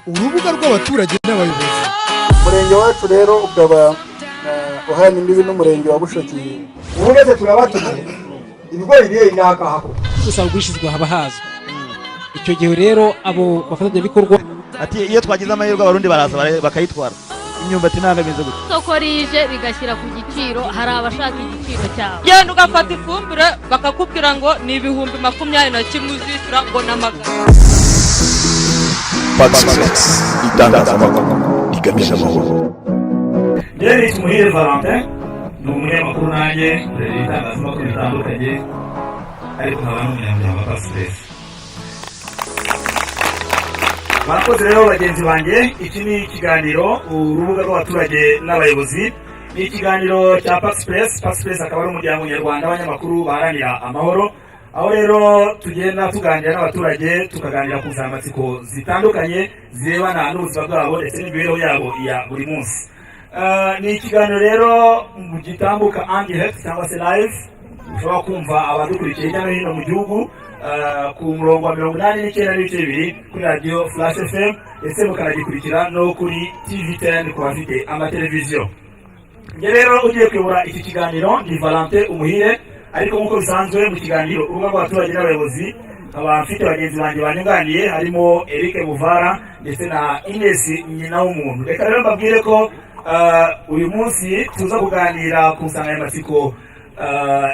Urubuga rw'abaturage n'abayobozi. Umurenge wacu rero ukaba uhana imbibi n'umurenge wa Bushoki. Ubu ndetse turabatumye ibigori biri n'akaha. Gusa ugurishirizwa haba hazwi. Icyo gihe rero abo bafatanyabikorwa Ati iyo twagize amahirwe, Abarundi baraza bakayitwara. Imyumbati ntabwo imeze gutya. Isoko rije rigashyira ku giciro, hari abashaka igiciro cyabo. Genda ugafata ifumbire, bakakubwira ngo ni 21,000 uzishyura, ngo ni amagana. Pax Press, itangazamakuru rigamije amahoro. Njyewe nitwa Umuhire Valentin, ni umunyamakuru nanjye nkorera ibitangazamakuru bitandukanye, ariko nkaba n'umunyamuryango wa Pax Press. Murakoze rero bagenzi banjye. Iki ni ikiganiro Urubuga rw'Abaturage n'Abayobozi, ni ikiganiro cya Pax Press. Pax Press akaba ari umuryango nyarwanda w'abanyamakuru baharanira amahoro, aho rero tugenda tuganira n'abaturage, tukaganira ku nsanganyamatsiko zitandukanye zirebana n'ubuzima bwabo ndetse n'imibereho yabo ya buri munsi. Ni ikiganiro rero gitambuka en direct cyangwa se live, ushobora kumva abadukurikiye hirya no hino mu gihugu ku murongo wa 89.2 kuri radiyo Flash FM, ndetse mukanagikurikira no kuri TV 10 ku bafite amateleviziyo. Njye rero ugiye kuyobora iki kiganiro ni Valentin Umuhire, ariko nk'uko bisanzwe mu kiganiro Urubuga rw'Abaturage n'Abayobozi, nkaba mfite bagenzi banjye banyunganiye, harimo Eric Muvara ndetse na Ines Nyina w'Umuntu. Reka rero mbabwire ko uyu munsi tuza kuganira ku nsanganyamatsiko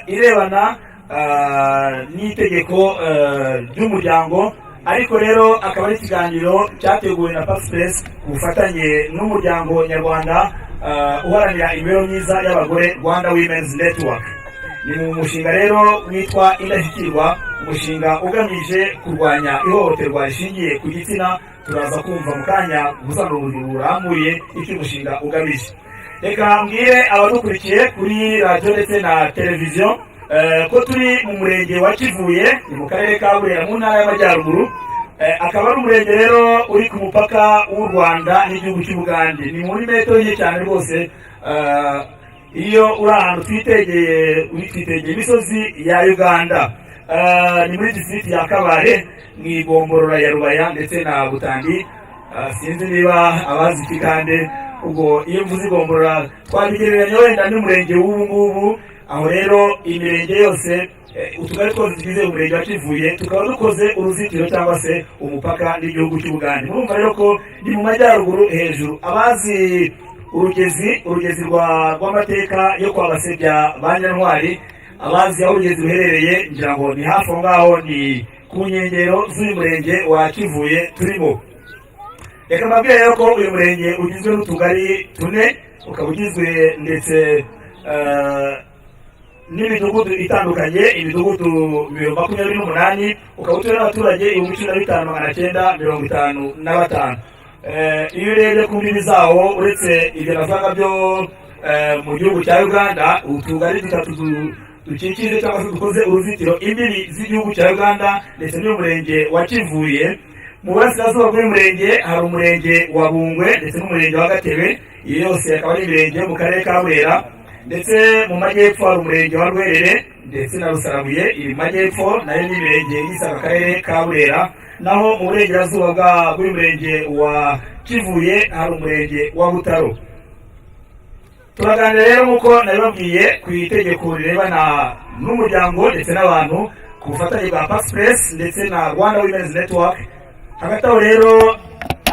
irebana n'itegeko ry'umuryango, ariko rero akaba ari ikiganiro cyateguwe na Pax Press ku bufatanye n'umuryango nyarwanda uharanira imibereho myiza y'abagore, Rwanda Women's Network. Ni mu mushinga rero witwa Indashyikirwa, umushinga ugamije kurwanya ihohoterwa rishingiye ku gitsina. Turaza kumva mu kanya ubusobanuro burambuye icyo umushinga ugamije. Reka mbwire abadukurikiye kuri radiyo ndetse na televiziyo ko turi mu murenge wa Kivuye, ni mu karere ka Burera mu ntara y'Amajyaruguru. Akaba ari umurenge rero uri ku mupaka w'u Rwanda n'igihugu cy'Ubugande. Ni muri metero nke cyane rwose. Iyo uri ahantu twitegeye, uri twitegeye imisozi ya Uganda. Ni muri district ya Kabare, mu igomborora ya Rubaya ndetse na Butandi. Sinzi niba abazi Ikigande, ubwo iyo mvuze igomborora twabigereranya wenda n'umurenge w'ubu ngubu. Aho rero imirenge yose, utugari twose tugize umurenge wa Kivuye tukaba dukoze uruzitiro cyangwa se umupaka n'igihugu cy'Ubugande. Murumva rero ko ni mu majyaruguru hejuru. Abazi urugezi rw'amateka yo kwa Basebya ba Nyantwari, abazi aho urugezi ruherereye, ngira ngo ni hafi aho ngaho, ni ku nkengero z'uyu murenge wa Kivuye turimo. Reka mbabwire rero ko uyu murenge ugizwe n'utugari tune, ukaba ugizwe ndetse n'imidugudu itandukanye, imidugudu 28, ukaba utuwe n'abaturage 15,955. Iyo urebye ku mbibi zawo, uretse ibyo navuga byo mu gihugu cya Uganda, utugari dutatu dukikije cyangwa se dukoze uruzitiro imbibi z'igihugu cya Uganda ndetse n'umurenge wa Kivuye, mu burasirazuba bw'uyu murenge hari umurenge wa Bungwe ndetse n'umurenge wa Gatebe. Iyo yose akaba ari imirenge yo mu karere ka Burera. Ndetse mu majyepfo hari umurenge wa Rwerere ndetse na Rusarabuye, iri mu majyepfo, nayo ni imirenge yisaga akarere ka Burera. Naho mu burengerazuba bw'uyu murenge wa Kivuye hari umurenge wa Butaro. Turaganira rero nk'uko nabibabwiye ku itegeko rirebana n'umuryango ndetse n'abantu, ku bufatanye bwa Pax Press ndetse na Rwanda Women's Network. Hagati aho rero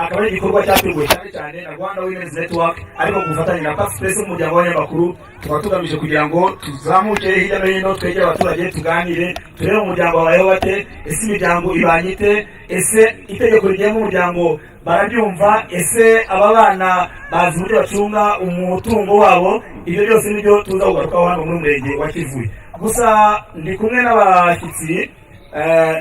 akaba ari igikorwa cyateguwe cyane cyane na Rwanda Women's Network, ariko ku bufatanye na Pax Press, umuryango w'abanyamakuru. Tukaba tugamije kugira ngo tuzamuke hirya no hino, twegere abaturage, tuganire, turebe umuryango wabayeho bate, ese imiryango ibanye ite, ese itegeko rigenga umuryango barabyumva, ese aba bana bazi uburyo bacunga umutungo wabo. Ibyo byose nibyo tuza kugarukaho hano muri murenge wa Kivuye. Gusa ndi kumwe n'abashyitsi,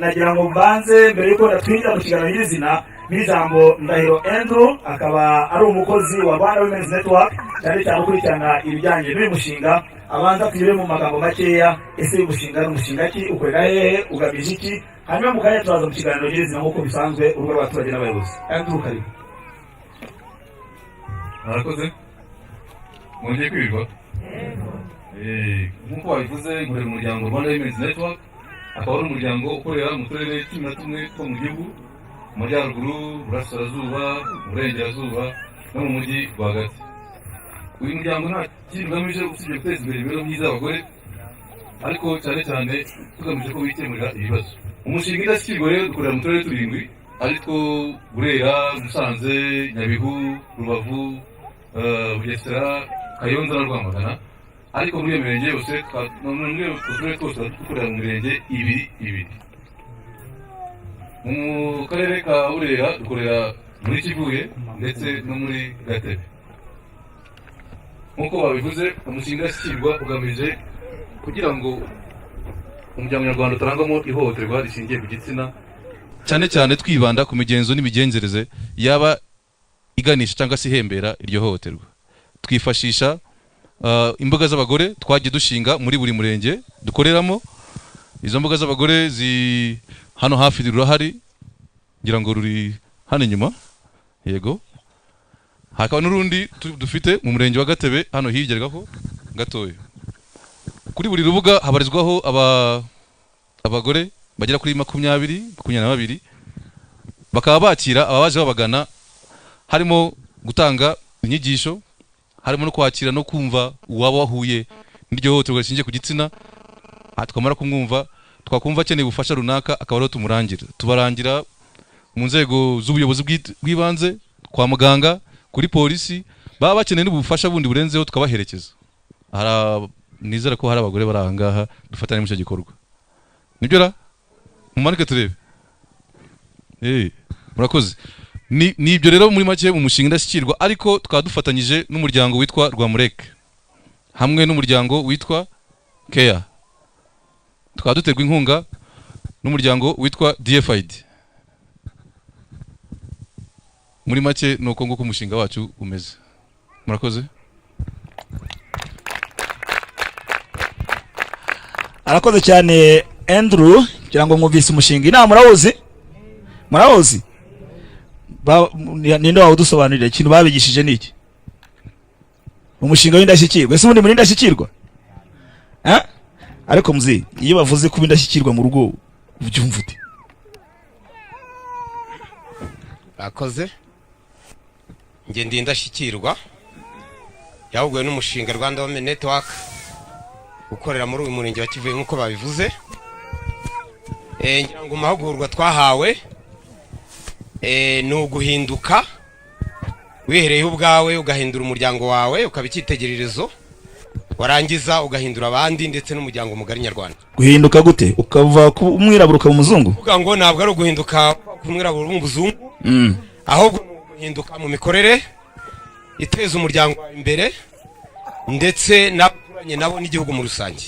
nagira ngo mbanze mbere yuko twinjira mu kiganiro nyirizina n'ijambo Ndahiro Andrew, akaba ari umukozi wa Rwanda Women's Network, cyane cyane ukurikirana ibijyanye n'uyu mushinga, abanza tugere mu magambo makeya: ese uyu mushinga ni umushinga ki, ukorera hehe, ugamije iki? Hanyuma mu kanya turaza mu kiganiro nyirizina nk'uko bisanzwe, Urubuga rw'Abaturage n'Abayobozi. Andrew, karibu. Murakoze, mwongeye kwirirwa. Nk'uko babivuze, nkorera umuryango Rwanda Women's Network, akaba ari umuryango ukorera mu turere 11 two mu gihugu. Mu Majyaruguru, Burasirazuba, Burengerazuba no mu mujyi rwagati. Uyu muryango nta kindi ugamije usibye guteza imbere imibereho myiza y'abagore, ariko cyane cyane tugamije ko bikemurira ibibazo. Umushinga Indashyikirwa rero dukorera mu turere turindwi, aritwo Burera, Musanze, Nyabihu, Rubavu, Bugesera, Kayonza na Rwamagana. Ariko muri iyo mirenge yose, muri utwo turere twose dukorera mu mirenge ibiri ibiri. Mu karere ka Burera dukorera muri Kivuye ndetse no muri Gatebe. Nk'uko babivuze, umushinga Indashyikirwa ugamije kugira ngo umuryango nyarwanda utarangwamo ihohoterwa rishingiye ku gitsina, cyane cyane twibanda ku migenzo n'imigenzereze yaba iganisha cyangwa se ihembera iryo hohoterwa. Twifashisha imbuga z'abagore twagiye dushinga muri buri murenge dukoreramo. Izo mbuga z'abagore zi hano hafi rurahari, ngira ngo ruri hano inyuma, yego. Hakaba n'urundi dufite mu murenge wa Gatebe, hano hirya gaho gatoya. Kuri buri rubuga habarizwaho abagore bagera kuri 20, 22, bakaba bakira ababaje babagana, harimo gutanga inyigisho, harimo no kwakira no kumva uwaba wahuye n'iryo hohoterwa rishingiye ku gitsina. Twamara kumwumva, twakumva akeneye ubufasha runaka, akaba ariho tumurangira. Tubarangira mu nzego z'ubuyobozi bw'ibanze, kwa muganga, kuri polisi. Baba bakeneye n'ubufasha bundi burenzeho, tukabaherekeza. Nizera ko hari abagore bari aha ngaha dufatanya muri icyo gikorwa. Nibyo ra? Mumanike turebe. Murakoze. Ni ibyo rero muri make mu mushinga Indashyikirwa, ariko tukaba dufatanyije n'umuryango witwa Rwamureke hamwe n'umuryango witwa Care. Tukaba duterwa inkunga n'umuryango witwa DFID. Muri make ni uko nguko umushinga wacu umeze. Murakoze. Arakoze cyane Andrew, kugira ngo mwumvise umushinga. Inama murawuzi? Murawuzi? Ninde wawudusobanurira ikintu babigishije niki? Umushinga w'indashyikirwa. Ese ubundi muri indashyikirwa? Ariko muzi, iyo bavuze kuba indashyikirwa mu rugo ubyumva ute? Akoze. Nge ndi indashyikirwa yahuguwe n'umushinga Rwanda Women Network ukorera muri uyu murenge wa Kivuye nk'uko babivuze. Ngira ngo mahugurwa twahawe ni uguhinduka wihereyeho ubwawe, ugahindura umuryango wawe ukaba icyitegererezo, warangiza ugahindura abandi ndetse n'umuryango mugari nyarwanda. Guhinduka gute? Ukava ku umwirabura ukaba umuzungu? Kuvuga ngo ntabwo ari uguhinduka ku mwirabura umuzungu, ahubwo ni uguhinduka mu mikorere iteza umuryango wawe imbere ndetse n'abaturanye nabo n'igihugu muri rusange.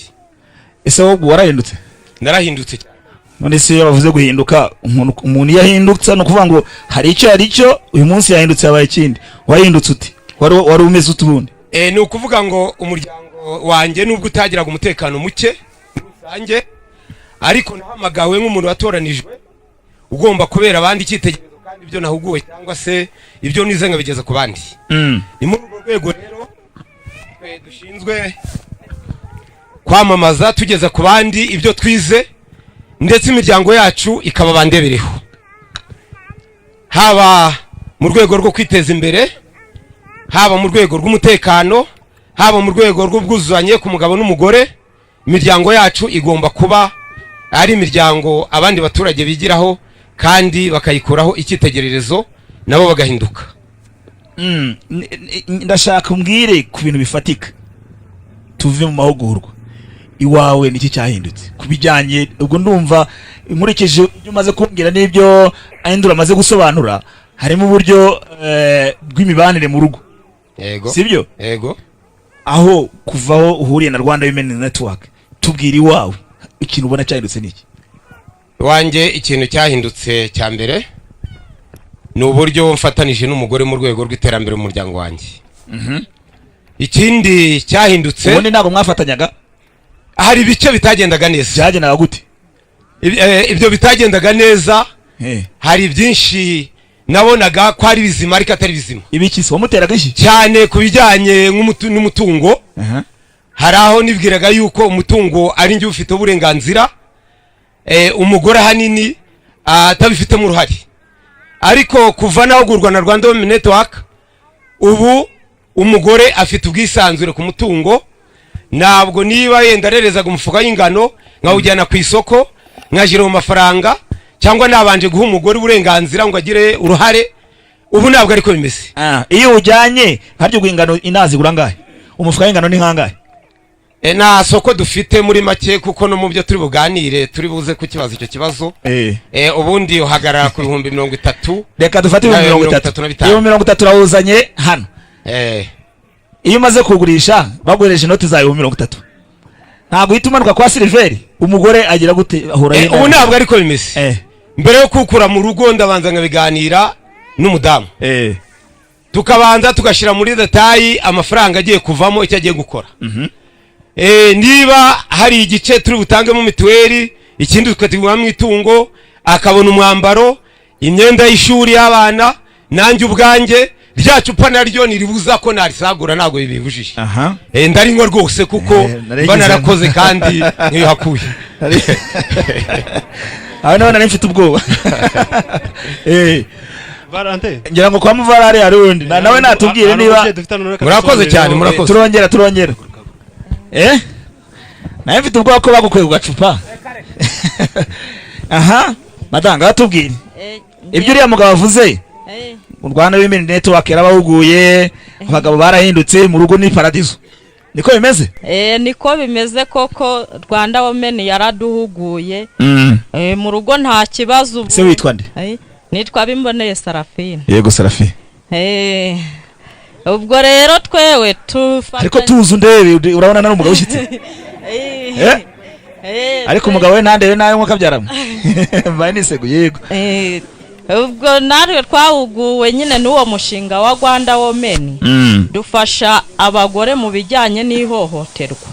Ese wowe warahindutse? Narahindutse cyane. None se iyo bavuze guhinduka, umuntu iyo ahindutse ni ukuvuga ngo hari icyo yari cyo, uyu munsi yahindutse yabaye ikindi. Warahindutse ute? Wari umeze ute ubundi? Ni ukuvuga ngo umuryango wanjye nubwo utagiraga umutekano muke muri rusange, ariko nahamagawe nk'umuntu watoranijwe ugomba kubera abandi icyitegererezo, kandi ibyo nahuguwe cyangwa se ibyo nize nkabigeza ku bandi. Ni muri urwo rwego rero twe dushinzwe kwamamaza tugeza ku bandi ibyo twize, ndetse imiryango yacu ikaba bandebereho, haba mu rwego rwo kwiteza imbere, haba mu rwego rw'umutekano, haba mu rwego rw'ubwuzuzanye ku mugabo n'umugore. Imiryango yacu igomba kuba ari imiryango abandi baturage bigiraho kandi bakayikuraho icyitegererezo, nabo bagahinduka. Ndashaka umbwire ku bintu bifatika, tuve mu mahugurwa. Iwawe niki cyahindutse kubijyanye? Ubwo ndumva nkurikije ibyo umaze kumbwira n'ibyo Andrew amaze gusobanura, harimo uburyo bw'imibanire mu rugo. Yego. Sibyo? Yego. Aho kuvaho uhuriye na Rwanda Women Network, tubwira iwawe ikintu ubona cyahindutse niki? Iwanjye ikintu cyahindutse cya mbere ni uburyo mfatanije n'umugore mu rwego rw'iterambere mu muryango wanjye. Ikindi cyahindutse, ubundi ntabwo mwafatanyaga, hari ibice bitagendaga neza. Byagendaga gute? Ibyo bitagendaga neza, hari byinshi nabonaga ko ari bizima ariko atari bizima. Ibiki se wamuteraga iki? Cyane ku bijyanye n'umutungo. Hari aho nibwiraga yuko umutungo ari njye ufite uburenganzira, umugore ahanini atabifitemo uruhare. Ariko kuva nahugurwa na Rwanda Women Network, ubu umugore afite ubwisanzure ku mutungo. Ntabwo niba yenda arerezaga umufuka w'ingano nkawujyana ku isoko nkashyira mu mafaranga, cyangwa nabanje guha umugore uburenganzira ngo agire uruhare, ubu ntabwo ariko bimeze. Iyo ujyanye harya ubwo ingano inazi igura angahe? Umufuka w'ingano ni nkangahe? Nta soko dufite muri make, kuko no mu byo turi buganire turi buze kukibaza icyo kibazo. Ubundi uhagarara ku 30,000. Reka dufate ibihumbi 30. Na bitanu. 30,000 urawuzanye hano. Iyo umaze kugurisha baguhereje inoti zawe 30,000, ntabwo uhita umanuka kwa Siliveri? Umugore agira gute? Ahura Ubu ntabwo ariko bimeze. Mbere yo kukura mu rugo ndabanza nkabiganira n'umudamu, tukabanza tugashyira muri détail amafaranga agiye kuvamo, icyo agiye gukora. Niba hari igice turi butangemo mituweli, ikindi tukatiguramo itungo, akabona umwambaro, imyenda y'ishuri y'abana, nanjye ubwanjye rya cupa naryo niribuza ko narisagura, ntabwo bibibujije. Ndarinywa rwose kuko mba narakoze kandi nkihakuye. Aho naho nari mfite ubwoba. Valente. Ngira ngo kwa Muvarare hari undi nawe natubwire Hari niba umubyeyi dufite hano, reka Murakoze dusobanurire cyane, wowe. murakoze. Turongera nawe mfite ubwoba ko bagukuye ku gacupa. Aha madanga batubwire ibyo uriya mugabo avuze. Mu Rwanda Women Network yarabahuguye, abagabo barahindutse, mu rugo ni paradizo, niko bimeze? Niko bimeze koko, Rwanda Women yaraduhuguye. Mu rugo nta kibazo ubu. Se witwa nde? Nitwa Bimboneye Sarafine. Yego Sarafi. Ubwo rero twewe tufata Ariko tuzi undebe, urabona nari umugabo ushyitse. Ariko umugabo we ntandebe nawe nkuko abyaramo mbaye niseguye. Yego. Ubwo natwe twahuguwe nyine n'uwo mushinga wa Rwanda Women, dufasha abagore mu bijyanye n'ihohoterwa.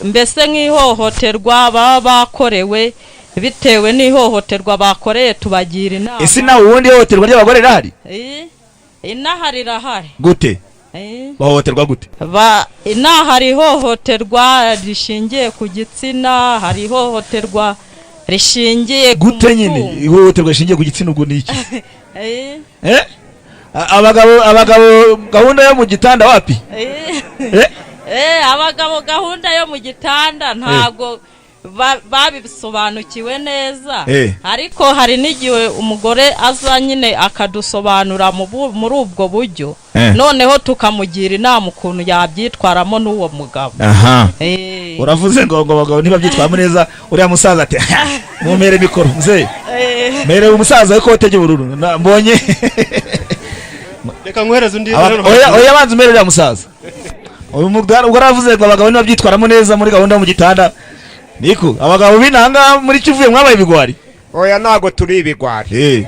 Mbese nk'ihohoterwa baba bakorewe, bitewe n'ihohoterwa bakoreye tubagira inama. Ese nawe ubundi ihohoterwa ry'abagore rirahari? Inaha rirahari. Gute? Bahohoterwa gute? Inaha hari ihohoterwa rishingiye ku gitsina, hari ihohoterwa rishingiye ku Gute nyine? mutungo. Ihohoterwa rishingiye ku gitsina ubwo ni iki? Abagabo gahunda yo mu gitanda wapi? Abagabo gahunda yo mu gitanda ntago babisobanukiwe neza. Ariko hari n'igihe umugore aza nyine akadusobanura muri ubwo buryo, noneho tukamugira inama ukuntu yabyitwaramo n'uwo mugabo. Aha. Uravuze ngo abagabo ntibabyitwaramo neza, uriya musaza ati mumpere mikoro mzee. Mere umusaza w'ikote ry'ubururu mbonye. Reka nkuhereze undi. Oya, banza umere uriya musaza. Uyu mugabo ubwo aravuze ngo abagabo ntibabyitwaramo neza muri gahunda yo mu gitanda. Niko abagabo b'inanga muri Kivuye mwabaye ibigwari? Oya, ntago turi ibigwari.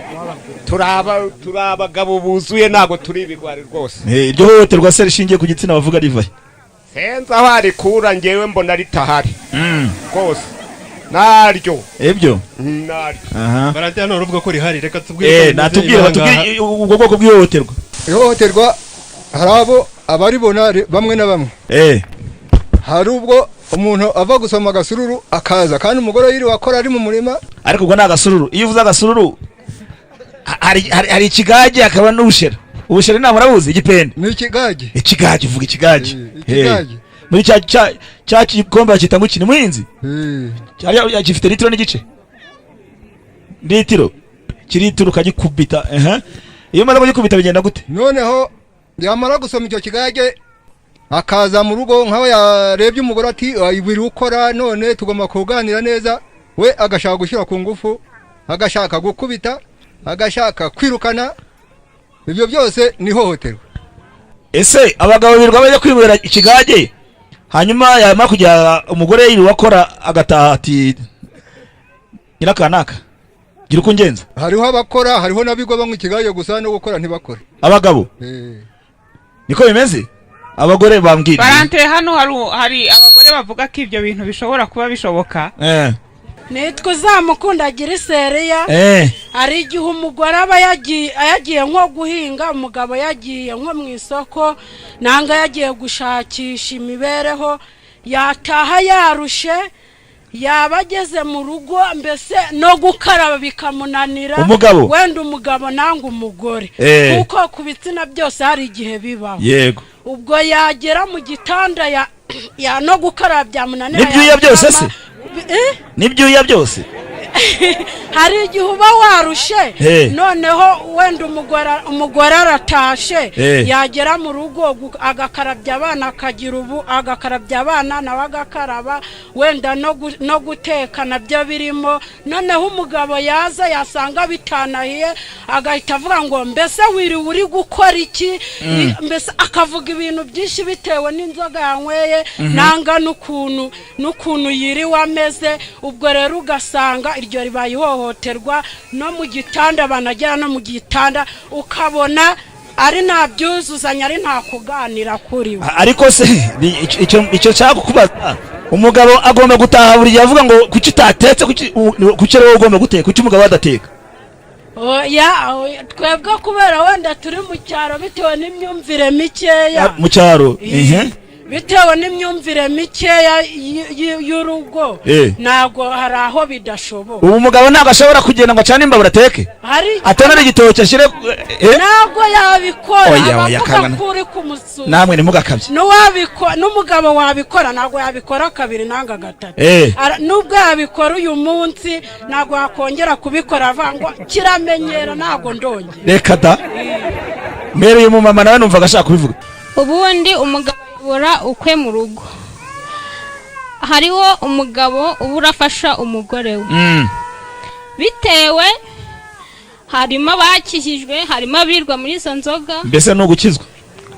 Turi abagabo buzuye, ntago turi ibigwari rwose. Iryo hohoterwa se rishingiye ku gitsina bavuga rivahe? Senza aho arikura, ngewe mbona ritahari rwose, naryo. Ibyo Naryo. Aha. Valente hano uravuga ko rihari, reka tubwire uko bimeze Natubwire inaha batubwire ngaha. ubwo bwoko bw'ihohoterwa. Ihohoterwa hari abo abaribona bamwe na bamwe. Hari ubwo umuntu ava gusoma agasururu akaza kandi umugore yiriwe akora ari mu murima. Ariko ubwo ni agasururu. Iyo uvuze agasururu hari ikigage, hakaba n'ubushera. Ubushera ntabwo murabuzi? Igipende. Ni ikigage. Ikigage, uvuga ikigage. Ikigage. Muri cya gikombe bakita ngo iki? Ni muhinzi. Cyari gifite litiro n'igice, litiro kiritiro, ukagikubita. Ehe, iyo umaze kugikubita bigenda gute? Noneho yamara gusoma icyo kigage akaza mu rugo, nkaho yarebye umugore ati: "Ibiri ukora none tugomba kuganira neza." We agashaka gushyira ku ngufu, agashaka gukubita, agashaka kwirukana. Ibyo byose ni ihohoterwa. Ese abagabo birirwa bajya kwinywera ikigage, hanyuma yamara kujya umugore yiriwe akora agataha ati: "Nyirakanaka, gira uko ungenza"? Hariho abakora, hariho n'abigo banywa ikigage gusa, no gukora ntibakore. Abagabo niko bimeze? Abagore bambwira. Valente, hano hari abagore bavuga ko ibyo bintu bishobora kuba bishoboka. Nitwa Uzamukunda Giriseriya. Hari igihe umugore aba yagiye nko guhinga, umugabo yagiye nko mu isoko nanga yagiye gushakisha imibereho, yataha yarushe. Yaba ageze mu rugo mbese no gukaraba bikamunanira. Umugabo? Wenda umugabo nanga umugore, kuko ku bitsina byose hari igihe bibaho. Yego. Ubwo yagera mu gitanda ya no gukaraba byamunanira. N'ibyuya byose se? N'ibyuya byose? Hari igihe uba warushe, noneho wenda umugore aratashe, yagera mu rugo agakarabya abana, akagira ubu agakarabya abana nawe agakaraba, wenda no guteka nabyo birimo. Noneho umugabo yaza yasanga bitanahiye, agahita avuga ngo mbese wiriwe uri gukora iki? Mbese akavuga ibintu byinshi bitewe n'inzoga yanyweye, nanga n'ukuntu yiriwe ameze. Ubwo rero ugasanga iryo ribaye ihohoterwa no mu gitanda, banagera no mu gitanda ukabona ari nta byuzuzanya, ari nta kuganira kuri we. Ariko se icyo nshaka kukubaza, umugabo agomba gutaha buri gihe avuga ngo kuki utatetse, kuki ari wowe ugomba guteka, kuki umugabo adateka? Oya, twebwe kubera wenda turi mu cyaro bitewe n'imyumvire mikeya mu cyaro, bitewe n'imyumvire mikeya y'urugo, ntabwo hari aho bidashoboka. Ubu umugabo ntabwo ashobora kugenda ngo acane imbabura ateke, atonore igitoki ashyire, ntabwo yabikora. Abavuga ko uri kumusura, namwe ntimugakabye. N'umugabo wabikora ntabwo yabikora kabiri nanga gatatu. Nubwo yabikora uyu munsi ntabwo yakongera kubikora, avuga ngo kiramenyera ntabwo ndongera. Reka da, mbere uyu mumama nawe numvaga ashaka kubivuga. Ubundi umugabo ayobora ukwe mu rugo. Hariho umugabo uba urafasha umugore we, bitewe harimo abakijijwe, harimo abirwa muri izo nzoga. Mbese ni ugukizwa?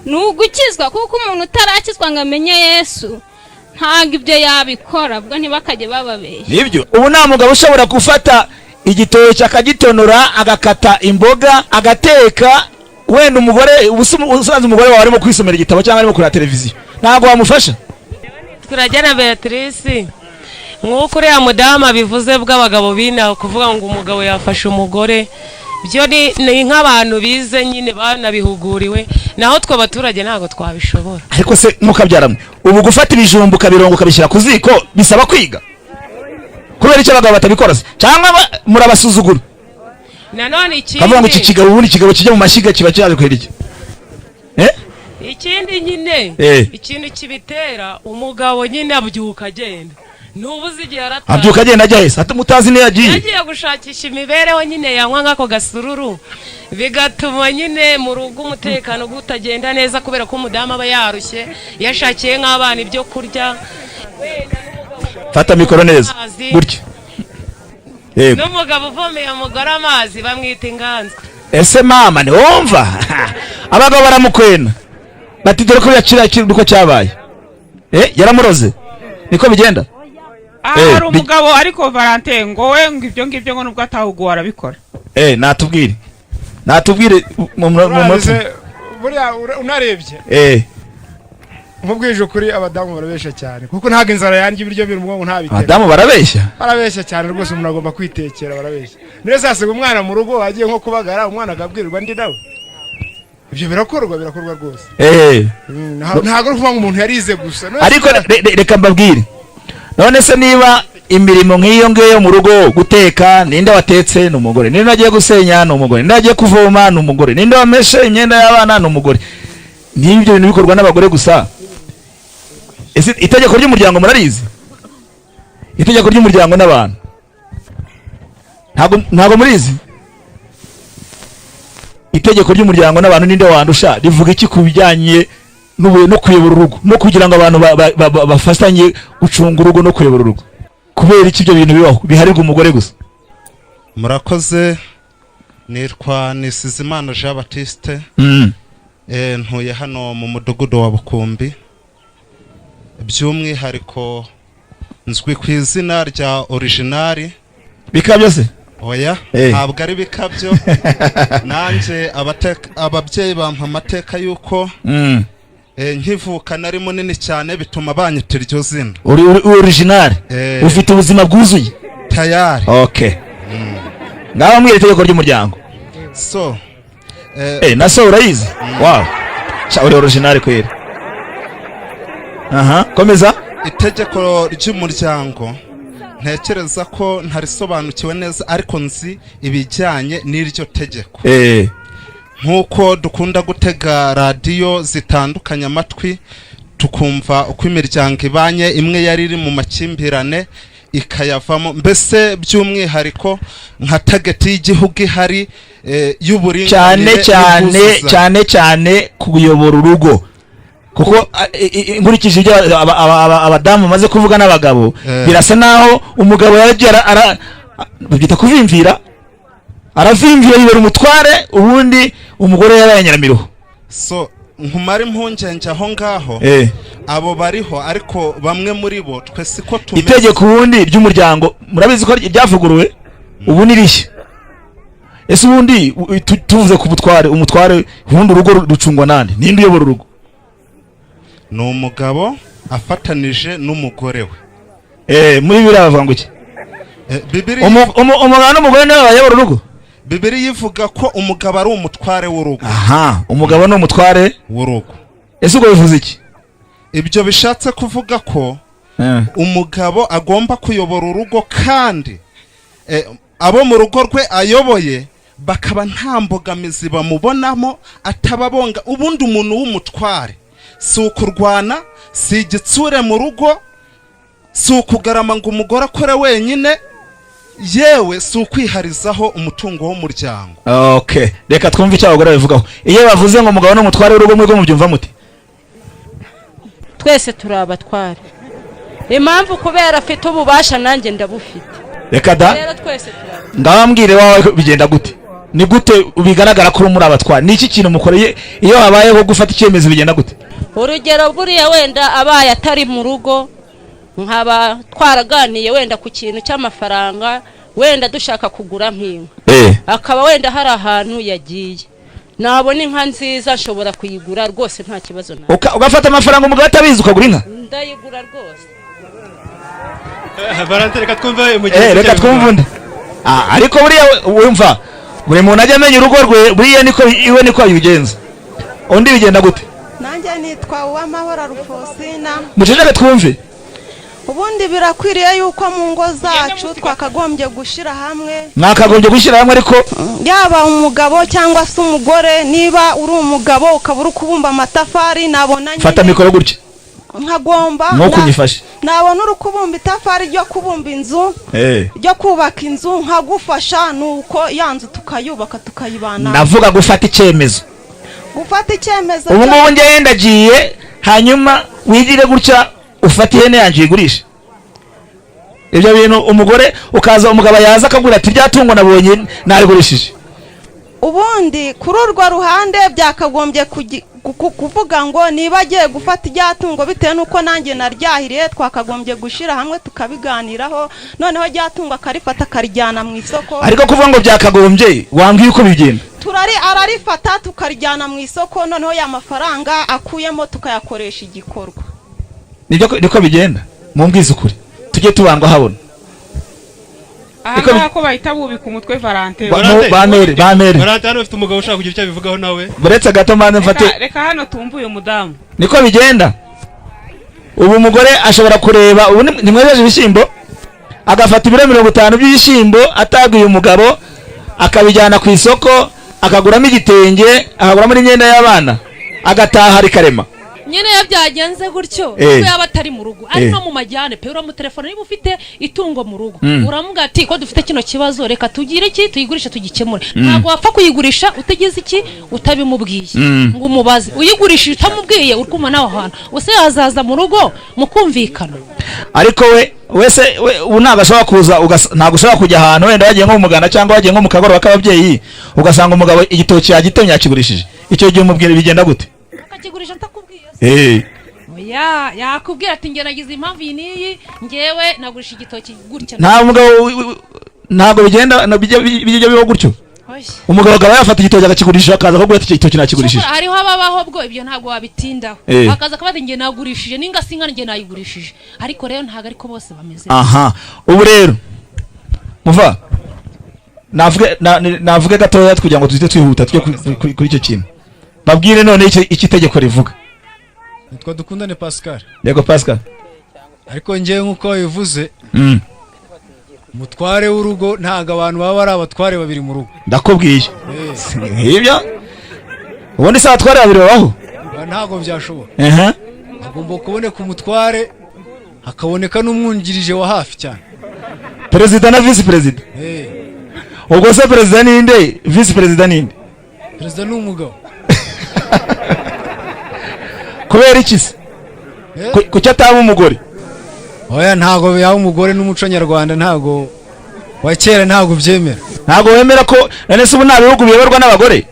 Ni ugukizwa, kuko umuntu utarakizwa ngo amenye Yesu ntabwo ibyo yabikora, ubwo ntibakajye bababeshya. Nibyo. Ubu nta mugabo ushobora gufata igitoki akagitonora, agakata imboga, agateka. Wenda umugore usanze umugore wawe arimo kwisomera igitabo cyangwa arimo kureba televiziyo, ntabwo wamufasha. Turajyana Beatrice, nk'uko uriya mudamu abivuze bw'abagabo bina kuvuga ngo umugabo yafashe umugore, byo ni nk'abantu bize nyine banabihuguriwe, naho twe abaturage ntabwo twabishobora. Ariko se mukabyaramwe, ubu gufata ibijumba ukabirongo ukabishyira ku ziko bisaba kwiga? Kubera icyo abagabo batabikora se? Cyangwa murabasuzugura? Nanone ikindi kavuga ngo iki kigabo, ubundi ikigabo kijya mu mashyiga kiba cyaje kwera iki? Ikindi nyine ikintu kibitera, umugabo nyine abyuka agenda, ntubuze igihe arataha. Abyuka agenda ajya hese mutazi niyo yagiye? Yagiye gushakisha imibereho nyine, yanywa nk'ako gasururu, bigatuma nyine mu rugo umutekano utagenda neza, kubera ko umudamu aba yarushye, yashakiye nk'abana ibyo kurya. Fata mikoro neza gutya. N'umugabo uvomeye umugore amazi bamwita inganzwa. Ese mama ntiwumva? Abagabo baramukwena bati dore ko yakira uko cyabaye, yaramuroze, niko bigenda. Hari umugabo ariko Valentin ngo we ngo ibyo ngibyo ngo nubwo atahuguwe arabikora. Natubwire buriya unarebye nkubwije ukuri, abadamu barabeshya cyane, kuko ntabwo inzara yanjye ibiryo biri mu ntabiteka. Abadamu barabeshya? Barabeshya cyane rwose, umuntu agomba kwitekera, barabeshya. Nese hasiga umwana mu rugo agiye nko kubagara, umwana agabwirirwa ndi nawe. Ibyo birakorwa rwose. Ntabwo ari ukuvuga ngo umuntu yarize gusa. Ariko reka mbabwire, none se niba imirimo nk'iyo ngiyo mu rugo, guteka, ninde watetse? Ni umugore. Ninde agiye gusenya? Ni umugore. Ninde agiye kuvoma? Ni umugore. Ninde wameshe imyenda y'abana? Ni umugore. Niba ibyo bintu bikorwa n'abagore gusa, ese itegeko ry'umuryango murarizi? Itegeko ry'umuryango n'abantu ntabwo murizi? Itegeko ry'umuryango n'abantu ninde wandusha rivuga iki ku bijyanye no kuyobora urugo, no kugira ngo abantu bafatanye gucunga urugo no kuyobora urugo? Kubera iki ibyo bintu bibaho biharirwa umugore gusa? Murakoze. Nitwa Nisizimana Jean Baptiste. Ntuye hano mu mudugudu wa Bukumbi, by'umwihariko nzwi ku izina rya Originali. Bikabyo se? Oya, ntabwo ari bikabyo. Nanjye ababyeyi bampa amateka yuko nkivuka nari munini cyane, bituma banyita iryo zina. Uri original, ufite ubuzima bwuzuye tayari. Okay, ngaho mbwira itegeko ry'umuryango. So na so urayizi? Wow, sha uri original kwera. Aha, komeza. Itegeko ry'umuryango Ntekereza ko ntarisobanukiwe neza, ariko nzi ibijyanye n'iryo tegeko. Nk'uko dukunda gutega radiyo zitandukanye amatwi, tukumva uko imiryango ibanye, imwe yari iri mu makimbirane ikayavamo, mbese by'umwihariko nka target y'igihugu ihari y'uburinganire cyane cyane n'ubwuzuzanye. Cyane cyane kuyobora urugo, kuko nkurikije ibyo abadamu bamaze kuvuga n'abagabo, birasa naho umugabo yaragiye babyita kuvimvira, aravimvira yibera umutware, ubundi umugore yabaye nyiramiruho. So nkumara impungenge aho ngaho, abo bariho, ariko bamwe muri bo twe siko tumeze. Itegeko ubundi ry'umuryango murabizi ko ryavuguruwe, ubu ni rishya. Ese ubundi tuvuze ku butware, umutware ubundi urugo rucungwa nande? Ninde uyobora urugo? Ni umugabo afatanije n'umugore we. Muri Bibiliya bavuga ngo iki? Bibiliya Umugabo n'umugore nibo bayobora urugo. Bibiliya ivuga ko umugabo ari umutware w'urugo. Aha, umugabo ni umutware w'urugo. Ese ubwo bivuze iki? Ibyo bishatse kuvuga ko umugabo agomba kuyobora urugo, kandi abo mu rugo rwe ayoboye bakaba nta mbogamizi bamubonamo, atababonga. Ubundi umuntu w'umutware si ukurwana, si igitsure mu rugo, si ukugarama ngo umugore akore wenyine, yewe si ukwiharizaho umutungo w'umuryango. Okay, reka twumve icyo abagore babivugaho. Iyo bavuze ngo umugabo ni umutware w'urugo, mwebwe mubyumva mute? Twese turi abatware. Impamvu kubera afite ububasha nanjye ndabufite. Reka da. Rero twese turi abatware. Ndabambwire wawe bigenda gute? Ni gute bigaragara ko muri abatware? Ni iki kintu mukoreye iyo habayeho gufata icyemezo bigenda gute? Urugero buriya wenda abaye atari mu rugo, nkaba twaraganiye wenda ku kintu cy'amafaranga, wenda dushaka kugura nk'inka, akaba wenda hari ahantu yagiye, nabona inka nziza nshobora kuyigura rwose nta kibazo nawe. Ugafata amafaranga umugabo atabizi ukagura inka? Ndayigura rwose. Valentine, reka twumve mugenzi. Reka twumve undi. Ariko buriya wumva buri muntu ajya amenya urugo rwe, buriya niko iwe niko abigenza. Undi bigenda gute? Nanjye nitwa Uwamahoro Rufosina. Muceceke twumve. Ubundi birakwiriye yuko mu ngo zacu twakagombye gushyira hamwe. Mwakagombye gushyira hamwe, ariko yaba umugabo cyangwa se umugore, niba uri umugabo ukaba uri kubumba amatafari, nabona nyine fata mikoro gutya nkagomba nkuko unyifashe, nabona uri kubumba itafari ryo kubumba inzu, ryo kubaka inzu, nkagufasha, nuko ya nzu tukayubaka tukayibana. Ndavuga gufata icyemezo. Gufata icyemezo. Ubu ngubu njye ndagiye, hanyuma wigire gutya ufate ihene yanjye uyigurishe. Ibyo bintu umugore ukaza umugabo yaza akagura ati rya tungo nabonye narigurishije. Ubundi kuri urwo ruhande byakagombye kuvuga ngo niba agiye gufata irya tungo bitewe n'uko nanjye naryahiriye, twakagombye gushyira hamwe tukabiganiraho, noneho rya tungo akarifata akarijyana mu isoko. Ariko kuvuga ngo byakagombye, wambwiye uko bigenda? Ararifata tukarijyana mu isoko, noneho ya mafaranga akuyemo tukayakoresha igikorwa. Nibyo niko bigenda. Mumbwize ukuri tujye tubangwa habona. Aha ko bahita bubika umutwe Valentine. Bamere. Valentine hano ufite umugabo ushaka kugira icyo abivugaho nawe. Buretse gato mbanze mfate. Reka hano tumvuye umudamu. Niko bigenda. Ubu umugore ashobora kureba ubu nimwejeje ibishyimbo, agafata ibiro 50 by'ibishyimbo atabwiye umugabo, akabijyana ku isoko, akaguramo igitenge, akaguramo n'imyenda y'abana, agataha rikarema. Nyine iyo byagenze gutyo, kuko yaba atari mu rugo ari no mu majyane pe, uramutelefona niba ufite itungo mu rugo, uramuga ati ko dufite kino kibazo, reka tugire iki tuyigurisha tugikemure. Ntabwo wapfa kuyigurisha utegeze iki utabimubwiye, ngo umubaze. Uyigurishije utamubwiye urikuma nawe ahantu use yazaza mu rugo mukumvikana. Ariko we wese ubu ntabwo ashobora kuza, ntabwo ushobora kujya ahantu wenda wagiye nko mu muganda cyangwa wagiye nko mu kagoroba k'ababyeyi, ugasanga umugabo igitoki yagitemye yakigurishije. Icyo gihe umubwira bigenda gute? Akakigurisha atakubwiye. Oya, yakubwira ati nge nagize impamvu iyi n'iyi, ngewe nagurisha igitoki gutya. Nta mugabo, ntabwo bigenda bijya bibaho gutyo. Umugabo akaba yafata igitoki akakigurisha, akaza akagura ati igitoki nakigurishije. Hariho ababaho bwo ibyo ntabwo wabitindaho. Akaza akabati nge nagurishije ninga singa nge nayigurishije. Ariko rero ntabwo ariko bose bameze. Aha, ubu rero muva navuge gatoya kugira ngo tuzite twihuta tujye kuri icyo kintu. Babwire none iki itegeko rivuga. Nitwa Dukundane Pascal. Yego Pascal. Ariko ngewe nkuko wabivuze, Umutware w'urugo ntabwo abantu baba ari abatware babiri mu rugo. Ndakubwiye ibyo. Ubundi se abatware babiri babaho? Ntabwo byashoboka. Hagomba kuboneka umutware, hakaboneka n'umwungirije wa hafi cyane. Perezida na visi perezida. Ubwo se perezida ninde, visi perezida ninde? Perezida ni umugabo. Kubera iki se? Kuki ataba umugore? Oya, ntabwo yaba umugore, n'umuco nyarwanda ntabwo wa kera ntabwo byemera. Ntabwo wemera ko none se ubu nta bihugu biyoborwa n'abagore?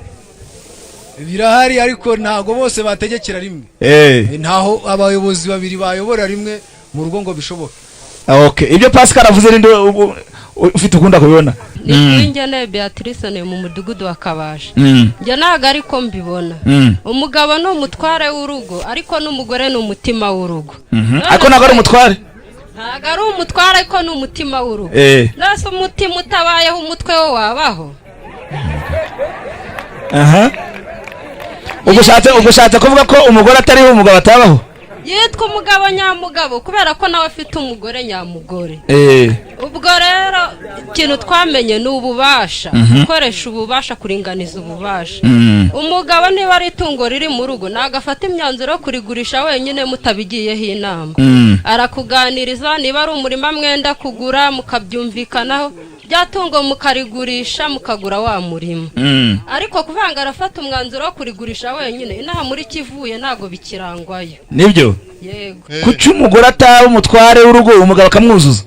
Birahari, ariko ntabwo bose bategekera rimwe. Ntaho abayobozi babiri bayobora rimwe mu rugo ngo bishoboke. Okay, ibyo Pascal avuze ninde ufite ukunda kubibona? Ni Beatrice ni mu mudugudu wa Kabasha. Njye ntabwo ariko mbibona. Umugabo ni umutware w'urugo, ariko n'umugore ni umutima w'urugo. Ariko ntabwo ari umutware. Ntabwo ari umutware, ariko ni umutima w'urugo. Nase umutima utabayeho umutwe wo wabaho? Aha. Ubushatse kuvuga ko umugore atariho umugabo atabaho? Yitwa umugabo nyamugabo kubera ko nawe afite umugore nyamugore. Ubwo rero ikintu twamenye ni ububasha, gukoresha ububasha, kuringaniza ububasha. Umugabo niba ari itungo riri mu rugo ntabwo afata imyanzuro yo kurigurisha wenyine mutabigiyeho inama. Arakuganiriza, niba ari umurima mwenda kugura mukabyumvikanaho, rya tungo mukarigurisha mukagura wa murima. Ariko kuvanga arafata umwanzuro wo kurigurisha wenyine, inaha muri Kivuye ntabwo bikirangwayo. Nibyo? Yego. Kuki umugore ataba umutware w'urugo umugabo akamwuzuza?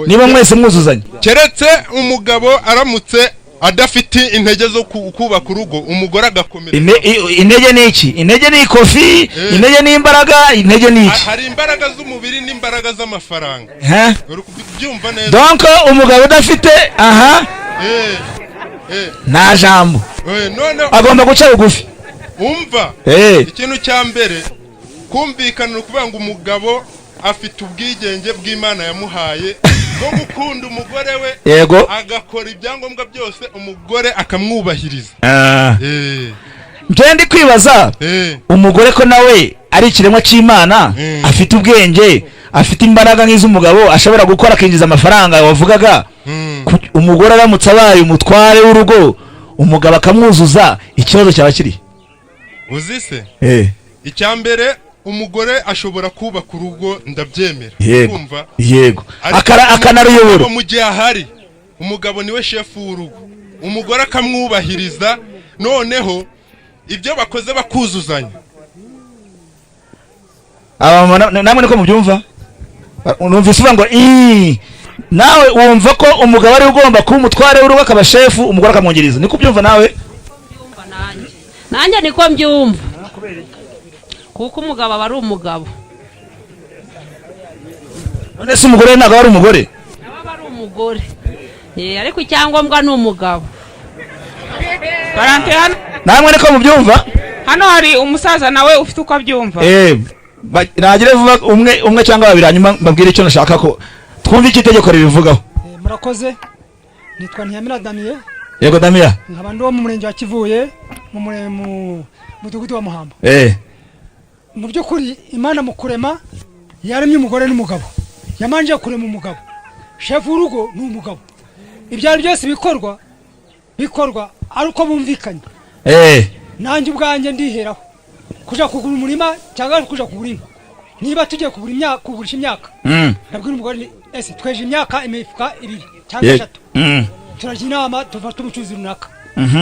Niba mwese mwuzuzanye. Keretse umugabo aramutse adafite intege zo kubaka urugo, umugore agakomera. Intege ni iki? Intege ni ikofi, intege ni imbaraga, intege ni iki? Hari imbaraga z'umubiri n'imbaraga z'amafaranga. Uri kubyumva neza? Donc umugabo udafite aha nta jambo. Agomba guca bugufi. Umva. Ikintu cya mbere kumvikana ukuvuga ngo umugabo afite ubwigenge bw'Imana yamuhaye bwo gukunda umugore we. Yego. Agakora ibyangombwa byose umugore akamwubahiriza. Njye ndi kwibaza umugore ko nawe ari ikiremwa cy'Imana, afite ubwenge, afite imbaraga nk'iz'umugabo, ashobora gukora akinjiza amafaranga wavugaga. Umugore aramutse abaye umutware w'urugo umugabo akamwuzuza, ikibazo cyaba kiri? Uzi se? Icyambere umugore ashobora kubaka urugo, ndabyemera. Kumva? Yego. Akanaruyobora. Mu gihe ahari umugabo niwe shefu w'urugo, umugore akamwubahiriza, noneho ibyo bakoze bakuzuzanya. Namwe niko mubyumva? Numvise uvuga ngo nawe wumva ko umugabo ari ugomba kuba umutware w'urugo akaba shefu, umugore akamwungiriza. Niko ubyumva nawe? Nanjye niko mbyumva. Kuko umugabo aba ari umugabo. None se umugore ntabwo ari umugore? Nawe aba ari umugore. Ariko icyangombwa ni umugabo. Namwe niko mubyumva? Hano hari umusaza nawe ufite uko abyumva. Nagire vuba umwe cyangwa babiri hanyuma mbabwire icyo nashaka ko twumve icyo itegeko ribivugaho. Murakoze. Nitwa Ntiyamira Damien. Yego Damien. Nkaba ndi wo mu murenge wa Kivuye mu mudugudu wa Muhamba. Mu by'ukuri Imana mu kurema yaremye umugore n'umugabo. Yamanje kurema umugabo. Shefu w'urugo ni umugabo. Ibyo byose bikorwa ari uko bumvikanye. Nanjye ubwanjye ndiheraho kuja kugura umurima cyangwa kuja kugura inka. Niba tugiye kugura imyaka, kugurisha imyaka, ndabwira umugore ese tweje imyaka imifuka ibiri cyangwa eshatu. Turajya inama tuva tumucuzi runaka.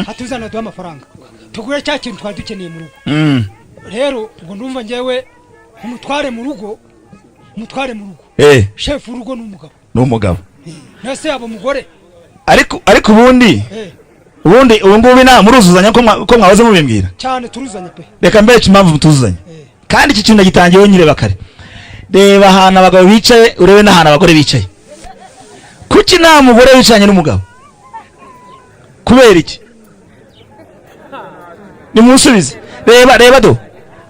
Hatuzana duha amafaranga tugure cya kintu twari dukeneye mu rugo. Rero ubwo ndumva njyewe umutware mu rugo, shefu w'urugo ni umugabo. Ni umugabo. Nase yaba umugore. Ariko ubundi ubu ngubu na muruzuzanya ko mwabaze mubimbwira. Cyane turuzanya pe. Reka mbere impamvu mutuzuzanya. Kandi iki kintu nagitangiye nyireba kare. Reba ahantu abagabo bicaye, urebe n'ahantu abagore bicaye. Kuki nta mugore wicanye n'umugabo? Kubera iki? Nimunsubize. Reba do.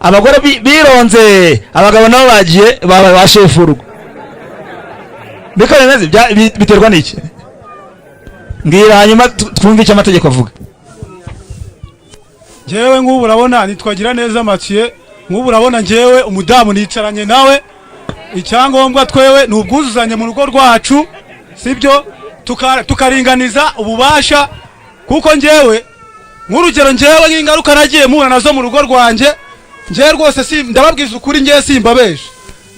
Abagore bironze, abagabo nabo bagiye babaye ba shefu w'urugo. Niko bimeze, biterwa n'iki? Mbwira hanyuma twumve icyo amategeko avuga. Njyewe nk'ubu urabona nitwagira neza Mathieu, nk'ubu urabona njyewe umudamu nicaranye nawe, icyangombwa twewe ni ubwuzuzanye mu rugo rwacu, Sibyo, tukaringaniza ububasha, kuko njyewe nk'urugero njyewe nk'ingaruka nagiye mpura nazo mu rugo rwanjye, njyewe rwose si ndababwiza ukuri, njyewe simbabesha.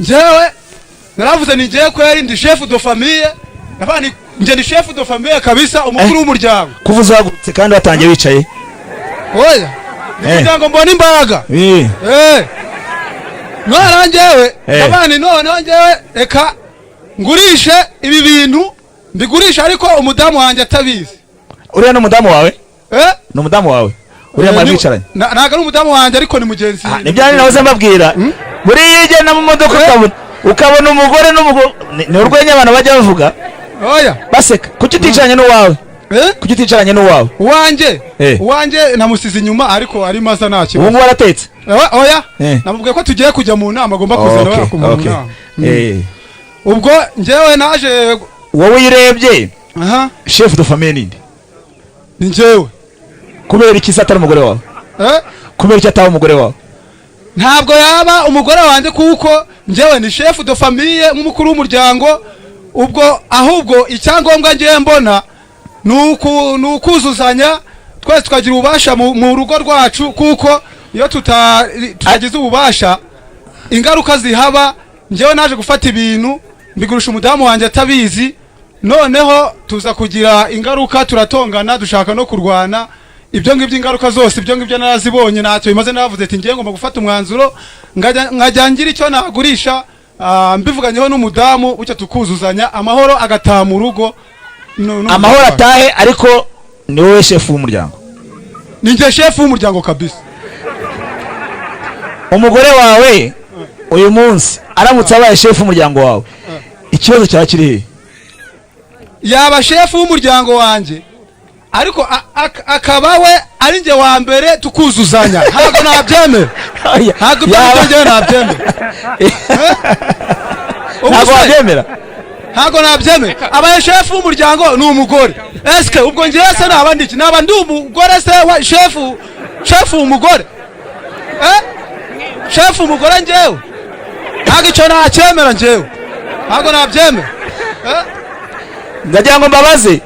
Njyewe naravuze ni njyewe kweri ndi chef de famille, nabani njye ni chef de famille kabisa, umukuru w'umuryango. Kuva uzagutse kandi watangiye wicaye. Oya, kugira ngo mbone imbaraga. None njyewe nabani none njyewe reka ngurishe ibi bintu, mbigurisha ariko umudamu wanjye atabizi. Uriya ni umudamu wawe? Ni umudamu wawe? Uriya mwari mwicaranye? Ntabwo ari umudamu wanjye ariko ni mugenzi. Nibyo nahoze mbabwira. Buriya ugenda mu modoka ukabona umugore n'umugore, ni urwenya abantu bajya bavuga. Oya. Baseka. Kuki uticaranye n'uwawe? Kuki uticaranye n'uwawe? Uwanjye. Uwanjye namusize inyuma ariko ari maza nta kibazo. Ubu ngubu aratetse? Oya. Namubwiye ko tugiye kujya mu nama, agomba kuza nawe mu nama. Ubwo njyewe naje. Wowe uyirebye chef de famille ninde? Ni njyewe. Kubera iki se atari umugore wawe? Kubera iki ataba umugore wawe? Ntabwo yaba umugore wanjye kuko njyewe ni chef de famille nk'umukuru w'umuryango. Ubwo ahubwo icyangombwa ngiye mbona ni ukuzuzanya twese tukagira ububasha mu rugo rwacu, kuko iyo tutagize ububasha ingaruka zihaba. Njyewe naje gufata ibintu mbigurisha umudamu wanjye atabizi, noneho tuza kugira ingaruka, turatongana, dushaka no kurwana. Ibyo ngibyo ingaruka zose ibyo ngibyo narazibonye, ntacyo bimaze. Naravuze ati ngiye ngomba gufata umwanzuro nkajya ngira icyo nagurisha, mbivuganyeho n'umudamu, bityo tukuzuzanya, amahoro agataha mu rugo. Amahoro atahe, ariko ni wowe chef w'umuryango. Ni njye chef w'umuryango kabisa. Umugore wawe uyu munsi aramutse abaye chef w'umuryango wawe, ikibazo cyaba kiri he? Yaba chef w'umuryango wanjye ariko akaba we ari njye wa mbere, tukuzuzanya. Ntabwo nabyemera. Ntabwo ibyo nabyemera. Ntabwo wabyemera. Ntabwo nabyemera. Abaye chef w'umuryango ni umugore. Eske ubwo njye se naba ndi iki? Naba ndi umugore se wa chef umugore? Chef umugore njyewe? Ntabwo icyo nacyemera njyewe. Ntabwo nabyemera. Ndagira ngo mbabaze.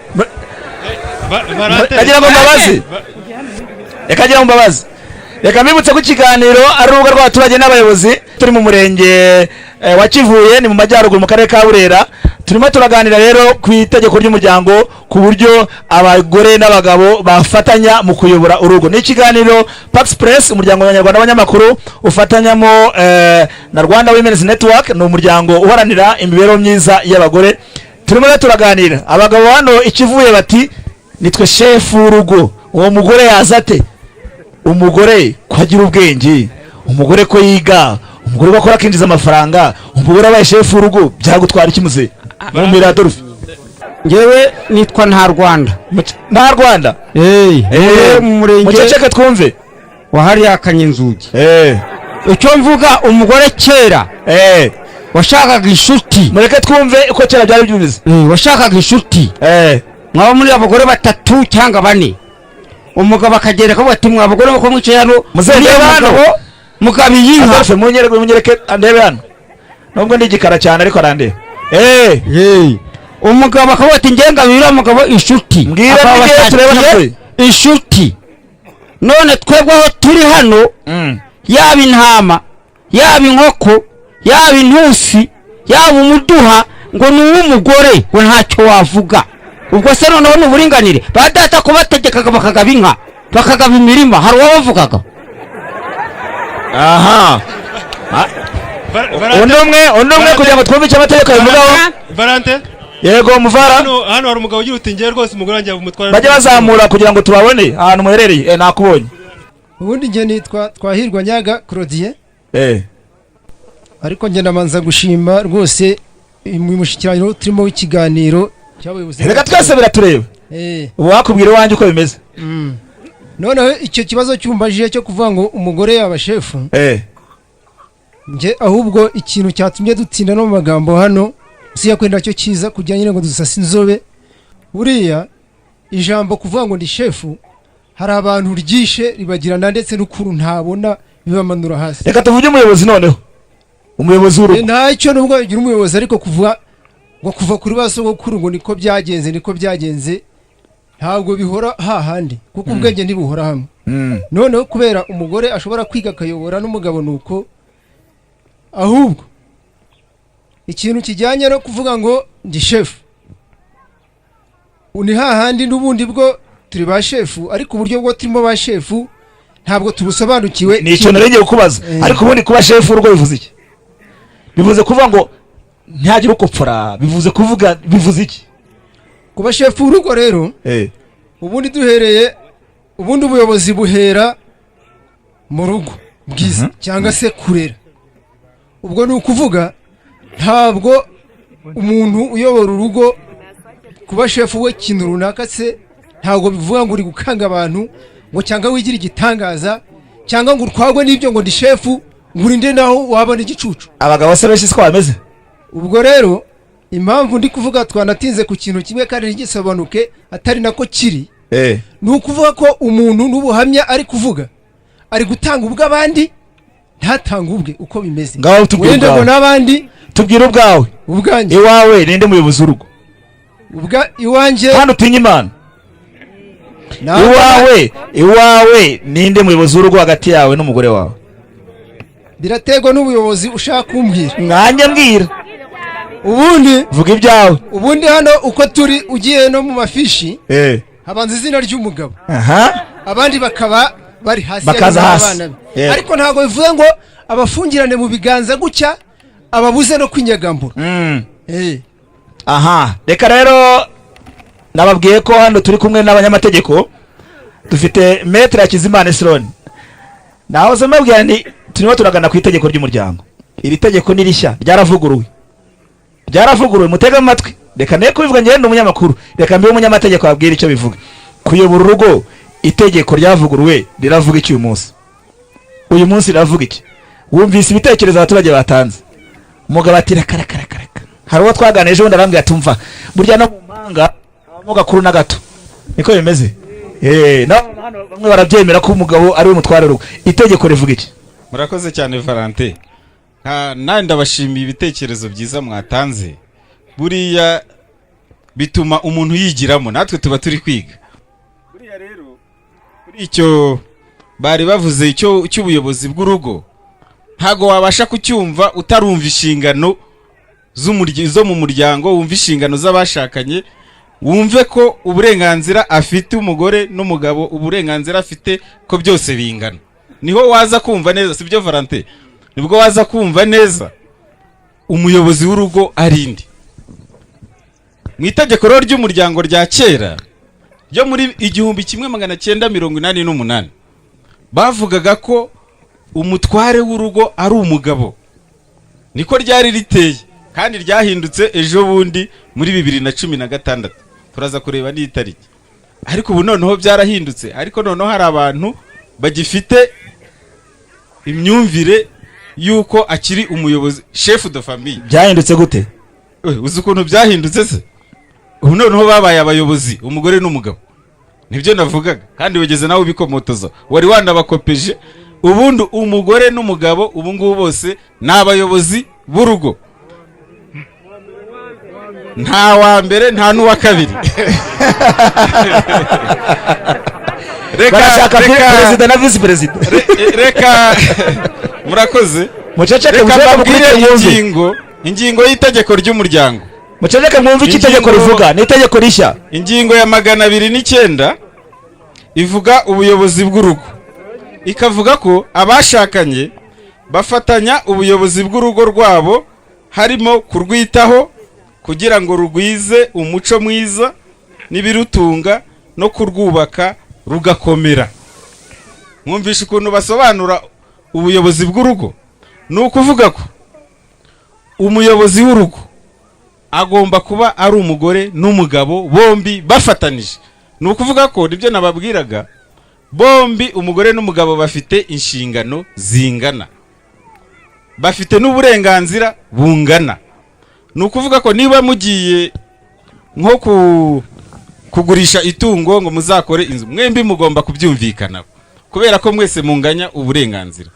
Ndagira ngo mbabaze. Reka ngira ngo mbabaze. Reka mbibutse ko ikiganiro ari urubuga rw'abaturage n'abayobozi. Turi mu murenge wa Kivuye, ni mu majyaruguru mu karere ka Burera. Turimo turaganira rero ku itegeko ry'umuryango, ku buryo abagore n'abagabo bafatanya mu kuyobora urugo. Ni ikiganiro Pax Press, umuryango w'abanyarwanda b'abanyamakuru ufatanyamo na Rwanda Women's Network, ni umuryango uharanira imibereho myiza y'abagore. Turimo rero turaganira. Abagabo hano ikivuye bati nitwe chef w'urugo. Uwo mugore yaza ate? Umugore ko agira ubwenge, umugore ko yiga, umugore ko akora akinjiza amafaranga, umugore abaye chef w'urugo byagutwara iki muze? Mumira Adolphe. Njyewe nitwa Nta Rwanda. Nta Rwanda? Mu murenge. Muceceke twumve. Wahariya Kanyenzugi. Icyo mvuga, umugore kera washakaga inshuti. Mureke twumve uko kera byari bimeze. Washakaga inshuti. Mwaba muri abagore batatu cyangwa bane, umugabo akagera akavuga ati mwa bagore ko mwicaye hano, muzende hano mugabo iyi nka. Adolphe munyereke andebe hano. Nubwo ndi igikara cyane ariko arandeba. Umugabo akavuga ati ngiye ngabira umugabo inshuti. Mbwira ngiye tureba natwe inshuti. None twebwe aho turi hano, yaba intama, yaba inkoko, yaba intusi, yaba umuduha, ngo ni uw'umugore, ngo ntacyo wavuga. Ubwo se noneho ni uburinganire? Ba data ko bategekaga bakagaba inka, bakagaba imirima, hari uwabavugaga? Aha. Undi umwe kugira ngo twumve icyo amategeko abivugaho. Valante. Yego muvara. Hano hari umugabo ugira uti ngiye rwose umugore wanjye umutwara. Bajye bazamura kugira ngo tubabone ahantu muherereye. Nakubonye. Ubundi nge nitwa Twahirwa Nyaga Claudien. Ariko nge ndamanza gushima rwose mu mushyikirano turimo w'ikiganiro cy'abayobozi. Reka twese biratureba. Ubu wakubwira iwanjye uko bimeze. Noneho icyo kibazo cyumbajije cyo kuvuga ngo umugore yaba shefu. Nge ahubwo ikintu cyatumye dutinda no mu magambo hano si yakwenda cyo kiza kujya nyine ngo dusase inzobe. Buriya ijambo kuvuga ngo ndi shefu hari abantu ryishe ribagirana ndetse n'ukuru ntabona bibamanura hasi. Reka tuvuge umuyobozi noneho. Umuyobozi w'urugo. Ntacyo nubwo yagira umuyobozi ariko kuvuga ngo kuva kuri ba sogokuru ngo niko byagenze, niko byagenze, ntabwo bihora hahandi, kuko ubwenge ntibuhora hamwe. Noneho kubera umugore ashobora kwiga akayobora n'umugabo, nuko ahubwo ikintu kijyanye no kuvuga ngo ndi shefu ni hahandi n'ubundi bwo turi ba shefu, ariko uburyo bwo turimo ba shefu ntabwo tubusobanukiwe. Ni icyo nari ngiye kukubaza. Ariko ubundi kuba shefu urugo bivuze iki? Bivuze kuvuga ngo ntihagire ukopfora, bivuze kuvuga, bivuze iki kuba shefu urugo? Rero ubundi duhereye, ubundi ubuyobozi buhera mu rugo bwiza, cyangwa se kurera. Ubwo ni ukuvuga ntabwo umuntu uyobora urugo kuba shefu we ikintu runaka se, ntabwo bivuga ngo uri gukanga abantu ngo cyangwa wigira igitangaza, cyangwa ngo utwagwe n'ibyo ngo ndi shefu, ngo urinde naho wabona igicucu. Abagabo se benshi siko bameze. Ubwo rero impamvu ndi kuvuga twanatinze ku kintu kimwe kandi ntigisobanuke atari nako kiri, ni ukuvuga ko umuntu n'ubuhamya ari kuvuga ari gutanga ubw'abandi, ntatanga ubwe uko bimeze. Ngaho tubwire Wenda ngo ubwawe. n'abandi. Tubwire ubwawe. Ubwanjye. Iwawe ninde muyobozi w'urugo? Ubwa iwanjye. Kandi utinye Imana. Iwawe ninde muyobozi w'urugo hagati yawe n'umugore wawe? Biraterwa n'ubuyobozi ushaka kumbwira. Nanjye mbwira. Ubundi vuga ibyawe. Ubundi hano uko turi, ugiye no mu mafishi, habanza izina ry'umugabo, abandi bakaba bari hasi, Bakaza y'abana hasi. be. Ariko ntabwo bivuze ngo abafungirane mu biganza gutya ababuze no kwinyagambura. Aha reka rero nababwiye ko hano turi kumwe n'abanyamategeko, dufite Maître Hakizimana Esroni. Nahoze mbabwira nti turimo turagana ku itegeko ry'umuryango. Iri tegeko ni rishya, ryaravuguruwe, ryaravuguruwe. Mutege amatwi, reka ne kubivuga ngende umunyamakuru, reka mbe umunyamategeko ababwire icyo bivuga. Kuyobora urugo, itegeko ryavuguruwe riravuga iki uyu munsi? Uyu munsi riravuga iki? Wumvise ibitekerezo abaturage batanze. Umugabo ati reka reka reka reka. Hari uwo twaganije ejo bundi arambwira ati umva, burya no mu mpanga habamo gakuru na gato. Niko bimeze. Na hano bamwe barabyemera ko umugabo ari we mutware urugo. Itegeko rivuga iki? Murakoze cyane Valentin. Nawe ndabashimiye ibitekerezo byiza mwatanze. Buriya bituma umuntu yigiramo, natwe tuba turi kwiga. Buriya rero kuri icyo bari bavuze icyo cy'ubuyobozi bw'urugo, ntago wabasha kucyumva utarumva inshingano zo mu muryango, wumva inshingano z'abashakanye, wumve ko uburenganzira afite umugore n'umugabo, uburenganzira afite ko byose bingana. Niho waza kumva neza, sibyo Valentin? Nibwo waza kumva neza umuyobozi w'urugo arinde. Mu itegeko rero ry'umuryango rya kera ryo muri 1988 bavugaga ko umutware w'urugo ari umugabo. Niko ryari riteye, kandi ryahindutse ejo bundi muri 2016. Turaza kureba n'itariki. Ariko ubu noneho byarahindutse, ariko noneho hari abantu bagifite imyumvire yuko akiri umuyobozi, chef de famille. Byahindutse gute? Uzi ukuntu byahindutse se? Ubu noneho babaye abayobozi, umugore n'umugabo. Nibyo navugaga, kandi wigeze nawe ubikomotoza, wari wanabakopeje. Ubundi umugore n'umugabo ubu ngubu bose ni abayobozi b'urugo. Nta wa mbere nta n'uwa kabiri. Reka perezida na vice perezida. Reka murakoze. Muceceke, reka mbabwire ingingo y'itegeko ry'umuryango. Muceceke mwumve icyo itegeko rivuga, ni itegeko rishya. Ingingo ya 209 ivuga ubuyobozi bw'urugo. Ikavuga ko abashakanye bafatanya ubuyobozi bw'urugo rwabo, harimo kurwitaho kugira ngo rugwize umuco mwiza n'ibirutunga no kurwubaka rugakomera. Mwumvishe ukuntu basobanura ubuyobozi bw'urugo? Ni ukuvuga ko umuyobozi w'urugo agomba kuba ari umugore n'umugabo bombi bafatanije. Ni ukuvuga ko nibyo nababwiraga, bombi umugore n'umugabo bafite inshingano zingana, bafite n'uburenganzira bungana. Ni ukuvuga ko niba mugiye nko kugurisha itungo ngo muzakore inzu, mwembi mugomba kubyumvikana kubera ko mwese munganya uburenganzira.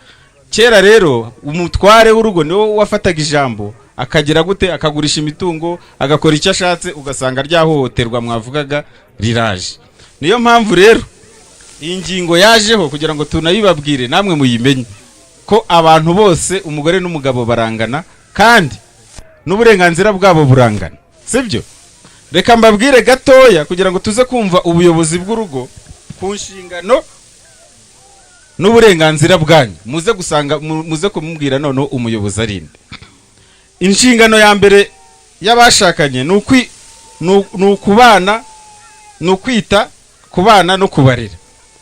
Kera rero umutware w'urugo niwe wafataga ijambo akagira gute, akagurisha imitungo, agakora icyo ashatse, ugasanga ryahohoterwa mwavugaga riraje. Niyo mpamvu rero iyi ngingo yajeho kugira ngo tunayibabwire namwe muyimenye ko abantu bose umugore n'umugabo barangana kandi n'uburenganzira bwabo burangana, sibyo? Reka mbabwire gatoya kugira ngo tuze kumva ubuyobozi bw'urugo ku nshingano n'uburenganzira bwanyu, muze gusanga muze kumubwira noneho umuyobozi arinde. Inshingano ya mbere y'abashakanye ni ukubana, ni ukwita ku bana no kubarera.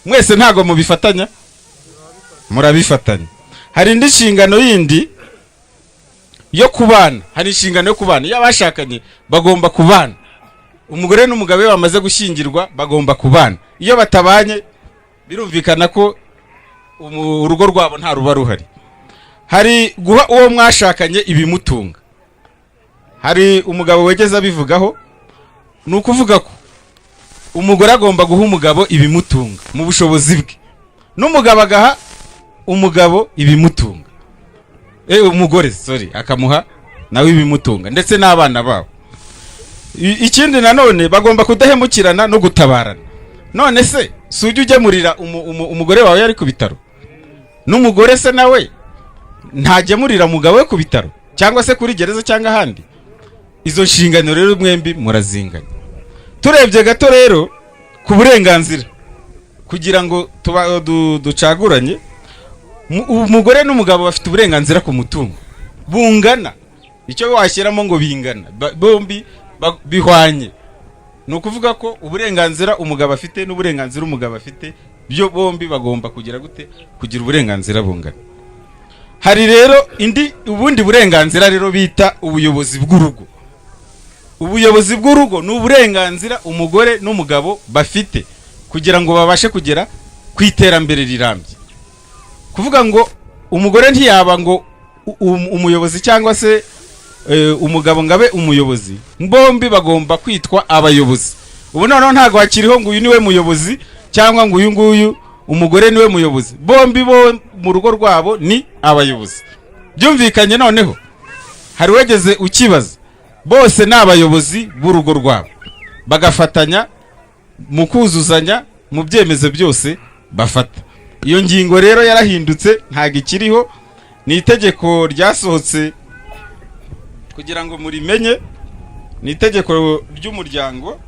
Mwese ntago mubifatanya, murabifatanya. Hari indi nshingano yindi yo kubana, hari inshingano yo kubana iyo abashakanye bagomba kubana. Umugore n'umugabo bamaze gushyingirwa bagomba kubana. Iyo batabanye birumvikana ko urugo rwabo nta ruba ruhari. Hari guha uwo mwashakanye ibimutunga. Hari umugabo wegeze abivugaho, ni ukuvuga ko umugore agomba guha umugabo ibimutunga mu bushobozi bwe, n'umugabo agaha umugabo ibimutunga, umugore sorry akamuha nawe ibimutunga ndetse n'abana babo. Ikindi nanone bagomba kudahemukirana no gutabarana. None se si ujya ugemurira umugore wawe yari ku bitaro, n'umugore se nawe ntagemurira umugabo we ku bitaro cyangwa se kuri gereza cyangwa ahandi? Izo nshingano rero mwembi murazinganya. Turebye gato rero ku burenganzira kugira ngo ducaguranye, umugore n'umugabo bafite uburenganzira ku mutungo bungana. Icyo washyiramo ngo bingana, bombi bihwanye. Ni ukuvuga ko uburenganzira umugabo afite n'uburenganzira umugabo afite byo bombi bagomba kugira gute, kugira uburenganzira bungana. Hari rero indi ubundi burenganzira rero bita ubuyobozi bw'urugo. Ubuyobozi bw'urugo ni uburenganzira umugore n'umugabo bafite kugira ngo babashe kugera ku iterambere rirambye. Kuvuga ngo umugore ntiyaba ngo umuyobozi cyangwa se umugabo ngabe umuyobozi, bombi bagomba kwitwa abayobozi. Ubu noneho ntago hakiriho ngo uyu niwe muyobozi cyangwa ngo uyu nguyu umugore niwe muyobozi, bombi bo mu rugo rwabo ni abayobozi. Byumvikanye? Noneho hari wegeze ukibaza, bose ni abayobozi b'urugo rwabo, bagafatanya mu kuzuzanya mu byemezo byose bafata. Iyo ngingo rero yarahindutse ntago ikiriho, ni itegeko ryasohotse kugira ngo murimenye, ni itegeko ry'umuryango,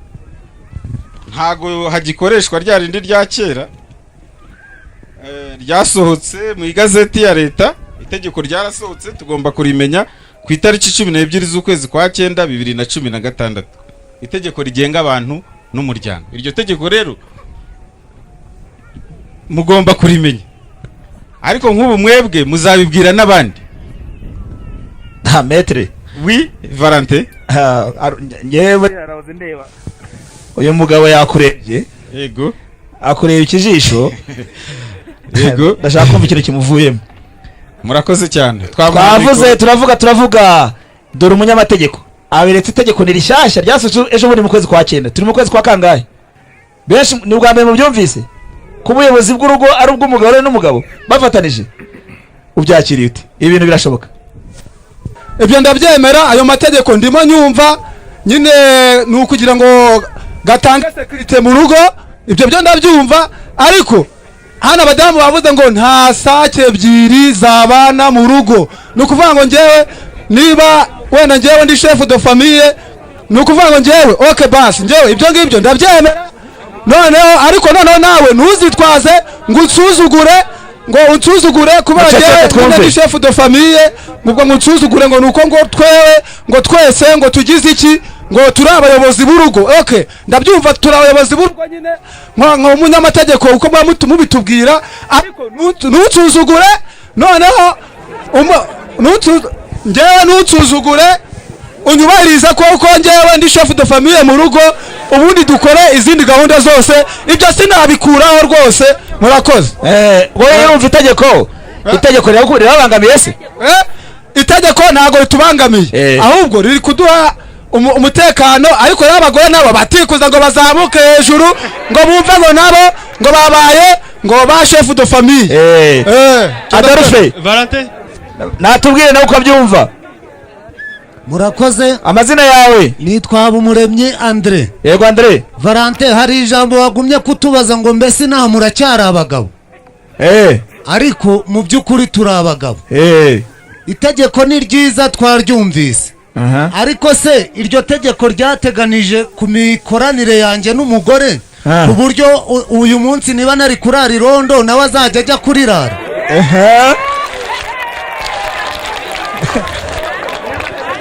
ntago hagikoreshwa rya rindi rya kera, ryasohotse mu igazeti ya leta. Itegeko ryarasohotse tugomba kurimenya ku itariki 12 z'ukwezi kwa 9 2016, itegeko rigenga abantu n'umuryango. Iryo tegeko rero mugomba kurimenya, ariko nk'ubu mwebwe muzabibwira n'abandi. Ha maître oui Valentin, ngewe arahoze ndeba uyu mugabo yakurebye, yego akureba ikijisho, yego ndashaka kumva ikintu kimuvuyemo. Murakoze cyane. Twavuze turavuga dore umunyamategeko aberetse itegeko ni rishyashya ryasohotse ejo bundi mu kwezi kwa 9. Turi mu kwezi kwa kangahe? Benshi ni ubwa mbere mubyumvise ko ubuyobozi bw'urugo ari ubw'umugore n'umugabo bafatanije. Ubyakiriye ute? Ibintu birashoboka? Ibyo ndabyemera, ayo mategeko ndimo nyumva nyine ni ukugira ngo gatange sécurité mu rugo, ibyo byo ndabyumva. Ariko hano abadamu bavuze ngo nta sake ebyiri zabana mu rugo. Ni ukuvuga ngo ngewe niba wenda ngewe ndi chef de famille, ni ukuvuga ngo ngewe okay basi ngewe ibyo ngibyo ndabyemera. Noneho ariko noneho nawe ntuzitwaze ngo unsuzugure, ngo unsuzugure kuba ngewe ndi chef de famille, ngo unsuzugure ngo nuko ngo twewe ngo twese ngo tugize iki, ngo turi abayobozi b'urugo. Okay ndabyumva turi abayobozi b'urugo nyine nka umunyamategeko uko mubitubwira, ariko ntunsuzugure. Noneho ngewe ntunsuzugure, unyubahiriza ko ngewe ndi chef de famille mu rugo, ubundi dukore izindi gahunda zose. Ibyo sinabikuraho rwose. Murakoze. Wowe urumva itegeko, itegeko rirabangamiye se? Itegeko ntago ritubangamiye, ahubwo riri kuduha umutekano. Ariko y'abagore nabo batikuza ngo bazamuke hejuru ngo bumve ngo nabo ngo babaye ngo ba chef de famille. Adolphe Valentin natubwire nawe uko abyumva. Murakoze. Amazina yawe? Nitwa Habumuremyi Andre. Yego Andre. Valente, hari ijambo wagumye kutubaza ngo mbese inaha muracyari abagabo? Ariko mu by'ukuri turi abagabo. Itegeko ni ryiza, twaryumvise. Ariko se iryo tegeko ryateganije ku mikoranire yanjye n'umugore, ku buryo uyu munsi niba nari kurara irondo nawe azajya ajya kurirara?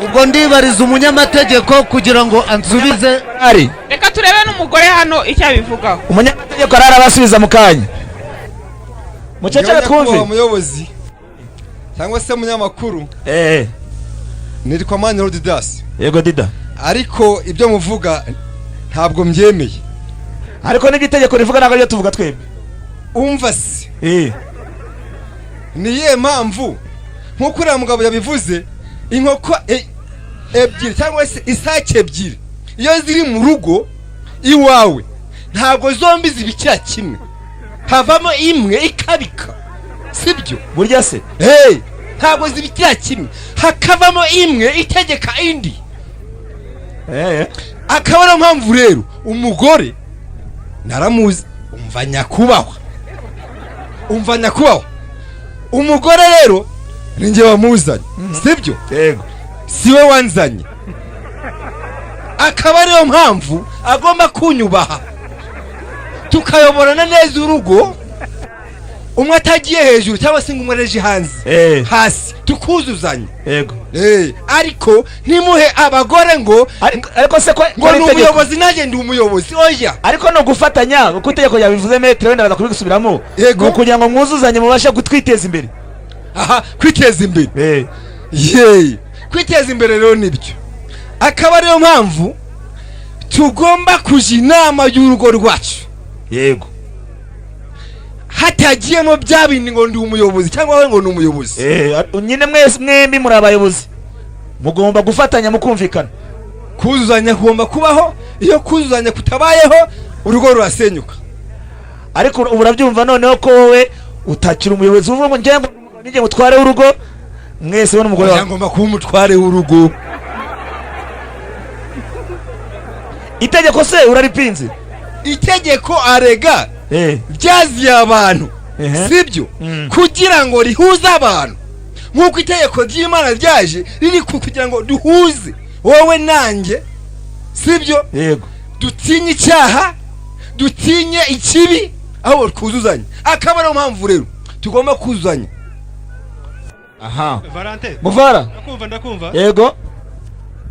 Ubwo ndibariza umunyamategeko kugira ngo ansubize. Reka turebe n'umugore hano icyo abivugaho. Umunyamategeko arabasubiza mu kanya. Mucecere twumve. Umuyobozi cyangwa se umunyamakuru. Nitwa Maniro Didas. Yego Dida. Ariko ibyo muvuga ntabwo mbyemeye. Ariko n'ibyo itegeko rivuga ntabwo aribyo tuvuga twebwe. Umva se. Niye mpamvu nkuko uriya mugabo yabivuze, inkoko ebyiri cyangwa se isake ebyiri iyo ziri mu rugo iwawe ntabwo zombi zibikira kimwe, havamo imwe ikabika, sibyo? Burya se ntabwo zibikira kimwe, hakavamo imwe itegeka indi. Akaba ariyo mpamvu rero umugore naramuzi, umva nyakubahwa, umva nyakubahwa, umugore rero ninjye wamuzanye, sibyo? Yego. Siwe wanzanye, akaba ariyo mpamvu agomba kunyubaha, tukayoborana neza urugo, umwe atagiye hejuru cyangwa se ngo umwe areje hanze hasi, tukuzuzanya. Yego. Ariko ntimuhe abagore ngo ariko se ko ngo ni umuyobozi nanjye ndi umuyobozi, oya. Ariko no gufatanya uko itegeko yabivuze metre wenda baza kubigusubiramo, ni ukugira ngo mwuzuzanye mubashe gutwiteza imbere. Aha, kwiteza imbere. Yeye, kwiteza imbere rero nibyo. Akaba ariyo mpamvu tugomba kuja inama y'urugo rwacu. Yego. Hatagiyemo bya bindi ngo ndi umuyobozi cyangwa we ngo ni umuyobozi. Nyine mwese mwembi muri abayobozi, mugomba gufatanya mukumvikana. Kuzuzanya kugomba kubaho, iyo kuzuzanya kutabayeho urugo rurasenyuka. Ariko urabyumva noneho ko wowe utakira umuyobozi, uvuga ngo njye nijye mutware w'urugo, mwese we n'umugore wawe ngomba kuba umutware w'urugo. Itegeko se uraripinze? Itegeko arega ryaziye abantu, sibyo? Kugira ngo rihuze abantu, nk'uko itegeko ry'Imana ryaje riri kugira ngo duhuze wowe nanjye, sibyo? Yego. Dutinye icyaha, dutinye ikibi, aho twuzuzanye. Akaba ariyo mpamvu rero tugomba kuzuzanya. Aha. Valente. Muvara. Ndakumva, ndakumva. Yego.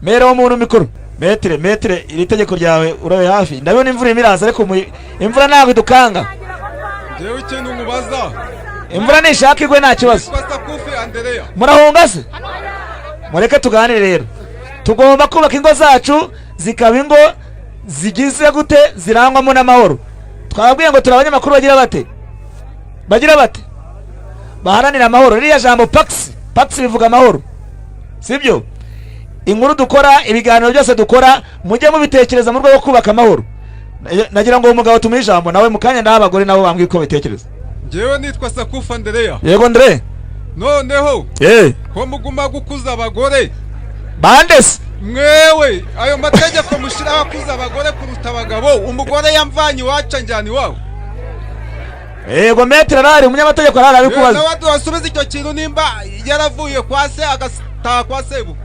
Mera wo muntu mikoro. Metre, metre, iri tegeko ryawe urabe hafi. Ndabona imvura imiraza ariko imvura ntabwo idukanga. Jewe ikintu mubaza. Imvura nishaka igwe nta kibazo. Murahunga se? Mureke tuganire rero. Tugomba kubaka ingo zacu zikaba ingo zigize gute, zirangwamo n'amahoro. Twababwiye ngo turi abanyamakuru bagira bate? Bagira bate? Baharanira amahoro. Ririya jambo pax, pax bivuga amahoro, sibyo? Inkuru dukora, ibiganiro byose dukora, mujye mubitekereza mu rwego rwo kubaka amahoro. Nagira ngo umugabo tumuhe ijambo nawe mukanya, ndaha abagore nabo bambwiye uko babitekereza. Njyewe nitwa Sakufa Andereya. Yego Andre. Noneho ko muguma gukuza abagore bande se? Mwewe ayo mategeko mushiraho akuza abagore kuruta abagabo, umugore yamvanye iwacu anjyana iwawe. Yego metre arahari, umunyamategeko arahari abikubaza. Nawe wasubiza icyo kintu nimba yaravuye kwa se agataha kwa sebu.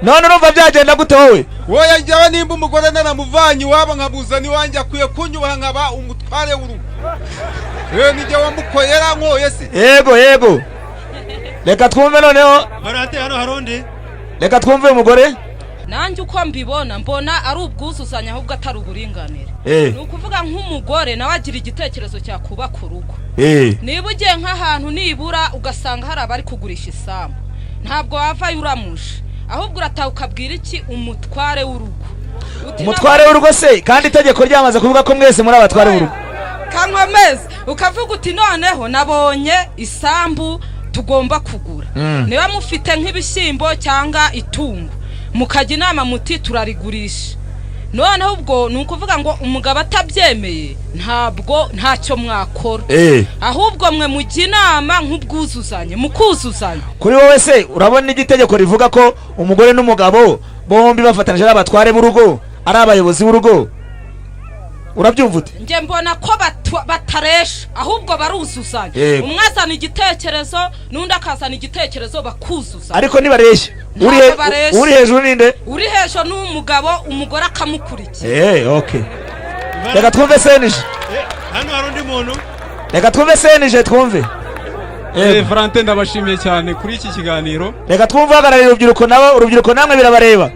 None urumva byagenda gute wowe? Wowe njyewe nimba umugore naramuvanye iwabo nkabuzana iwanjye, akwiye kunyubaha nkaba umutware w'urugo. Nijye wamukoye yarankoye se. Yego yego. Reka twumve noneho. Valente hano harundi. Reka twumve umugore. Nanjye uko mbibona mbona ari ubwuzuzanye ahubwo atari uburinganire. Ni ukuvuga nk'umugore nawe agira igitekerezo cyakubaka urugo. Niba ugiye nk'ahantu nibura ugasanga hari abari kugurisha isambu, ntabwo wavayo uramuje, ahubwo urataha ukabwira iki umutware w'urugo. Umutware w'urugo se kandi itegeko ryamaze kuvuga ko mwese muri abatware b'urugo. Kankomeze ukavuga uti noneho nabonye isambu tugomba kugura. Niba mufite nk'ibishyimbo cyangwa itungo, mukajya inama muti turarigurisha. Noneho ubwo ni ukuvuga ngo umugabo atabyemeye ntabwo ntacyo mwakora, ahubwo mwe mujya inama nk'ubwuzuzanye, mukuzuzanya. Kuri wowe se urabona igitegeko rivuga ko umugore n'umugabo bombi bafatanije ari abatware b'urugo, ari abayobozi b'urugo, urabyumva ute? Njye mbona ko bataresha, ahubwo baruzuzanya. Umwe azana igitekerezo n'undi akazana igitekerezo, bakuzuzanya. Ariko ntibareshya. Uri hejuru ninde? Uri hejuru ni umugabo, umugore akamukurikira. Okay, reka twumve senije. Hano hari undi muntu. Reka twumve senije, twumve. Valentin, ndabashimiye cyane kuri iki kiganiro. Reka twumve uhagarariye urubyiruko, nabo urubyiruko namwe birabareba.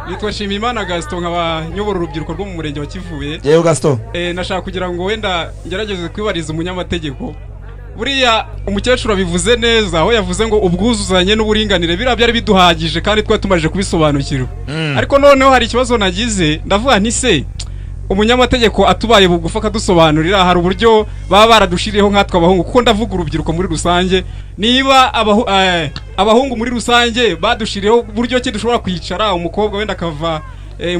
Nitwa Shimimana Gaston, nkaba nyobora urubyiruko rwo mu murenge wa Kivuye. Yewe Gaston. Nashaka kugira ngo wenda ngerageze kwibariza umunyamategeko. Buriya umukecuru abivuze neza, aho yavuze ngo ubwuzuzanye n'uburinganire biriya byari biduhagije kandi twari tumaze kubisobanukirwa. Ariko noneho hari ikibazo nagize, ndavuga nti se umunyamategeko atubaye bugufa akadusobanurira, hari uburyo baba baradushiriyeho nkatwe abahungu, kuko ndavuga urubyiruko muri rusange, niba abahungu muri rusange badushiriyeho uburyo ki dushobora kwicara, umukobwa wenda akava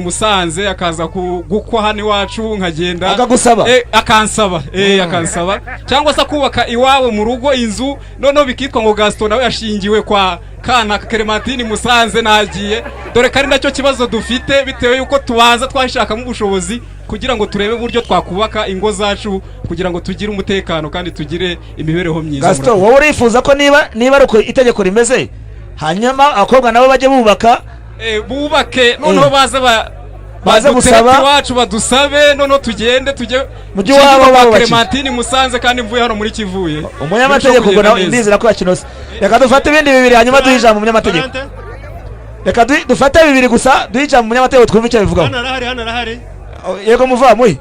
Musanze akaza gukwa hano iwacu, nkagenda akagusaba, akansaba, akansaba, cyangwa se akubaka iwabo mu rugo inzu, noneho bikitwa ngo Gaston nawe yashingiwe kwa kana Clementine Musanze nagiye. Dore kari nacyo kibazo dufite, bitewe yuko tubanza twashakamo ubushobozi kugira ngo turebe uburyo twakubaka ingo zacu, kugira ngo tugire umutekano kandi tugire imibereho myiza. Gaston, wowe urifuza ko niba ari uko itegeko rimeze, hanyuma abakobwa nabo bajye bubaka, bubake, noneho baze gusaba iwacu, badusabe, noneho tugende tujye mu giwabo kwa Clementine Musanze kandi mvuye hano muri Kivuye. Umunyamategeko ubwo nawe ndizera ko yakinose. Reka dufate ibindi bibiri hanyuma duhe ijambo umunyamategeko. Reka dufate bibiri gusa duhe ijambo umunyamategeko twumve icyo abivugaho. Hano arahari, hano arahari. Yego muvamuye.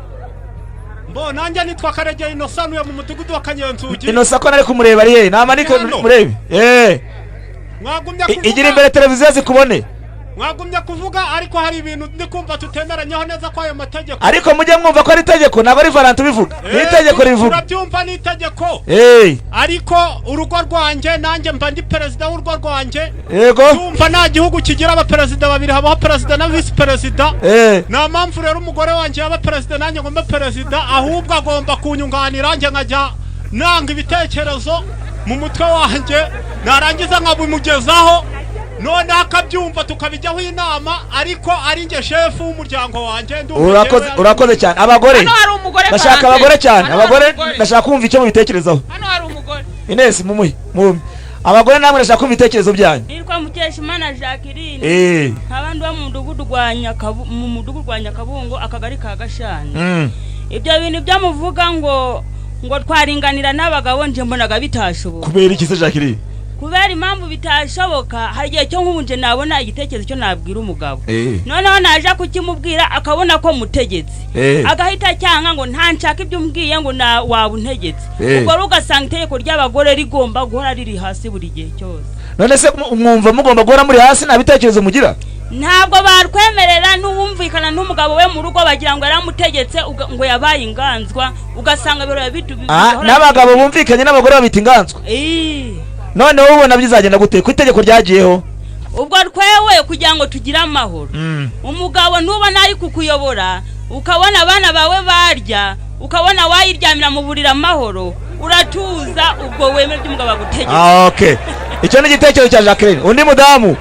Mbo nanjye nitwa Karegeya Innocent, uyo mu mudugudu wa Kanyenzugi. Innocent ko nari kumureba ari he? Namanike murebe. Mwagumya kuvuga. Igira imbere televiziyo zikubone. Mwagumya kuvuga, ariko hari ibintu ndi kumva tutemeranyeho neza ko ayo mategeko. Ariko mujye mwumva ko ari itegeko, ntabwo ari Valentin ubivuga. Ni itegeko rivuga. Turabyumva, ni itegeko. Ariko urugo rwanjye nanjye mba ndi perezida w'urugo rwanjye. Yego. Ndumva nta gihugu kigira abaperezida babiri, habaho perezida na visi perezida. Nta mpamvu rero umugore wanjye yaba perezida nanjye ngomba perezida, ahubwo agomba kunyunganira, njye nkajya nanga ibitekerezo mu mutwe wanjye, narangiza nkabimugezaho, none akabyumva tukabijyaho inama, ariko ari nge shefu w'umuryango wanjye. Urakoze cyane. Abagore ndashaka abagore cyane, abagore ndashaka kumva icyo mubitekerezaho. Hano hari umugore. Ines mumuhe mumi. Abagore namwe ndashaka kumva ibitekerezo byanyu. Nitwa Mukeshimana Jacqueline. Abandi bo mu mudugudu rwa mu mudugudu rwa Nyakabungo, akagari ka Gashani. Ibyo bintu byamuvuga ngo twaringanira n'abagabo, nje mbonaga bitashoboka. Kubera iki se Jacqueline? Kubera impamvu bitashoboka, hari igihe cyo nk'ubu nje nabona igitekerezo cyo nabwira umugabo, noneho naje kukimubwira akabona ko mutegetse, agahita cyanga ngo nta nshaka ibyo umbwiye, ngo na waba untegetse. Ubwo rero ugasanga itegeko ry'abagore rigomba guhora riri hasi buri gihe cyose. None se mwumva mugomba guhora muri hasi, nta bitekerezo mugira? Ntabwo barwemerera n'uwumvikana n'umugabo we mu rugo, bagira ngo yaramutegetse, ngo yabaye inganzwa, ugasanga birora bitu. N'abagabo bumvikanye n'abagore babita inganzwa. None wowe ubona bizagenda gute ku itegeko ryagiyeho? Ubwo twewe kugira ngo tugire amahoro, umugabo nubona ari kukuyobora, ukabona abana bawe barya, ukabona wayiryamira mu buriri amahoro, uratuza, ubwo wemera ibyo umugabo agutegetse. Okay, icyo ni igitekerezo cya Jacqueline. Undi mudamu,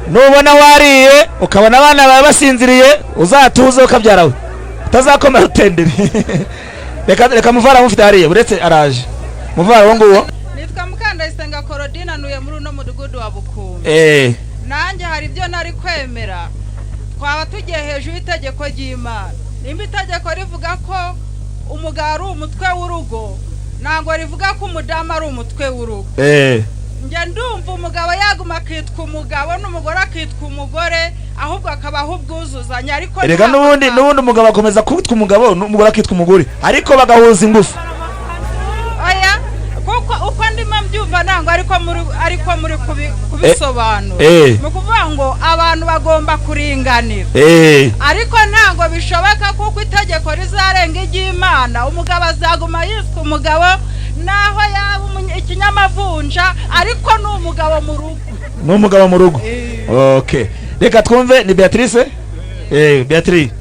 nubona wariye ukabona abana bawe basinziriye, uzatuze ukabyara we, utazakomera utendere. Reka muvara mufite hariya, uretse araje. Muvara wo nguwo. Nitwa Mukandayisenga Korodina, ntuye muri uno mudugudu wa Bukumbi. Nanjye hari ibyo nari kwemera, twaba tugiye hejuru y'itegeko ry'Imana. Nimba itegeko rivuga ko umugabo ari umutwe w'urugo, ntabwo rivuga ko umudamu ari umutwe w'urugo. Njye ndumva umugabo yaguma akitwa umugabo n'umugore akitwa umugore, ahubwo akabaho ubwuzuzanye. Ariko erega n'ubundi umugabo akomeza kwitwa umugabo n'umugore akitwa umugore, ariko bagahuza ingufu. Oya, kuko uko ndimo mbyumva ntango ariko muri kubisobanura. Mu kuvuga ngo abantu bagomba kuringanira, ariko ntango bishoboka kuko itegeko rizarenga iry'Imana. Umugabo azaguma yitwa umugabo naho yaba ikinyamavunja, ariko ni umugabo mu rugo. Ni umugabo mu rugo. Okay, Reka twumve ni Beatrice. Beatrice,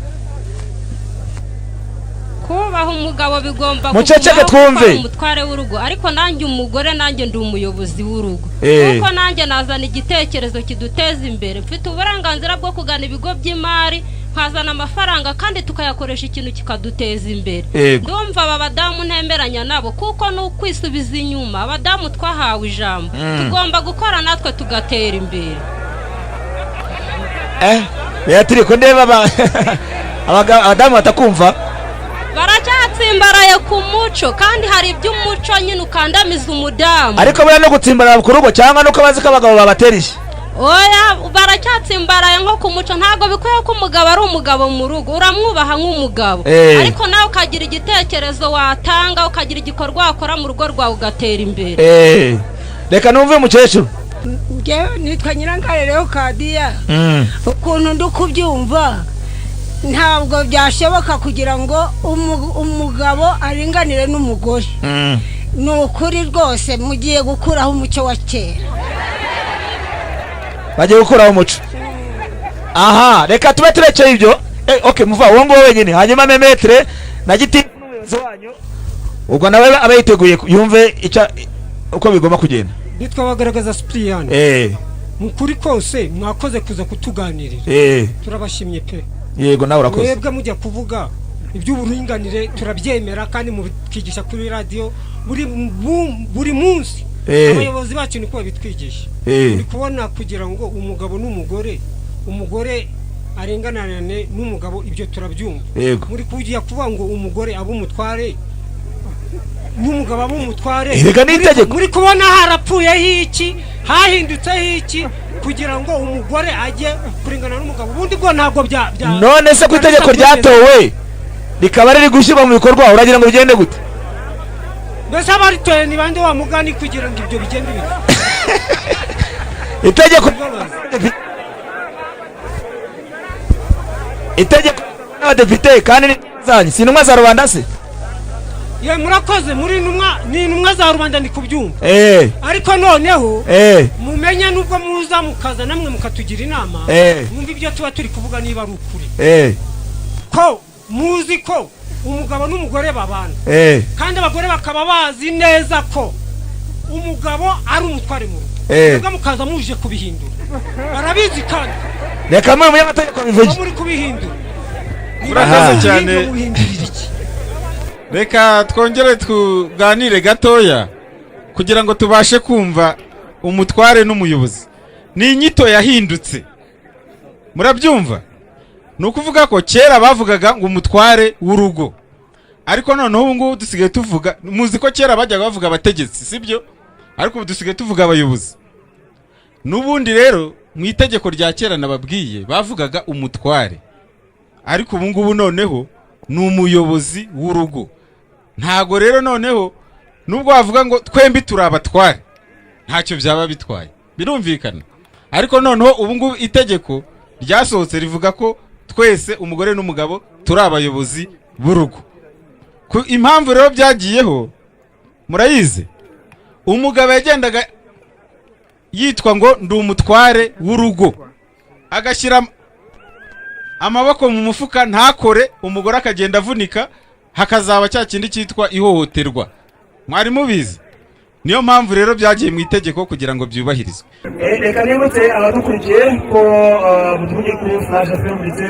kubaha umugabo bigomba Muceceke twumve. Umutware w'urugo, ariko nanjye umugore nanjye ndi umuyobozi w'urugo, kuko nanjye nazana igitekerezo kiduteza imbere. Mfite uburenganzira bwo kugana ibigo by'imari nkazana amafaranga kandi tukayakoresha ikintu kikaduteza imbere. Ndumva aba badamu ntemeranya nabo, kuko ni ukwisubiza inyuma. Abadamu twahawe ijambo, tugomba gukora natwe tugatera imbere. Beatrice, ko ndeba abadamu batakumva. Baracyatsimbaraye ku muco, kandi hari iby'umuco nyine ukandamiza umudamu. Ariko buriya no gutsimbarara ku rugo cyangwa nuko bazi ko abagabo babaterije. Oya, baracyatsimbaraye nko ku muco. Ntabwo bikwiye ko umugabo ari umugabo mu rugo, uramwubaha nk'umugabo, ariko nawe ukagira igitekerezo watanga, ukagira igikorwa wakora mu rugo rwawe ugatera imbere. Reka numve umukecuru. Njyewe nitwa Nyirangarere Kadiya. Ukuntu ndi kubyumva, ntabwo byashoboka kugira ngo umugabo aringanire n'umugore. Ni ukuri rwose mugiye gukuraho umuco wa kera. Bagiye gukuraho umuco. Aha, reka tube turekeye ibyo. Okay, muva uwo nguwo wenyine, hanyuma memetre na giti n'umuyobozi wanyu, ubwo nawe aba yiteguye yumve uko bigomba kugenda. Nitwa Bagaragaza Cyprien. Mu kuri kose mwakoze kuza kutuganirira. Turabashimye pe. Yego, nawe urakoze. Mwebwe mujya kuvuga iby'uburinganire turabyemera, kandi mubitwigisha kuri radio buri munsi. Abayobozi bacu niko babitwigisha. Uri kubona kugira ngo umugabo n'umugore, umugore arenganane n'umugabo, ibyo turabyumva. Muri kugiye kuvuga ngo umugore abe umutware n'umugabo abe umutware. Erega ni itegeko. Muri kubona harapfuyeho iki, hahindutseho iki kugira ngo umugore ajye kuringana n'umugabo. Ubundi bwo ntabwo bya None se ku itegeko ryatowe rikaba riri gushyirwa mu bikorwa, uragira ngo bigende gute? Mbese abaritoye ni bande wa mugani kugira ngo ibyo bigende bite? Itegeko n'abadepite kandi ni zanyu, si intumwa za rubanda se? Ye, murakoze, muri intumwa, ni intumwa za rubanda ndi kubyumva. Ariko noneho mumenye nubwo muza mukaza namwe mukatugira inama, mwumva ibyo tuba turi kuvuga niba ari ukuri. Ko muzi ko umugabo n'umugore babana, kandi abagore bakaba bazi neza ko umugabo ari umutware mu rugo. Mwebwe mukaza muje kubihindura, barabizi kandi. Reka muri umunyamategeko bivuge. Muri kubihindura. Murakoze cyane. Reka twongere tuganire gatoya kugira ngo tubashe kumva umutware n'umuyobozi. Ni inyito yahindutse. Murabyumva? Ni ukuvuga ko kera bavugaga ngo umutware w'urugo, ariko noneho ubu ngubu dusigaye tuvuga, muzi ko kera bajyaga bavuga abategetsi, sibyo? Ariko ubu dusigaye tuvuga abayobozi. N'ubundi rero mu itegeko rya kera nababwiye bavugaga umutware, ariko ubu ngubu noneho ni umuyobozi w'urugo. Ntago rero noneho nubwo bavuga ngo twembi turi abatware, ntacyo byaba bitwaye, birumvikana. Ariko noneho ubu ngubu itegeko ryasohotse rivuga ko twese umugore n'umugabo turi abayobozi b'urugo. Ku impamvu rero byagiyeho murayizi, umugabo yagendaga yitwa ngo ndi umutware w'urugo, agashyira amaboko mu mufuka ntakore, umugore akagenda avunika, hakazaba cya kindi cyitwa ihohoterwa. Mwari mubizi? Niyo mpamvu rero byagiye mu itegeko kugira ngo byubahirizwe. Reka nibutse abadukurikiye ko mudukurikiye kuri Flash FM ndetse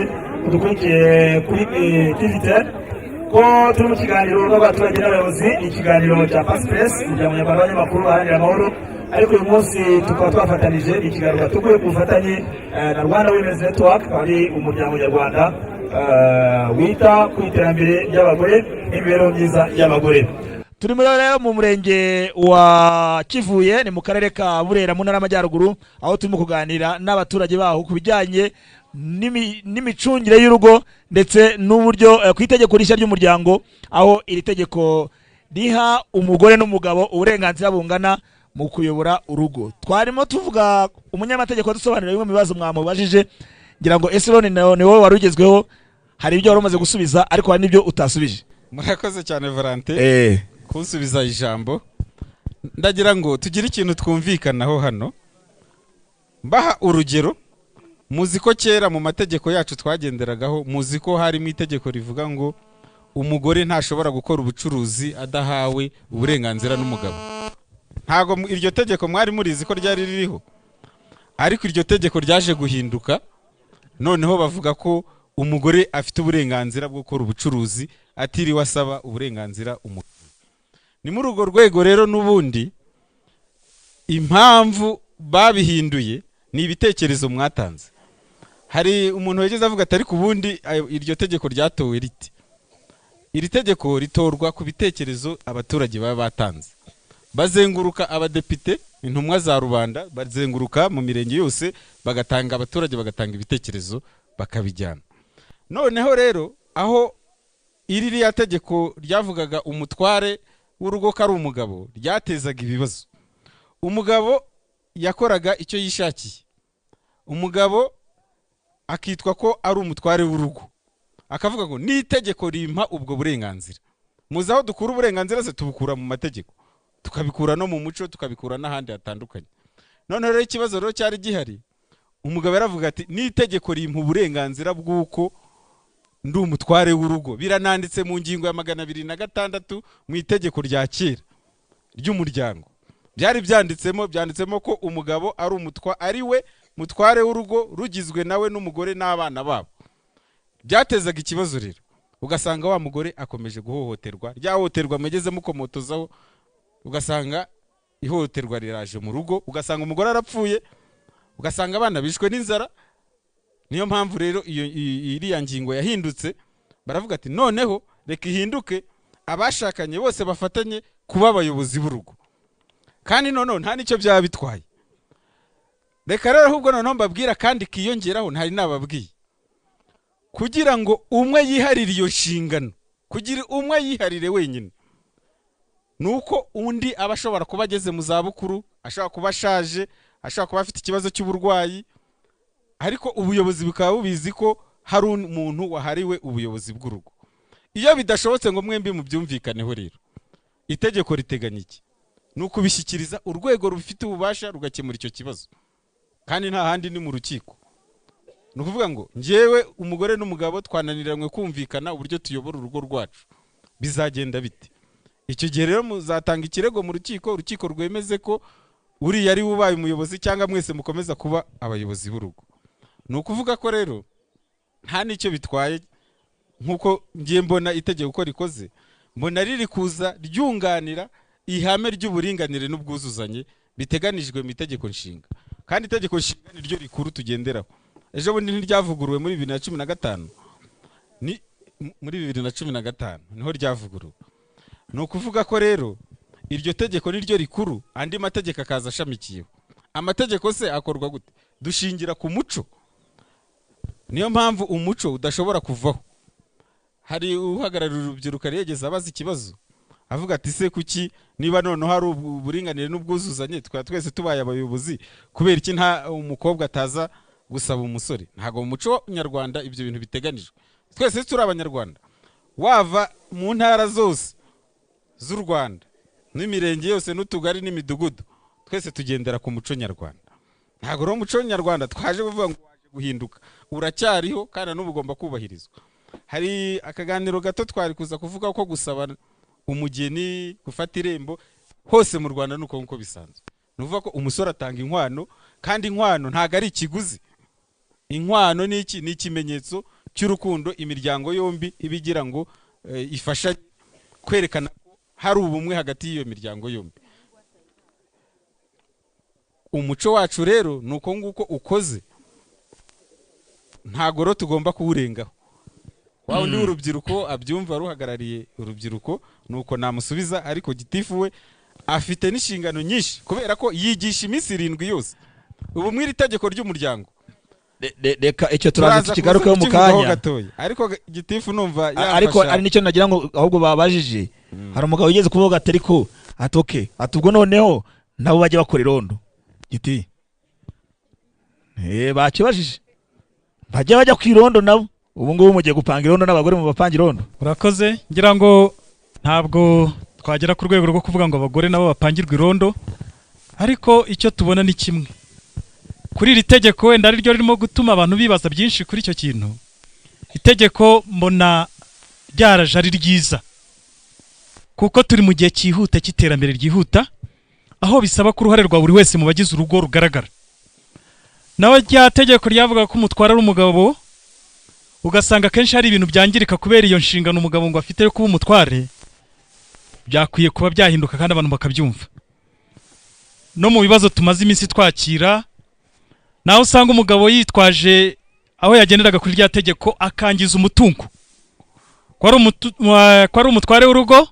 mudukurikiye kuri TV10, ko turi mu kiganiro rw'abaturage n'abayobozi, ni ikiganiro cya Pass Press, umuryango nyarwanda w'abanyamakuru baharanira amahoro. Ariko uyu munsi tukaba twafatanije, ni ikiganiro gatuguye ku bufatanye na Rwanda Women's Network, ari umuryango nyarwanda wita ku iterambere ry'abagore n'imibereho myiza y'abagore. Turi muri rero mu murenge wa Kivuye, ni mu karere ka Burera mu ntara y'Amajyaruguru, aho turimo kuganira n'abaturage baho ku bijyanye n'imicungire y'urugo ndetse n'uburyo ku itegeko rishya ry'umuryango, aho iri tegeko riha umugore n'umugabo uburenganzira bungana mu kuyobora urugo. Twarimo tuvuga, umunyamategeko adusobanurira bimwe mu bibazo mwamubajije, ngira ngo Esironi ni wowe wari ugezweho, hari ibyo wari umaze gusubiza ariko hari n'ibyo utasubije. Murakoze cyane Valente kunsubiza ijambo. Ndagira ngo tugire ikintu twumvikanaho hano. Mbaha urugero Muzi ko kera mu mategeko yacu twagenderagaho, muzi ko harimo itegeko rivuga ngo umugore ntashobora gukora ubucuruzi adahawe uburenganzira n'umugabo. Ntago iryo tegeko mwari murizi ko ryari ririho, ariko iryo tegeko ryaje guhinduka, noneho bavuga ko umugore afite uburenganzira bwo gukora ubucuruzi atiriwe asaba uburenganzira umugabo. Ni muri urwo rwego rero n'ubundi impamvu babihinduye ni ibitekerezo mwatanze. Hari umuntu wigeze avuga ati ariko ubundi iryo tegeko ryatowe rite? Iri tegeko ritorwa ku bitekerezo abaturage baba batanze. Bazenguruka abadepite, intumwa za rubanda, bazenguruka mu mirenge yose, bagatanga, abaturage bagatanga ibitekerezo bakabijyana. Noneho rero aho iriya tegeko ryavugaga umutware w'urugo ko ari umugabo, ryatezaga ibibazo. Umugabo yakoraga icyo yishakiye, umugabo akitwa ko ari umutware w'urugo, akavuga ngo n'itegeko rimpa ubwo burenganzira. Muzi aho dukura uburenganzira se? Tubukura mu mategeko, tukabikura no mu muco, tukabikura n'ahandi hatandukanye. Noneho rero ikibazo rero cyari gihari, umugabo yaravuga ati n'itegeko rimpa uburenganzira bw'uko ndi umutware w'urugo. Birananditse mu ngingo ya 206 mu itegeko rya kera ry'umuryango. Byari byanditsemo ko umugabo ari umutwa, ari we mutware w'urugo rugizwe nawe n'umugore n'abana babo. Byatezaga ikibazo rero, ugasanga wa mugore akomeje guhohoterwa, ryahohoterwa mugeze mukomotozaho, ugasanga ihohoterwa riraje mu rugo, ugasanga umugore arapfuye, ugasanga abana bishwe n'inzara. Niyo mpamvu rero iyo iriya ngingo yahindutse, baravuga ati noneho reka ihinduke, abashakanye bose bafatanye kuba abayobozi b'urugo. Kandi noneho nta nicyo byaba bitwaye. Reka rero ahubwo noneho mbabwira kandi kiyongeraho ntari nababwiye. Kugira ngo umwe yiharire iyo nshingano, kugira umwe yiharire wenyine, nuko undi aba ashobora kuba ageze mu zabukuru, ashobora kuba ashaje, ashobora kuba afite ikibazo cy'uburwayi, ariko ubuyobozi bukaba bubizi ko hari umuntu wahariwe ubuyobozi bw'urugo. Iyo bidashobotse ngo mwembi mubyumvikaneho rero, itegeko riteganya iki? Ni ukubishyikiriza urwego rufite ububasha rugakemura icyo kibazo, kandi nta handi ni mu rukiko. Ni ukuvuga ngo njyewe umugore n'umugabo twananiranywe kumvikana uburyo tuyobora urugo rwacu, bizagenda bite? Icyo gihe rero muzatanga ikirego mu rukiko, urukiko rwemeze ko uriya ari ubaye umuyobozi cyangwa mwese mukomeza kuba abayobozi b'urugo. Ni ukuvuga ko rero nta nicyo bitwaye, nkuko ngiye mbona itegeko uko rikoze, mbona riri kuza ryunganira ihame ry'uburinganire n'ubwuzuzanye biteganijwe mu itegeko nshinga. Kandi itegeko nshinga ni ryo rikuru tugenderaho. Ejo bundi ntiryavuguruwe muri 2015, ni muri 2015 niho ryavuguruwe. Ni ukuvuga ko rero iryo tegeko ni ryo rikuru, andi mategeko akaza ashamikiyeho. Amategeko se akorwa gute? Dushingira ku muco. Niyo mpamvu umuco udashobora kuvaho. Hari uhagararira urubyiruko yegeze abaza ikibazo, avuga ati se kuki niba noneho hari uburinganire n'ubwuzuzanye twaba twese tubaye abayobozi, kubera iki nta umukobwa ataza gusaba umusore? Ntago mu muco nyarwanda ibyo bintu biteganijwe. Twese turi abanyarwanda, wava mu ntara zose z'u Rwanda n'imirenge yose n'utugari n'imidugudu, twese tugendera ku muco nyarwanda. Ntago rero umuco nyarwanda twaje kuvuga ngo waje guhinduka, uracyariho kandi n'ubu ugomba kubahirizwa. Hari akaganiro gato twari kuza kuvuga ko gusaba umugeni, gufata irembo hose mu Rwanda nuko nkuko bisanzwe. Nuvuga ko umusore atanga inkwano, kandi inkwano ntago ari ikiguzi. Inkwano ni iki? Ni ikimenyetso cy'urukundo imiryango yombi ibigira ngo ifasha kwerekana ko hari ubumwe hagati y'iyo miryango yombi. Umuco wacu rero nuko nguko ukoze, ntago rero tugomba kuwurengaho. Wa undi urubyiruko abyumva ruhagarariye urubyiruko nuko namusubiza, ariko gitifu we afite n'inshingano nyinshi kubera ko yigisha iminsi 7 yose. Ubu mwiri itegeko ry'umuryango reka icyo turaza tukigarukeho mu kanya, ariko gitifu numva yafasha. Ariko ari nicyo nagira ngo ahubwo babajije. Hari umugabo wigeze kuvuga ati ariko atoke atubwo noneho nabo bajye bakora irondo. Giti bakibajije bajya bajya ku irondo nabo. Ubu ngubu mugiye gupanga irondo n'abagore mu bapanga irondo. Urakoze. Ngira ngo ntabwo twagera ku rwego rwo kuvuga ngo abagore nabo bapangirwa irondo, ariko icyo tubona ni kimwe. Kuri iri tegeko wenda ari ryo ririmo gutuma abantu bibaza byinshi kuri icyo kintu. Itegeko mbona ryaraje ari ryiza, kuko turi mu gihe cyihuta cy'iterambere ryihuta, aho bisaba ko uruhare rwa buri wese mu bagize urugo rugaragara. Nawe rya tegeko ryavuga ko umutwara ari umugabo, ugasanga akenshi hari ibintu byangirika kubera iyo nshingano umugabo ngo afite yo kuba umutware, byakwiye kuba byahinduka kandi abantu bakabyumva. No mu bibazo tumaze iminsi twakira, naho usanga umugabo yitwaje aho yagenderaga kuri rya tegeko akangiza umutungo. Ko ari umutware w'urugo,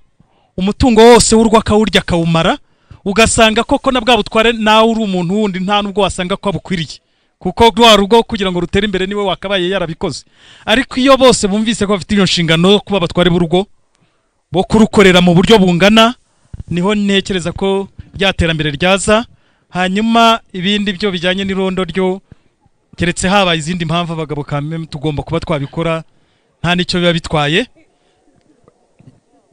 umutungo wose w'urugo akawurya akawumara, ugasanga koko na bwa butware nawe uri umuntu wundi nta nubwo wasanga ko abukwiriye, kuko rwa rugo kugira ngo rutere imbere niwe wakabaye yarabikoze. Ariko iyo bose bumvise ko bafite iyo nshingano yo kuba abatware b'urugo, bo kurukorera mu buryo bungana, niho ntekereza ko rya terambere ryaza. Hanyuma ibindi byo bijyanye n'irondo ryo, keretse habaye izindi mpamvu abagabo kamwe tugomba kuba twabikora, nta nicyo biba bitwaye.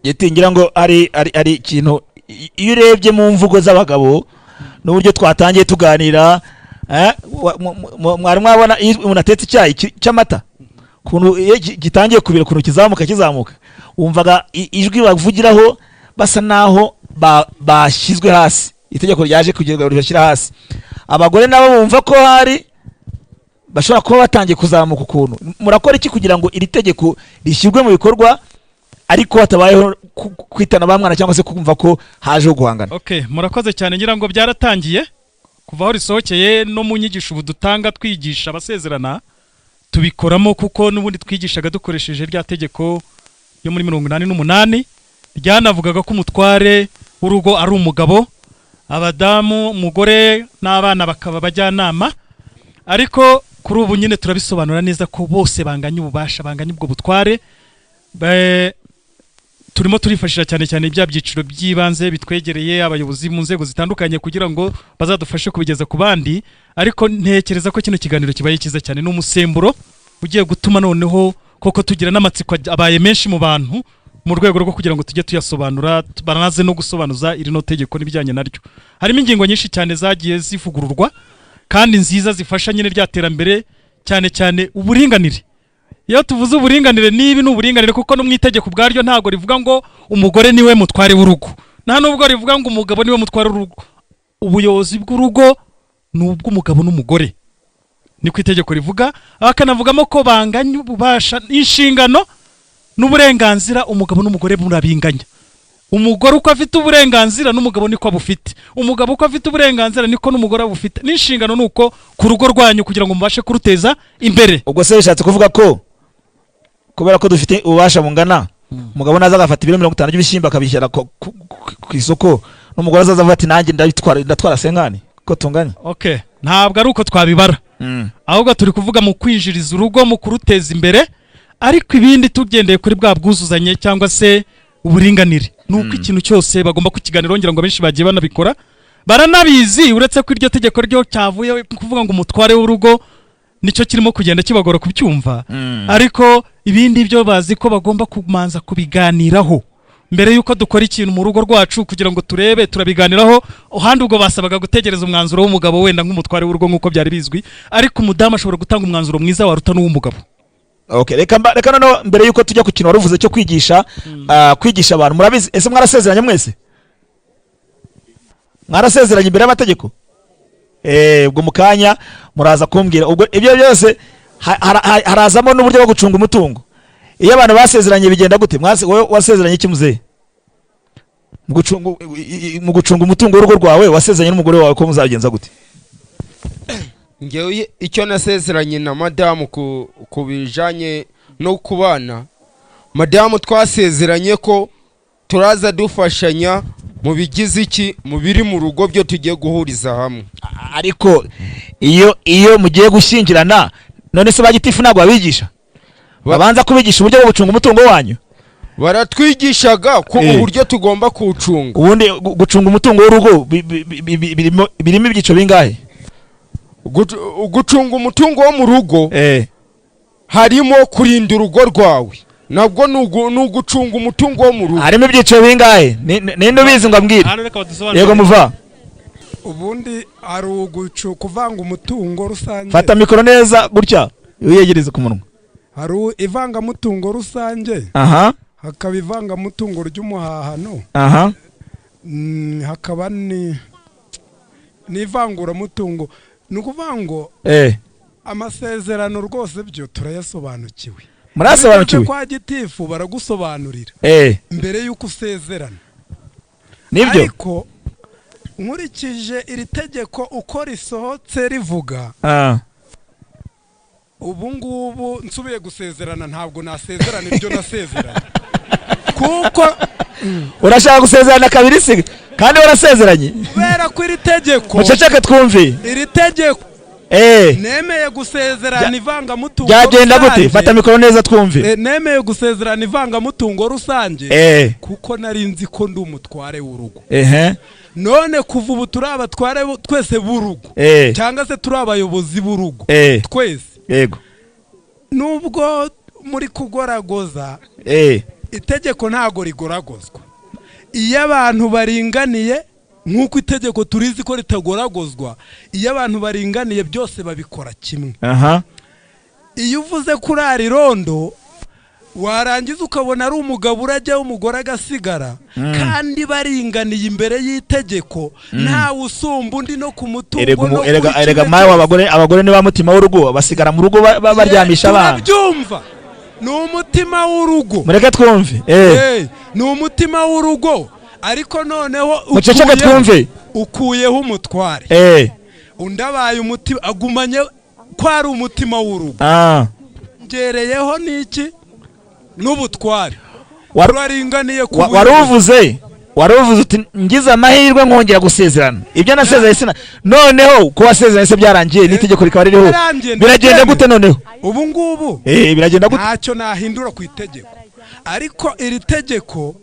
Ngira ngo ari ikintu iyo urebye mu mvugo z'abagabo n'uburyo twatangiye tuganira, mwari mwabona iyo umuntu atetse icyayi cy'amata ukuntu iyo gitangiye kubira ukuntu kizamuka, wumvaga ijwi bavugiraho basa naho bashyizwe hasi, itegeko ryaje kugira ngo hasi. Abagore nabo bumva ko hari bashobora kuba batangiye kuzamuka ukuntu. Murakora iki kugira ngo iri tegeko rishyirwe mu bikorwa ariko hatabayeho kwitana ba mwana cyangwa se kumva ko haje guhangana? Okay, murakoze cyane. Ngira ngo byaratangiye kuva aho risohokeye, no mu nyigisho ubu dutanga twigisha abasezerana tubikoramo, kuko n'ubundi twigishaga dukoresheje rya tegeko yo muri 88 ryanavugaga ko umutware w'urugo ari umugabo, abadamu, umugore n'abana bakaba abajyanama. Ariko kuri ubu nyine turabisobanura neza ko bose banganya ububasha, banganya ubwo butware. Turimo turifashisha cyane cyane ibya byiciro by'ibanze bitwegereye, abayobozi mu nzego zitandukanye, kugira ngo bazadufashe kubigeza ku bandi. Ariko ntekereza ko kino kiganiro kibaye cyiza cyane, n'umusemburo ugiye gutuma noneho koko tugira n'amatsiko abaye menshi mu bantu, mu rwego rwo kugira ngo tujye tuyasobanura, baranaze no gusobanuza iri no tegeko n'ibijyanye naryo. Harimo ingingo nyinshi cyane zagiye zivugururwa kandi nziza zifasha nyine rya terambere, cyane cyane uburinganire. Iyo tuvuze uburinganire, nibi ni uburinganire, kuko no mu itegeko ubwaryo ntago rivuga ngo umugore niwe mutware w'urugo, nta nubwo rivuga ngo umugabo niwe mutware w'urugo. Ubuyobozi bw'urugo ni ubw'umugabo n'umugore, niko itegeko rivuga. Bakanavugamo ko banganya ububasha, inshingano n'uburenganzira, umugabo n'umugore burabinganya. Umugore uko afite uburenganzira n'umugabo niko abufite, umugabo uko afite uburenganzira niko n'umugore abufite, n'inshingano nuko ku rugo rwanyu kugira ngo mubashe kuruteza imbere. Ubwo se bishatse kuvuga ko kubera ko dufite ububasha bungana, umugabo naza agafata ibiro 50 by'ibishyimbo akabishyira ku isoko, n'umugore azaza avuga ati nanjye ndatwara senkani ko tunganya? Okay, ntabwo ari uko twabibara, ahubwo turi kuvuga mu kwinjiriza urugo, mu kuruteza imbere, ariko ibindi tugendeye kuri bwa bwuzuzanye cyangwa se uburinganire. Nuko ikintu cyose bagomba kukiganira, ngira ngo benshi bagiye banabikora baranabizi, uretse ko iryo tegeko ryo cyavuye kuvuga ngo umutware w'urugo nicyo kirimo kugenda kibagora kubyumva. Ariko ibindi byo bazi ko bagomba kumanza kubiganiraho mbere yuko dukora ikintu mu rugo rwacu, kugira ngo turebe turabiganiraho. Ahandi ubwo basabaga gutegereza umwanzuro w'umugabo wenda nk'umutware w'urugo nk'uko byari bizwi, ariko umudamu ashobora gutanga umwanzuro mwiza waruta n'uw'umugabo. Okay, reka noneho mbere yuko tujya ku kintu waruvuze cyo kwigisha, kwigisha abantu, murabizi ese mwarasezeranye mwese? Mwarasezeranye imbere y'amategeko? Ubwo mukanya muraza kumbwira. Ubwo ibyo byose harazamo n'uburyo bwo gucunga umutungo. Iyo abantu basezeranye bigenda gute? Wasezeranye iki muzehe? Mu gucunga umutungo w'urugo rwawe wasezeranye n'umugore wawe ko muzabigenza gute? Ngewe icyo nasezeranye na madamu ku bijanye no kubana, madamu twasezeranye ko turaza dufashanya mu bigize iki, mu biri mu rugo byo tugiye guhuriza hamwe. Ariko iyo mugiye gushyingirana, none se bagitifu ntabwo babigisha? Babanza kubigisha uburyo bwo gucunga umutungo wanyu? Baratwigishaga ko uburyo tugomba kuwucunga. Ubundi gucunga umutungo w'urugo birimo ibyiciro bingahe? Gucunga umutungo wo mu rugo harimo kurinda urugo rwawe, nabwo ni ugucunga umutungo wo mu rugo. Harimo ibyiciro bingahe? Ninde ubizi ngo ambwire? Yego muva. Ubundi ari ugucu kuvanga umutungo rusange. Fata mikoro neza gutya uyegereze ku munwa. Hari ivangamutungo rusange. Aha. Hakaba ivangamutungo ry'umuhahano. Aha. Hakaba ni n'ivanguramutungo. Ni ukuvuga ngo amasezerano rwose byo turayasobanukiwe. Murasobanukiwe? Kwa gitifu baragusobanurira mbere yuko usezerana. Nibyo. Ariko nkurikije iri tegeko uko risohotse rivuga, ubu ngubu nsubiye gusezerana ntabwo nasezerana ibyo nasezerana. Kuko urashaka gusezerana kabiri se kandi warasezeranye? Kubera ko iri tegeko, muceceke twumve, iri tegeko nemeye gusezerana ivangamutungo. Byagenda gute? Fata mikoro neza twumve. Nemeye gusezerana ivangamutungo rusange kuko nari nzi ko ndi umutware w'urugo. None kuva ubu turi abatware twese b'urugo, cyangwa se turi abayobozi b'urugo twese. Yego. Nubwo muri kugoragoza, itegeko ntago rigoragozwa. Iyo abantu baringaniye, nk'uko itegeko turizi ko ritagoragozwa, iyo abantu baringaniye byose babikora kimwe. Iyo uvuze kurara irondo, warangiza ukabona ari umugabo urajya umugore agasigara, kandi baringaniye imbere y'itegeko, ntawe usumba undi no ku mutungo. Erega mawe abagore ni ba mutima w'urugo, basigara mu rugo baryamisha abana. Turabyumva, ni umutima w'urugo. Mureke twumve. Ni umutima w'urugo. Ariko noneho muceceke twumve, ukuyeho umutware, undi abaye umutima, agumanye ko ari umutima w'urugo. Ngereyeho n'iki n'ubutware. Wararinganiye ku waruvuze uti ngize amahirwe nkongera gusezerana ibyo nasezeranye sina. Noneho ko wasezeranye se byarangiye n'itegeko rikaba ririho, biragenda gute noneho ubu ngubu? Biragenda gute? Ntacyo nahindura ku itegeko, ariko iri tegeko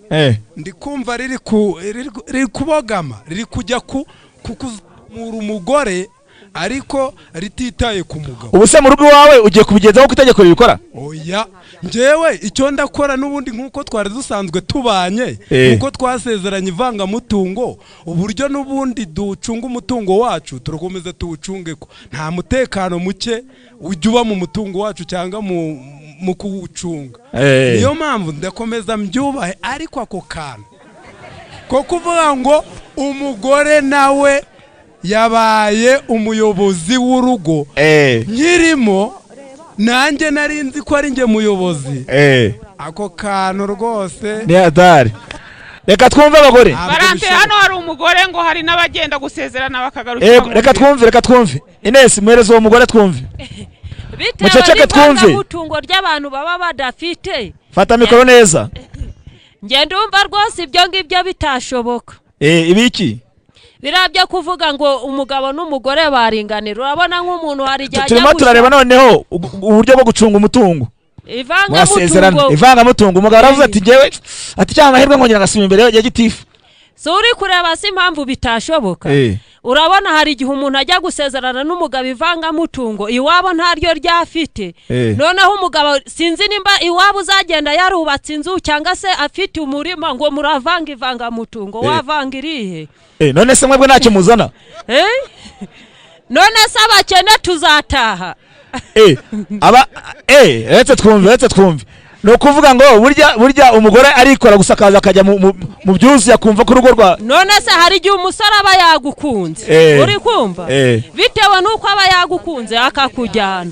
ndi kumva riri kubogama, riri kujya kuzamura umugore ariko rititaye ku mugabo. Ubu se mu rugo iwawe ugiye kubigenzaho ko itegeko ribikora? Oya, njyewe icyo ndakora n'ubundi nk'uko twari dusanzwe tubanye, nk'uko twasezeranye ivangamutungo, uburyo n'ubundi ducunga umutungo wacu turakomeza tuwucunge ko nta mutekano muke ujya uba mu mutungo wacu cyangwa mu kuwucunga. Niyo mpamvu ndakomeza mbyubahe, ariko ako kantu ko kuvuga ngo umugore nawe yabaye umuyobozi w'urugo, nkirimo nanjye nari nzi ko ari njye muyobozi, ako kantu rwose ni hatari. Reka twumve abagore. Barante hano hari umugore ngo hari n'abagenda gusezerana bakagarukira. Reka twumve, reka twumve. Ines, muhereze uwo mugore twumve. Muceceke twumve. Bitewe ry'abantu baba badafite. Fata mikoro neza. Nge ndumva rwose ibyo ngibyo bitashoboka. Ibiki? Birabyo kuvuga ngo umugabo n'umugore baringanira. Urabona nk'umuntu hari igihe turimo turareba noneho uburyo bwo gucunga umutungo. Ivangamutungo. Ivangamutungo. Umugabo aravuze ati ngewe ati cyangwa amahirwe nkongera ngasubira imbere ya gitifu. So uri kureba si impamvu bitashoboka. Urabona hari igihe umuntu ajya gusezerana n'umugabo ivangamutungo iwabo ntaryo ryafite. Noneho umugabo sinzi nimba iwabo uzagenda yarubatse inzu cyangwa se afite umurima ngo muravanga ivangamutungo, wavanga irihe? None se mwebwe ntacyo muzana? None se abakene tuzataha? Aba retse twumve. No kuvuga ngo burya umugore arikora gusakaza akajya mu byuzi yakumva ko urugo rwa. None se hari igihe umusore aba yagukunze, uri kumva, bitewe nuko aba yagukunze akakujyana,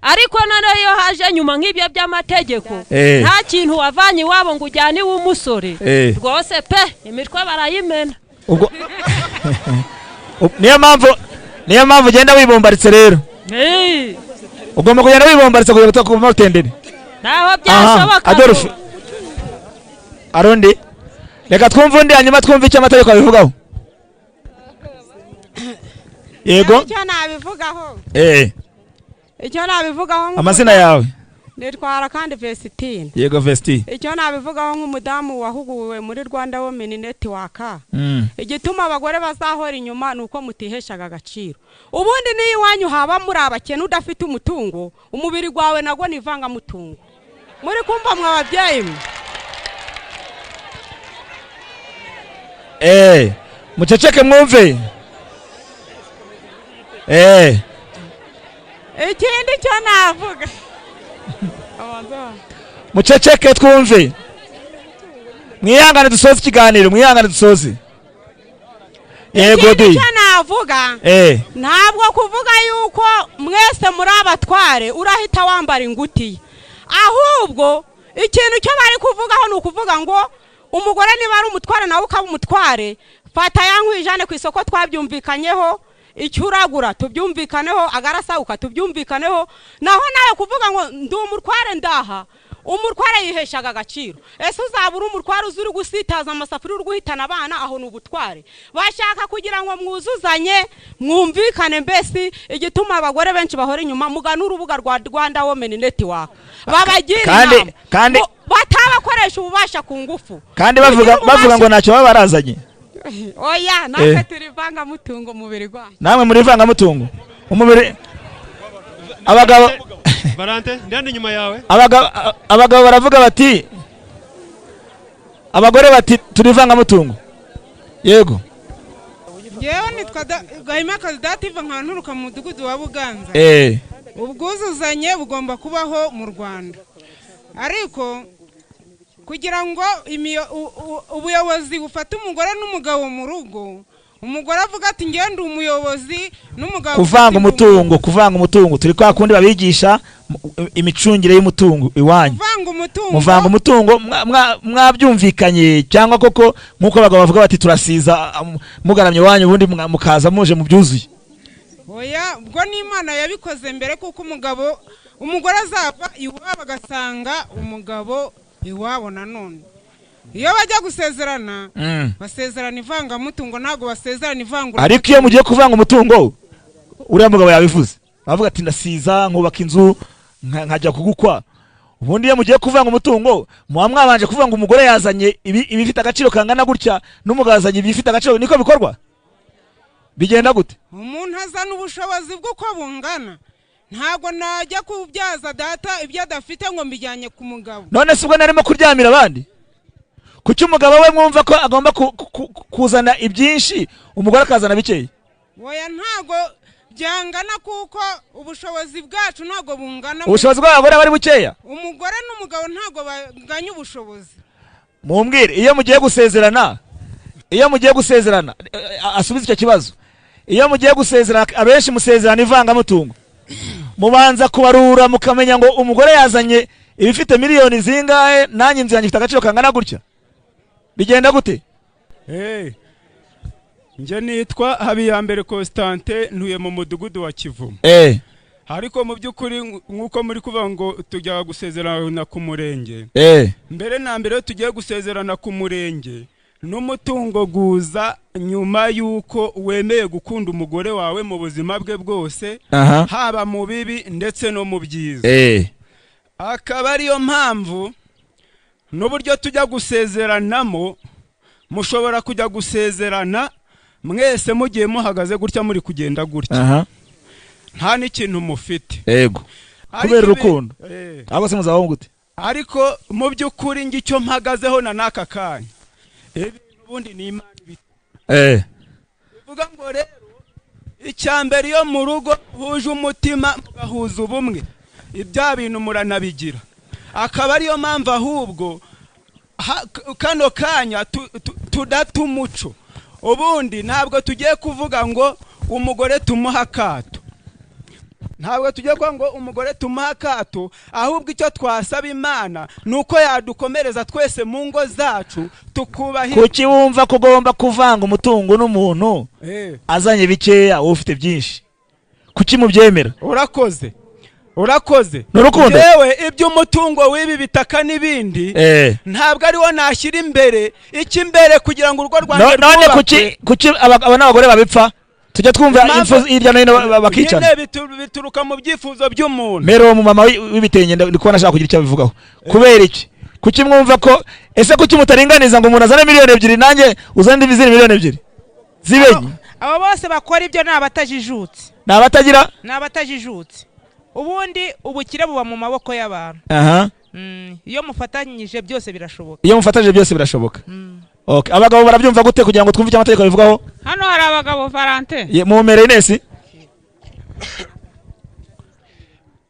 ariko noneho iyo haje nyuma nk'ibyo by'amategeko, nta kintu wavanye iwabo ngo ujyane iw'umusore, rwose pe imitwe barayimena. Ubwo niyo mpamvu ugenda wibombaritse rero. Ugomba kugenda wibombaritse kugira ngo utakuvamo rutendere. Naho byashoboka. Adolphe Arundi, reka twumve undi hanyuma twumve icyo amategeko abivugaho. Yego. Icyo nabivugaho. Icyo nabivugaho. Amazina yawe? Nitwara kandi Vestine. Yego Vestine. Icyo nabivugaho nk'umudamu wahuguwe muri Rwanda Women Network. Igituma abagore bazahora inyuma nuko mutiheshaga agaciro. Ubundi niyo iwanyu haba muri abakene udafite umutungo, umubiri gwawe nago ni ivangamutungo. Muri kumva mwa babyeyi mwe. Muceceke mwumve. Ikindi cyo navuga, Muceceke twumve. Mwihangane dusoze ikiganiro, mwihangane dusoze. Yego di. Ikindi cyo navuga, ntabwo kuvuga yuko mwese muri abatware urahita wambara ingutiya, ahubwo ikintu cyo bari kuvugaho ni ukuvuga ngo umugore niba ari umutware nawe ukaba umutware, fata ya nkwijane ku isoko twabyumvikanyeho, icyo uragura tubyumvikaneho, agarasaguka tubyumvikaneho. Naho nawe kuvuga ngo ndi umutware ndaha, umutware yiheshaga agaciro. Ese uzaba uri umutware uzi uri gusitaza amasafuriya uri guhitana abana, aho ni ubutware. Bashaka kugira ngo mwuzuzanye mwumvikane, mbese igituma abagore benshi bahora inyuma, mugana urubuga rwa Rwanda Women Network babagira inama kandi batabakoresha ububasha ku ngufu, kandi bavuga ngo ntacyo baba barazanye. Oya, natwe turi ivangamutungo mubiri gwacu. Namwe muri ivangamutungo umubiri. Abagabo Valante ndandi nyuma yawe. Abagabo baravuga bati, abagore bati turi ivangamutungo. Yego. Yewe nitwa Gahima Dative nkanturuka mu mudugudu wa Buganza. Ubwuzuzanye bugomba kubaho mu Rwanda, ariko kugira ngo ubuyobozi bufate umugore n'umugabo mu rugo, umugore avuga ati ngende umuyobozi n'umugabo. Kuvanga umutungo, kuvanga umutungo turi kwa kundi babigisha imicungire y'umutungo iwanyu. Muvanga umutungo mwabyumvikanye cyangwa koko nkuko abagabo bavuga bati turasiza mugaramye iwanyu, ubundi mukaza muje mu byuzuye. Oya, ubwo n'Imana yabikoze mbere, kuko umugabo umugore azava iwabo agasanga umugabo iwabo. Nanone iyo bajya gusezerana basezerana ivangamutungo, ntabwo basezerana ivangura. Ariko iyo mugiye kuvanga umutungo, uriya mugabo yabivuze avuga ati ndasiza nkubaka inzu nkajya kugukwa. Ubundi iyo mugiye kuvanga umutungo muba mwabanje kuvuga ngo umugore yazanye ibifite agaciro kangana gutya n'umugabo azanye ibifite agaciro. Niko bikorwa? Bigenda gute? Umuntu azana ubushobozi bw'uko bungana. Ntabwo najya kubyaza data ibyo adafite ngo mbijyanye ku mugabo. None se ubwo narimo kuryamira abandi? Kuki umugabo we mwumva ko agomba kuzana ibyinshi, umugore akazana bikeya? Oya, ntabwo byangana kuko ubushobozi bwacu ntabwo bungana. Ubushobozi bw'abagore bari bukeya? Umugore n'umugabo ntabwo banganya ubushobozi. Mumbwire, iyo mugiye gusezerana, iyo mugiye gusezerana, asubize icyo kibazo. Iyo mugiye gusezerana, abenshi musezerana ivangamutungo, mubanza kubarura mukamenya ngo umugore yazanye ibifite miliyoni zingahe, nanjye inzu yanjye ifite agaciro kangana gutya. Bigenda gute? Nje nitwa Habiyambere Constantin, ntuye mu mudugudu wa Kivumu. Ariko mu by'ukuri nkuko muri kuvuga ngo tujya gusezerana ku murenge, mbere na mbere tugiye gusezerana ku murenge n'umutungo guza nyuma yuko wemeye gukunda umugore wawe mu buzima bwe bwose, haba mu bibi ndetse no mu byiza. Akaba ariyo mpamvu n'uburyo tujya gusezeranamo, mushobora kujya gusezerana mwese mugiye muhagaze gutya, muri kugenda gutya, nta n'ikintu mufite. Yego, kubera urukundo. Abo se muzabaho gute? Ariko mu by'ukuri ngicyo mpagazeho na naka kanya, ubundi ni Imana bivuga ngo rero icyambere iyo mu rugo huje umutima mugahuza ubumwe, ibya bintu muranabigira. Akaba ariyo mpamvu ahubwo kano kanya tudata umuco. Ubundi ntabwo tugiye kuvuga ngo umugore tumuha akato, ntabwo tugiye kuvuga ngo umugore tumuha akato, ahubwo icyo twasaba Imana nuko yadukomereza twese mu ngo zacu tukubaha. Kuki wumva ko ugomba kuvanga umutungo n'umuntu azanye bikeya wowe ufite byinshi? Kuki mubyemera? Urakoze, urakoze. Nurukundo. Yewe iby'umutungo w'ibi bitaka n'ibindi ntabwo ariwo nashyira imbere, icy'imbere kugira ngo urugo rwanjye rwubakwe. None kuki aba n'abagore babipfa? Tujya twumva impfu hirya no hino bakicana. Bituruka mu byifuzo by'umuntu. Mero uwo mumama w'ibitenge ndi kubona ashaka kugira icyo abivugaho. Kubera iki? Kuki mwumva ko ese kuki mutaringaniza ngo umuntu azane miliyoni 2 nanjye uzane izindi miliyoni 2 zibenye? Abo bose bakora ibyo ni abatajijutse. Ni abatagira? Ni abatajijutse. Ubundi ubukire buba mu maboko y'abantu. Iyo mufatanyije byose birashoboka. Iyo mufatanyije byose birashoboka. Okay, abagabo barabyumva gute kugira ngo twumve icyo amategeko bivugaho? Hano hari abagabo Valante. Mu mere Ines.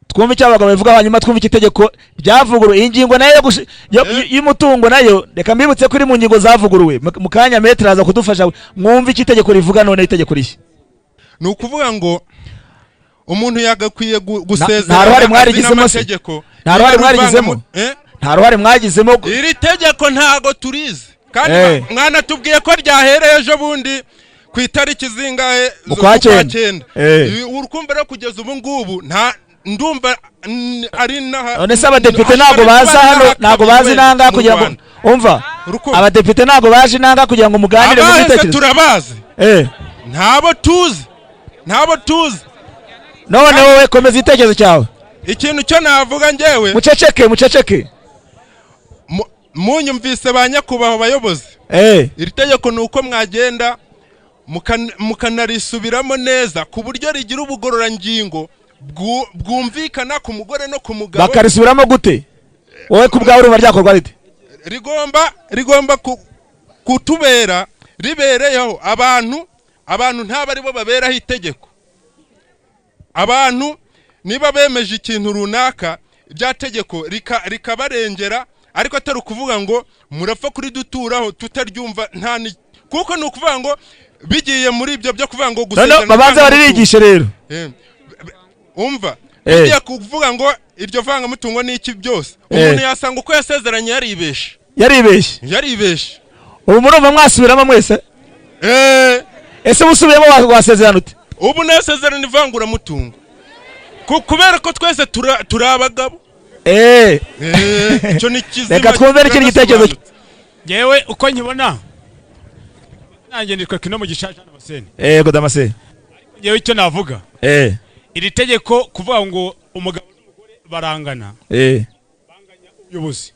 Twumve icyo abagabo babivuga, hanyuma twumve icyo itegeko ryavuguruwe. Iyi ngingo nayo y'umutungo nayo reka mbibutse ko iri mu ngingo zavuguruwe. Mu kanya Maître aza kudufasha mwumve icyo itegeko rivuga. None itegeko rishya ni ukuvuga ngo umuntu yagakwiye gusezerana nta ruhare mwarigizemo se? Nta ruhare mwarigizemo? Nta ruhare mwagizemo? Iri tegeko ntago turizi kandi mwanatubwiye ko ryahereye ejo bundi ku itariki zingahe z'ukwa cyenda. Urukumva rero kugeza ubu ngubu nta ndumva ari naha. None se abadepite ntabwo baza hano, ntabwo bazi nanga kugira ngo umva, abadepite ntabwo baje nanga kugira ngo muganire mu bitekerezo. Turabazi ntabo tuzi, ntabo tuzi. None wowe komeza igitekerezo cyawe. Ikintu cyo navuga njyewe, muceceke muceceke, munyumvise ba nyakubahwa bayobozi. Iri tegeko ni uko mwagenda mukanarisubiramo neza ku buryo rigira ubugororangingo bwumvikana ku mugore no ku mugabo. Bakarisubiramo gute? Wowe ku bwawe urumva ryakorwa rite? Rigomba kutubera ribereyeho abantu ntaba aribo baberaho itegeko. Abantu niba bemeje ikintu runaka rya tegeko rikabarengera, ariko atari ukuvuga ngo murapfa kuri duturaho tutaryumva nta, kuko ni ukuvuga ngo bigiye muri ibyo byo kuvuga ngo gusezerana. Babanza baririgishe rero. Umva bigiye kuvuga ngo iryo vangamutungo ni iki byose, umuntu yasanga uko yasezeranye yaribeshe. Yaribeshe. Ubu murumva mwasubiramo mwese? Ese usubiyemo wasezerana ute? Ubu nasezerana ivanguramutungo kubera ko twese turi abagabo. Icyo ni kizima. Reka twumve n'ikindi gitekerezo. Yewe uko nkibona nanjye nitwa Kino Mugisha Jean Damascene. Yego Damascene. Yewe icyo navuga, iri tegeko kuvuga ngo umugabo n'umugore barangana, banganya ubuyobozi,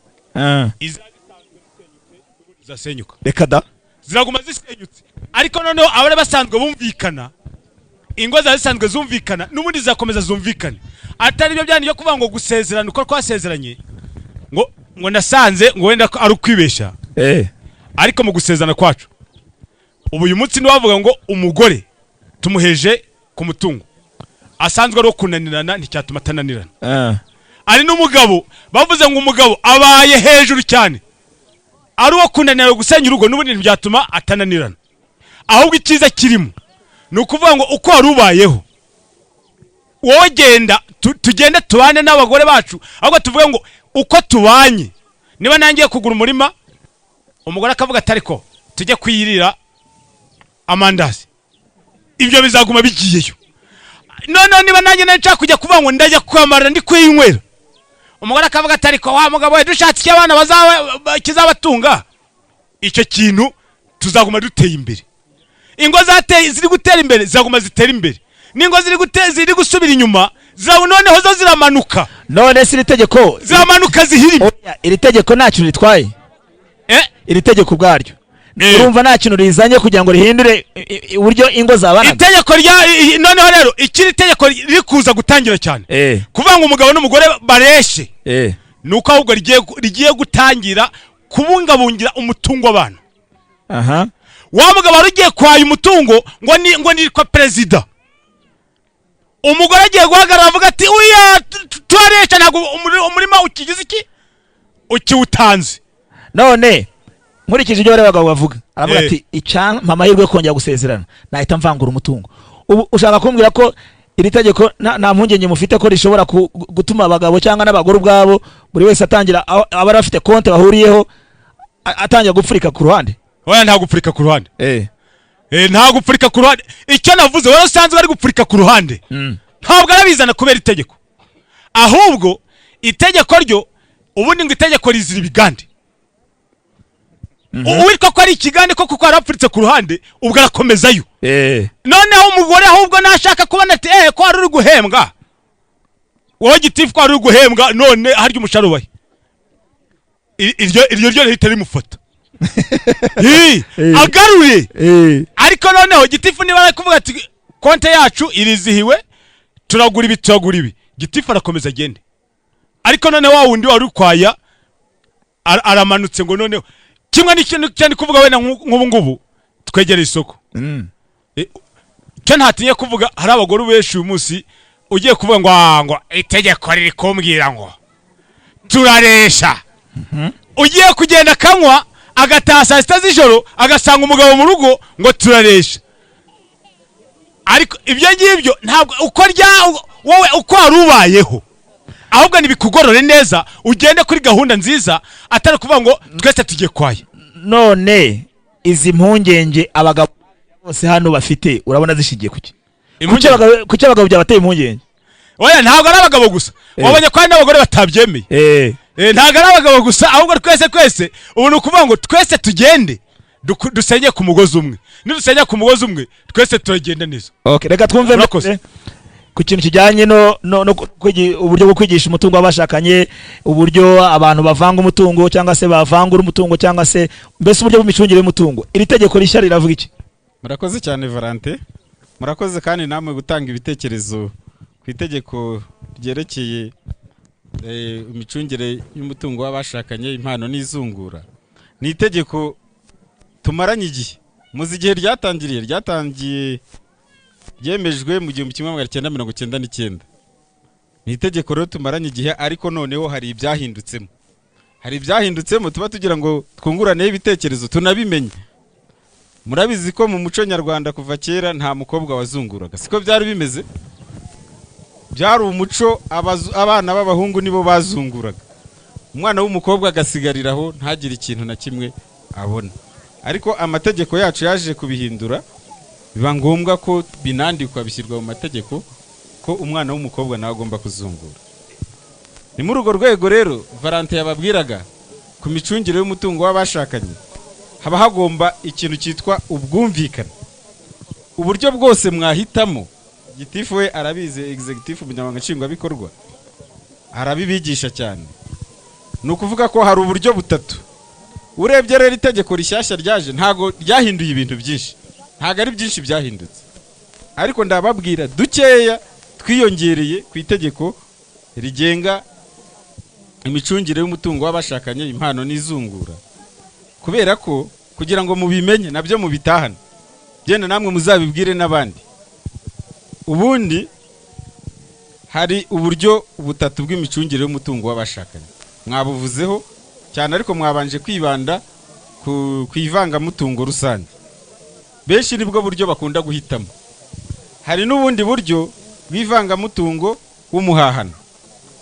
izasenyuka. Reka da, ziraguma zisenyutse. Ariko noneho abari basanzwe bumvikana, ingo zisanzwe zumvikana n'ubundi zizakomeza zumvikane. Atari ibyo byandi byo kuvuga ngo gusezerana uko twasezeranye ngo nasanze ngo wenda ari ukwibesha. Ariko mu gusezerana kwacu ubu uyu munsi ntiwavuga ngo umugore tumuheje ku mutungo asanzwe ari kunanirana nticyatuma atananirana. Ari n'umugabo bavuze ngo umugabo abaye hejuru cyane ari uwo kunanirana gusenya urugo n'ubundi ntibyatuma atananirana. Ahubwo icyiza kirimo ni ukuvuga ngo uko wari ubayeho wowe genda tugende tubane n'abagore bacu, ahubwo tuvuge ngo uko tubanye. Niba nangiye kugura umurima umugore akavuga ati ariko tujye kwirira amandazi, ibyo bizaguma bigiyeyo. None niba nanjye nshaka kujya kuvuga ngo ndajya kwamara ndi kwinywera, umugore akavuga ati ariko wa mugabo we dushatse icyo abana kizabatunga, icyo kintu tuzaguma duteye imbere. Ingo zateye ziri gutera imbere zaguma zitera imbere, n'ingo ziri gusubira inyuma noneho zo ziramanuka. None si iri tegeko ziramanuka zihirima. Iri tegeko nta kintu ritwaye. Iri tegeko ubwaryo urumva nta kintu rizanye kugira ngo rihindure uburyo ingo zabana. Itegeko rya noneho rero ikiri tegeko riri kuza gutangira cyane kuvuga ngo umugabo n'umugore bareshe, nuko ahubwo rigiye gutangira kubungabungira umutungo w'abantu. Wa mugabo wari ugiye kwaya umutungo ngo nitwa perezida, umugore agiye guhagarara avuga ati uya twaresha ntabwo umurima ukigize iki ukiwutanze. None nkurikije ibyo abagabo bavuga, aravuga ati icyampa amahirwe yo kongera gusezerana nahita mvangura umutungo. Ubu ushaka kumbwira ko iri tegeko nta mpungenge mufite ko rishobora gutuma abagabo cyangwa n'abagore ubwabo buri wese atangira aba afite konti bahuriyeho atangira gupfurika ku ruhande? Oya nta gupfurika ku ruhande. Nta gupfurika ku ruhande. Icyo navuze wowe usanzwe ari gupfurika ku ruhande, ntabwo arabizana kubera itegeko, ahubwo itegeko ryo ubundi ngo itegeko rizira ibigande. Uwitwa ko ari ikigande ko kuko yarapfuritse ku ruhande ubwo arakomezayo. Noneho umugore ahubwo nashaka kubona ati ko ari uri guhembwa, wowe gitifu ko ari uri guhembwa, none harya umushahara ubahe, iryo ryo rihita rimufata agaruye. Ariko noneho gitifu niba ari kuvuga ati konte yacu irizihiwe turagura ibi turagura ibi, gitifu arakomeza agende. Ariko noneho wa wundi wari ukwaya aramanutse ngo noneho kimwe n'ikintu cyane kuvuga wenda nk'ubu ngubu twegereye isoko. Cyo ntatinye kuvuga, hari abagore benshi uyu munsi ugiye kuvuga ngo ngo itegeko riri kumbwira ngo turaresha, ugiye kugenda akanywa agataha saa 6 z'ijoro agasanga umugabo mu rugo ngo turaresha. Ariko ibyo ngibyo ntabwo uko rya wowe uko warubayeho, ahubwo nibikugorore neza ugende kuri gahunda nziza, atari kuvuga ngo twese tugiye kwaya. None izi mpungenge abagabo bose hano bafite urabona zishingiye kuki? Kuki abagabo byabateye impungenge? Oya, ntabwo ari abagabo gusa, wabonye ko hari n'abagore batabyemeye. Ntabwo ari abagabo gusa, ahubwo twese ubu ni ukuvuga ngo twese tugende dusenye ku mugozi umwe. Nidusenya ku mugozi umwe twese turagenda neza. Okay, reka twumve ku kintu kijyanye no uburyo bwo kwigisha umutungo w'abashakanye, uburyo abantu bavanga umutungo cyangwa se bavangura umutungo, cyangwa se mbese uburyo bw'imicungire y'umutungo. Iri tegeko rishya riravuga iki? Murakoze cyane Valente, murakoze kandi namwe gutanga ibitekerezo ku itegeko ryerekeye imicungire y'umutungo w'abashakanye, impano n'izungura. Ni itegeko tumaranye igihe, muzi igihe ryatangiriye, ryatangiye ryemejwe mu 1999. Ni itegeko rero tumaranye igihe, ariko noneho hari ibyahindutsemo. Hari ibyahindutsemo tuba tugira ngo twungurane ibitekerezo tunabimenye. Murabizi ko mu muco nyarwanda kuva kera nta mukobwa wazunguraga, siko byari bimeze? Byari umuco, abana b'abahungu nibo bazunguraga, umwana w'umukobwa agasigariraho ntagire ikintu na kimwe abona. Ariko amategeko yacu yaje kubihindura, biba ngombwa ko binandikwa bishyirwa mu mategeko ko umwana w'umukobwa nawe agomba kuzungura. Ni muri urwo rwego rero Valente yababwiraga ku micungire y'umutungo w'abashakanye, haba hagomba ikintu cyitwa ubwumvikane. Uburyo bwose mwahitamo, gitifu we arabizi, executive umunyamabanga nshingwabikorwa arabibigisha cyane. Ni ukuvuga ko hari uburyo butatu. Urebye rero itegeko rishyashya ryaje ntago ryahinduye ibintu byinshi, ntago ari byinshi byahindutse, ariko ndababwira dukeya twiyongereye ku itegeko rigenga imicungire y'umutungo w'abashakanye, impano n'izungura. Kubera ko kugira ngo mubimenye nabyo mubitahane, genda namwe muzabibwire n'abandi. Ubundi hari uburyo butatu bw'imicungire y'umutungo w'abashakanye, mwabuvuzeho cyane, ariko mwabanje kwibanda ku ivangamutungo rusange. Benshi nibwo buryo bakunda guhitamo. Hari n'ubundi buryo bw'ivangamutungo w'umuhahano,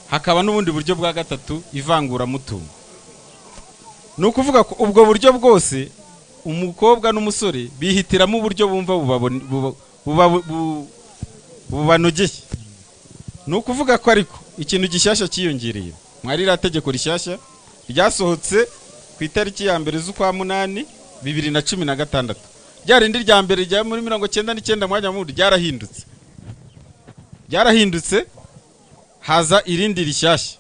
hakaba n'ubundi buryo bwa gatatu, ivanguramutungo. Ni ukuvuga ko ubwo buryo bwose umukobwa n'umusore bihitiramo uburyo bumva bubanogeye. Ni ukuvuga ko ariko ikintu gishyashya cyiyongereye mwari iriya tegeko rishyashya ryasohotse ku itariki ya 1 z'ukwa 8 2016. Rya rindi rya mbere rya muri 99 mwanya mu ryarahindutse, ryarahindutse haza irindi rishyashya.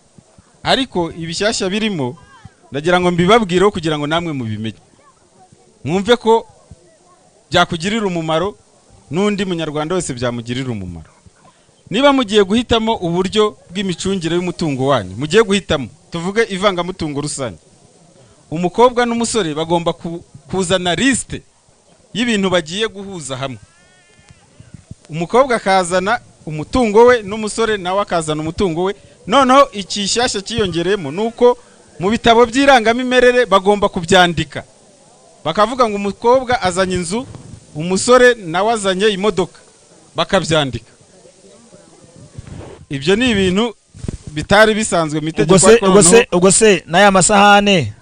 Ariko ibishyashya birimo ndagira ngo mbibabwireho kugira ngo namwe mubimenye, mwumve ko byakugirira umumaro n'undi munyarwanda wese byamugirira umumaro. Niba mugiye guhitamo uburyo bw'imicungire y'umutungo wanyu, mugiye guhitamo tuvuge ivangamutungo rusange, umukobwa n'umusore bagomba kuzana liste y'ibintu bagiye guhuza hamwe. Umukobwa akazana umutungo we n'umusore nawe akazana umutungo we. Noneho ikishyashya cyiyongereyemo nuko mu bitabo by'irangamimerere bagomba kubyandika, bakavuga ngo umukobwa azanye inzu, umusore nawe azanye imodoka, bakabyandika. Ibyo ni ibintu bitari bisanzwe mu itegeko. Ubwo se n'aya masahane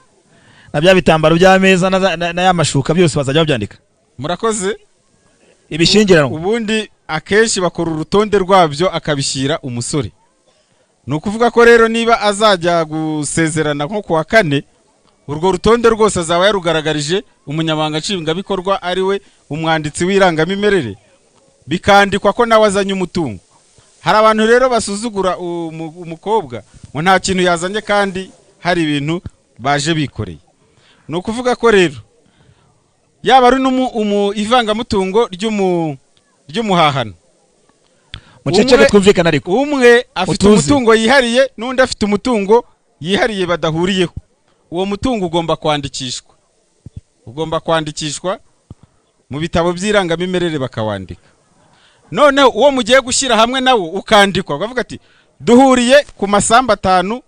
na bya bitambaro by'ameza n'aya mashuka byose bazajya babyandika? Murakoze. Ibishyingiranwa ubundi akenshi bakora urutonde rwabyo akabishyira umusore. Ni ukuvuga ko rero niba azajya gusezerana nko kuwa 4, urwo rutonde rwose azaba yarugaragarije umunyamabanga nshingwabikorwa ari we umwanditsi w'irangamimerere, bikandikwa ko nawe azanye umutungo. Hari abantu rero basuzugura umukobwa ngo nta kintu yazanye kandi hari ibintu baje bikoreye. Ni ukuvuga ko rero yaba ari ivangamutungo ry'umuhahano, muceceke twumvikana, ariko umwe afite umutungo yihariye n'undi afite umutungo yihariye badahuriyeho. Uwo mutungo ugomba kwandikishwa, ugomba kwandikishwa mu bitabo by'irangamimerere bakawandika. Noneho uwo mugiye gushyira hamwe nawo ukandikwa, ukavuga ati duhuriye ku masambu 5,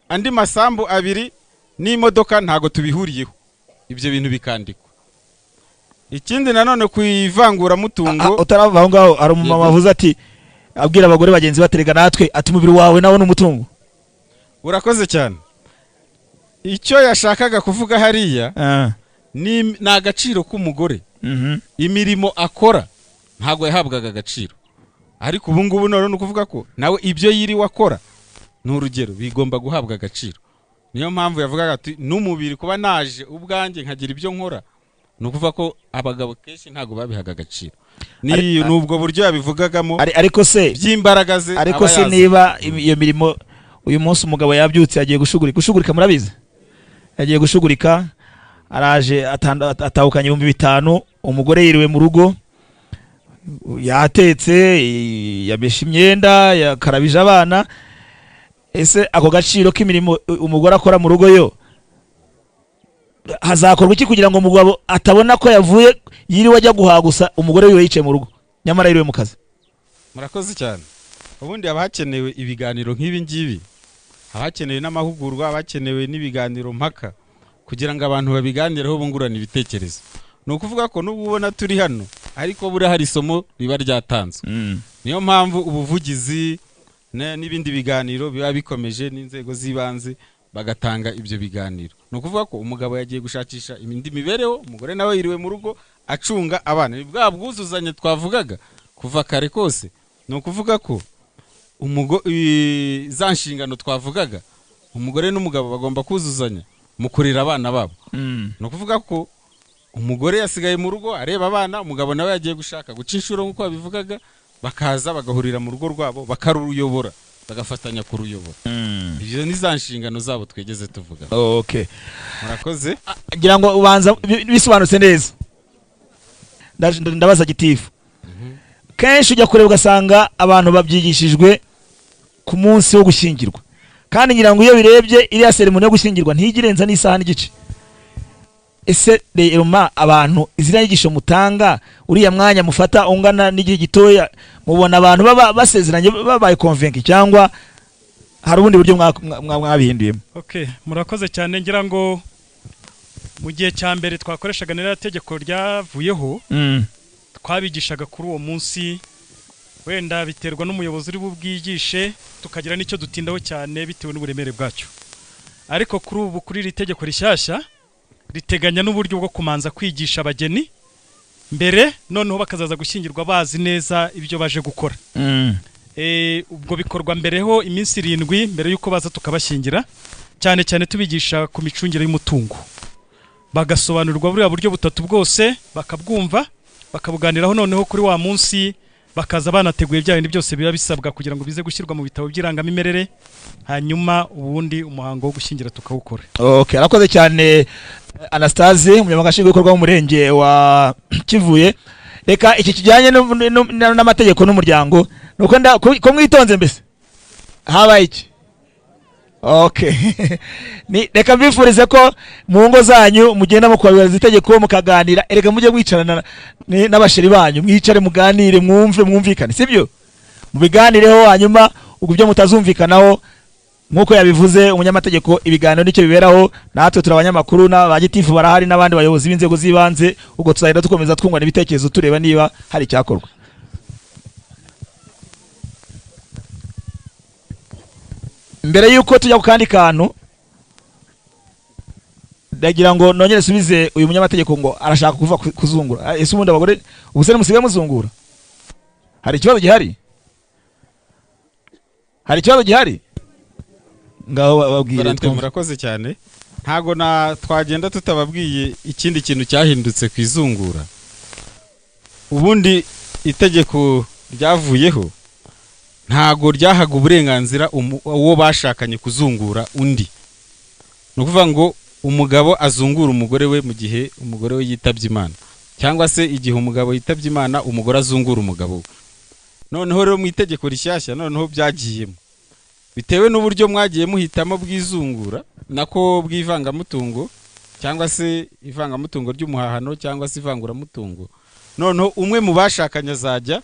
andi masambu 2 n'imodoka ntago tubihuriyeho. Ibyo bintu bikandikwa. Ikindi nanone ku ivanguramutungo, utarava aho ngaho hari umumama wavuze ati abwira abagore bagenzi baterega natwe ati umubiri wawe nawo ni umutungo. Urakoze cyane. Icyo yashakaga kuvuga hariya ni agaciro k'umugore. Imirimo akora ntago yahabwaga agaciro, ariko ubu ngubu none ukuvuga ko nawe ibyo yiriwe akora ni urugero bigomba guhabwa agaciro. Niyo mpamvu yavugaga ati n'umubiri kuba naje ubwanjye nkagira ibyo nkora, ni ukuvuga ko abagabo kenshi ntago babihaga agaciro. Ni nubwo buryo yabivugagamo, ariko se by'imbaraga ze. Ariko se niba iyo mirimo uyu munsi umugabo yabyutse yagiye gushugurika, gushugurika murabizi, yagiye gushugurika araje atahukanye 5000, umugore yiriwe mu rugo yatetse, yameshe imyenda, yakarabije abana. Ese ako gaciro k'imirimo umugore akora mu rugo yo hazakorwa iki kugira ngo umugabo atabona ko yavuye yiriwe ajya guhaha gusa, umugore wiwe yicaye mu rugo nyamara yiriwe mu kazi? Murakoze cyane. Ubundi haba hakenewe ibiganiro nk'ibi ngibi, haba hakenewe n'amahugurwa, haba hakenewe n'ibiganiro mpaka kugira ngo abantu babiganireho bungurana ibitekerezo. Ni ukuvuga ko nubwo ubona turi hano ariko buriya hari isomo riba ryatanzwe. Niyo mpamvu ubuvugizi n'ibindi biganiro biba bikomeje n'inzego z'ibanze bagatanga ibyo biganiro. Ni ukuvuga ko umugabo yagiye gushakisha indi mibereho, umugore nawe yiriwe mu rugo acunga abana. Ni bwa bwuzuzanye twavugaga kuva kare kose. Ni ukuvuga ko za nshingano twavugaga, umugore n'umugabo bagomba kuzuzanya mu kurera abana babo. Ni ukuvuga ko umugore yasigaye mu rugo areba abana, umugabo nawe yagiye gushaka guca inshuro nk'uko babivugaga, bakaza bagahurira mu rugo rwabo bakaruyobora, bagafatanya kuruyobora. Ibyo ni za nshingano zabo twegeze tuvuga. Okay, murakoze. Ngira ngo ubanza bisobanutse neza. Ndabaza gitifu. Kenshi ujya kureba ugasanga abantu babyigishijwe ku munsi wo gushyingirwa, kandi ngira ngo iyo birebye iriya seremoni yo gushyingirwa ntigirenza n'isaha n'igice. Ese rero abantu izina nyigisho mutanga uriya mwanya mufata ungana n'igihe gitoya, mubona abantu baba basezeranye babaye convaincre cyangwa hari ubundi buryo mwabihinduyemo? Okay, murakoze cyane. Ngira ngo mu gihe cya mbere twakoreshaga n'iriya tegeko ryavuyeho, twabigishaga kuri uwo munsi, wenda biterwa n'umuyobozi uri bubwigishe, tukagira n'icyo dutindaho cyane bitewe n'uburemere bwacyo. Ariko kuri ubu kuri iri tegeko rishyashya riteganya n'uburyo bwo kumanza kwigisha abageni mbere, noneho bakazaza gushyingirwa bazi neza ibyo baje gukora. Ubwo bikorwa mbereho iminsi 7 mbere yuko baza tukabashyingira, cyane cyane tubigisha ku micungire y'umutungo, bagasobanurirwa buriya buryo butatu bwose, bakabwumva, bakabuganiraho, noneho kuri wa munsi bakaza banateguye bya bindi byose biba bisabwa kugira ngo bize gushyirwa mu bitabo by'irangamimerere, hanyuma ubundi umuhango wo gushyingira tukawukora. Okay, arakoze cyane Anastase, umunyamabanga nshingwabikorwa w'umurenge wa Kivuye. Reka iki kijyanye n'amategeko n'umuryango nuko ko mwitonze mbese habaye iki? Okay. Ni reka mbifurize ko mu ngo zanyu mugenda mukubahiriza itegeko mukaganira. Erega mujye mwicarana n'abasheri banyu, mwicare muganire, mwumve, mwumvikane, sibyo? Mubiganireho, hanyuma ubwo ibyo mutazumvikanaho nkuko yabivuze umunyamategeko, ibiganiro nicyo biberaho. Natwe turi abanyamakuru n'abagitifu barahari n'abandi bayobozi b'inzego z'ibanze, ubwo tuzagenda dukomeza twungurana ibitekerezo tureba niba hari icyakorwa. Mbere yuko tujya ku kandi kantu, ndagira ngo nongere subize uyu munyamategeko ngo arashaka kuva kuzungura. Ese ubundi abagore ubuse musigaye muzungura? Hari ikibazo gihari? Hari ikibazo gihari? Ngaho babwire. Murakoze cyane. Ntago na twagenda tutababwiye ikindi kintu cyahindutse ku izungura. Ubundi itegeko ryavuyeho ntago ryahaga uburenganzira uwo bashakanye kuzungura undi. Ni ukuvuga ngo umugabo azungura umugore we mu gihe umugore we yitabye Imana, cyangwa se igihe umugabo yitabye Imana umugore azungura umugabo we. Noneho rero mu itegeko rishyashya noneho byagiyemo bitewe n'uburyo mwagiye muhitamo bw'izungura nako bw'ivangamutungo, cyangwa se ivangamutungo ry'umuhahano cyangwa se ivanguramutungo. Noneho umwe mu bashakanye azajya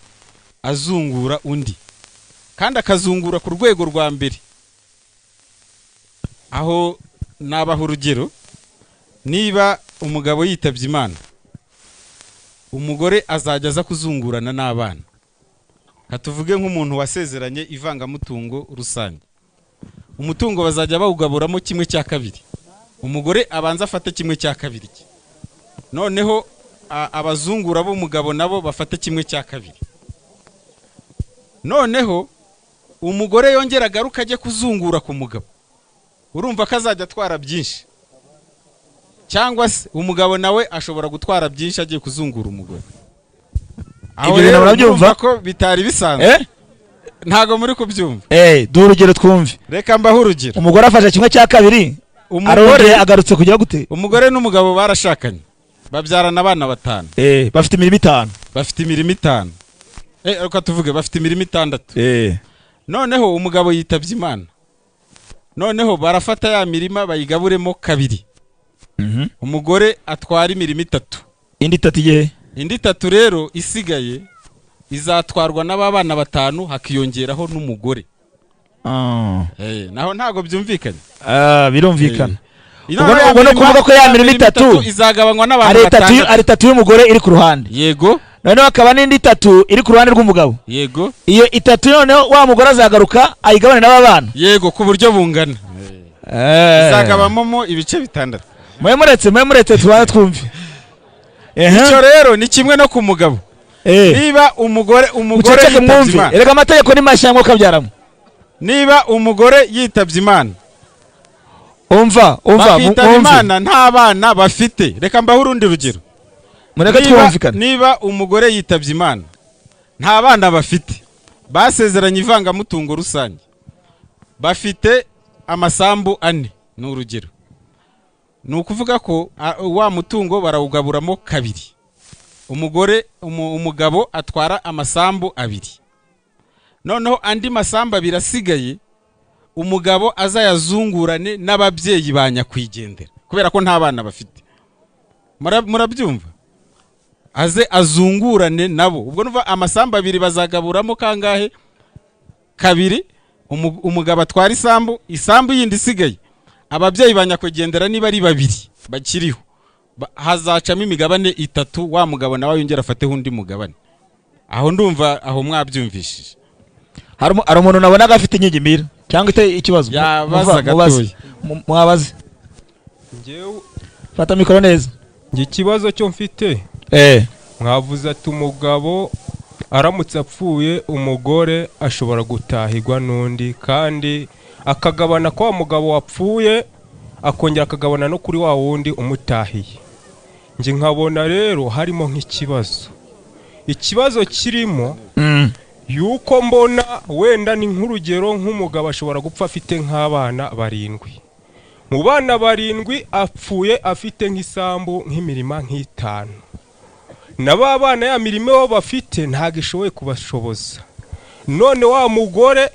azungura undi, kandi akazungura ku rwego rwa mbere. Aho nabaha urugero, niba umugabo yitabye Imana, umugore azajya aza kuzungurana n'abana. Katuvuge nk'umuntu wasezeranye ivangamutungo rusange, umutungo bazajya bawugaburamo 1/2, umugore abanza afate 1/2, noneho abazungura b'umugabo nabo bafate 1/2, noneho umugore yongera agaruka ajye kuzungura ku mugabo. Urumva ko azajya atwara byinshi, cyangwa se umugabo nawe ashobora gutwara byinshi agiye kuzungura umugore. Ibyo bintu murabyumva ko bitari bisanzwe? Ntago muri kubyumva. Duhe urugero twumve. Reka mbahe urugero. Umugore afashe 1/2, arongeye agarutse kugira gute? Umugore n'umugabo barashakanye, babyarana abana 5. Bafite imirimo 5. Bafite imirimo 5. Reka tuvuge bafite imirimo 6. Noneho umugabo yitabye Imana, noneho barafata ya mirima bayigaburemo 2. Umugore atwara imirimo 3, indi 3 igihe, indi 3 rero isigaye izatwarwa n'ababana 5, hakiyongeraho n'umugore. Naho ntago byumvikanye. Birumvikana. Ubwo no kuvuga ko ya mirimo 3 izagabanywa n'abantu 6, ari 3 y'umugore iri ku ruhande. Yego. Noneho hakaba n'indi 3 iri ku ruhande rw'umugabo. Yego. Iyo 3 noneho wa mugore azagaruka ayigabane n'ababana. Yego, ku buryo bungana. Izagabamamo ibice 6. Mwe muretse tubanze twumve. Icyo rero ni kimwe no ku mugabo. Niba umugore yitabye Imana, erega amategeko ni mashya ngo kabyaramo. Niba umugore yitabye Imana, umva bakitaba Imana nta bana bafite. Reka mbahe urundi rugero. Mureke twumvikane. Niba umugore yitabye Imana nta bana bafite, basezeranye ivangamutungo rusange, bafite amasambu 4, ni urugero. Ni ukuvuga ko wa mutungo barawugaburamo 2. Umugore umugabo atwara amasambu 2, noneho andi masambu 2 asigaye umugabo azayazungurane n'ababyeyi ba nyakwigendera, kubera ko nta bana bafite. Murabyumva? Aze azungurane nabo. Ubwo nuva amasambu 2 bazagaburamo kangahe? 2. Umugabo atwara isambu yindi isigaye, ababyeyi ba nyakwigendera niba ari 2 bakiriho, hazacamo imigabane 3, wa mugabo nawe yongera afateho undi mugabane. Aho ndumva aho mwabyumvishije. Hari umuntu nabonaga afite inyigimira cyangwa ite ikibazo. Yabaza gatoya. Mwabaze. Fata mikoro neza. Nge ikibazo cyo mfite. Mwavuze ati umugabo aramutse apfuye umugore ashobora gutahirwa n'undi, kandi akagabana kwa mugabo wapfuye, akongera akagabana no kuri wa wundi umutahiye. Nge nkabona rero harimo nk'ikibazo. Ikibazo kirimo yuko mbona wenda ni nk'urugero nk'umugabo ashobora gupfa afite nk'abana 7. Mu bana 7 apfuye afite nk'isambu nk'imirima nk'itanu. Na bana ya mirimo bo bafite ntago ishoboye kubashoboza. None wa mugore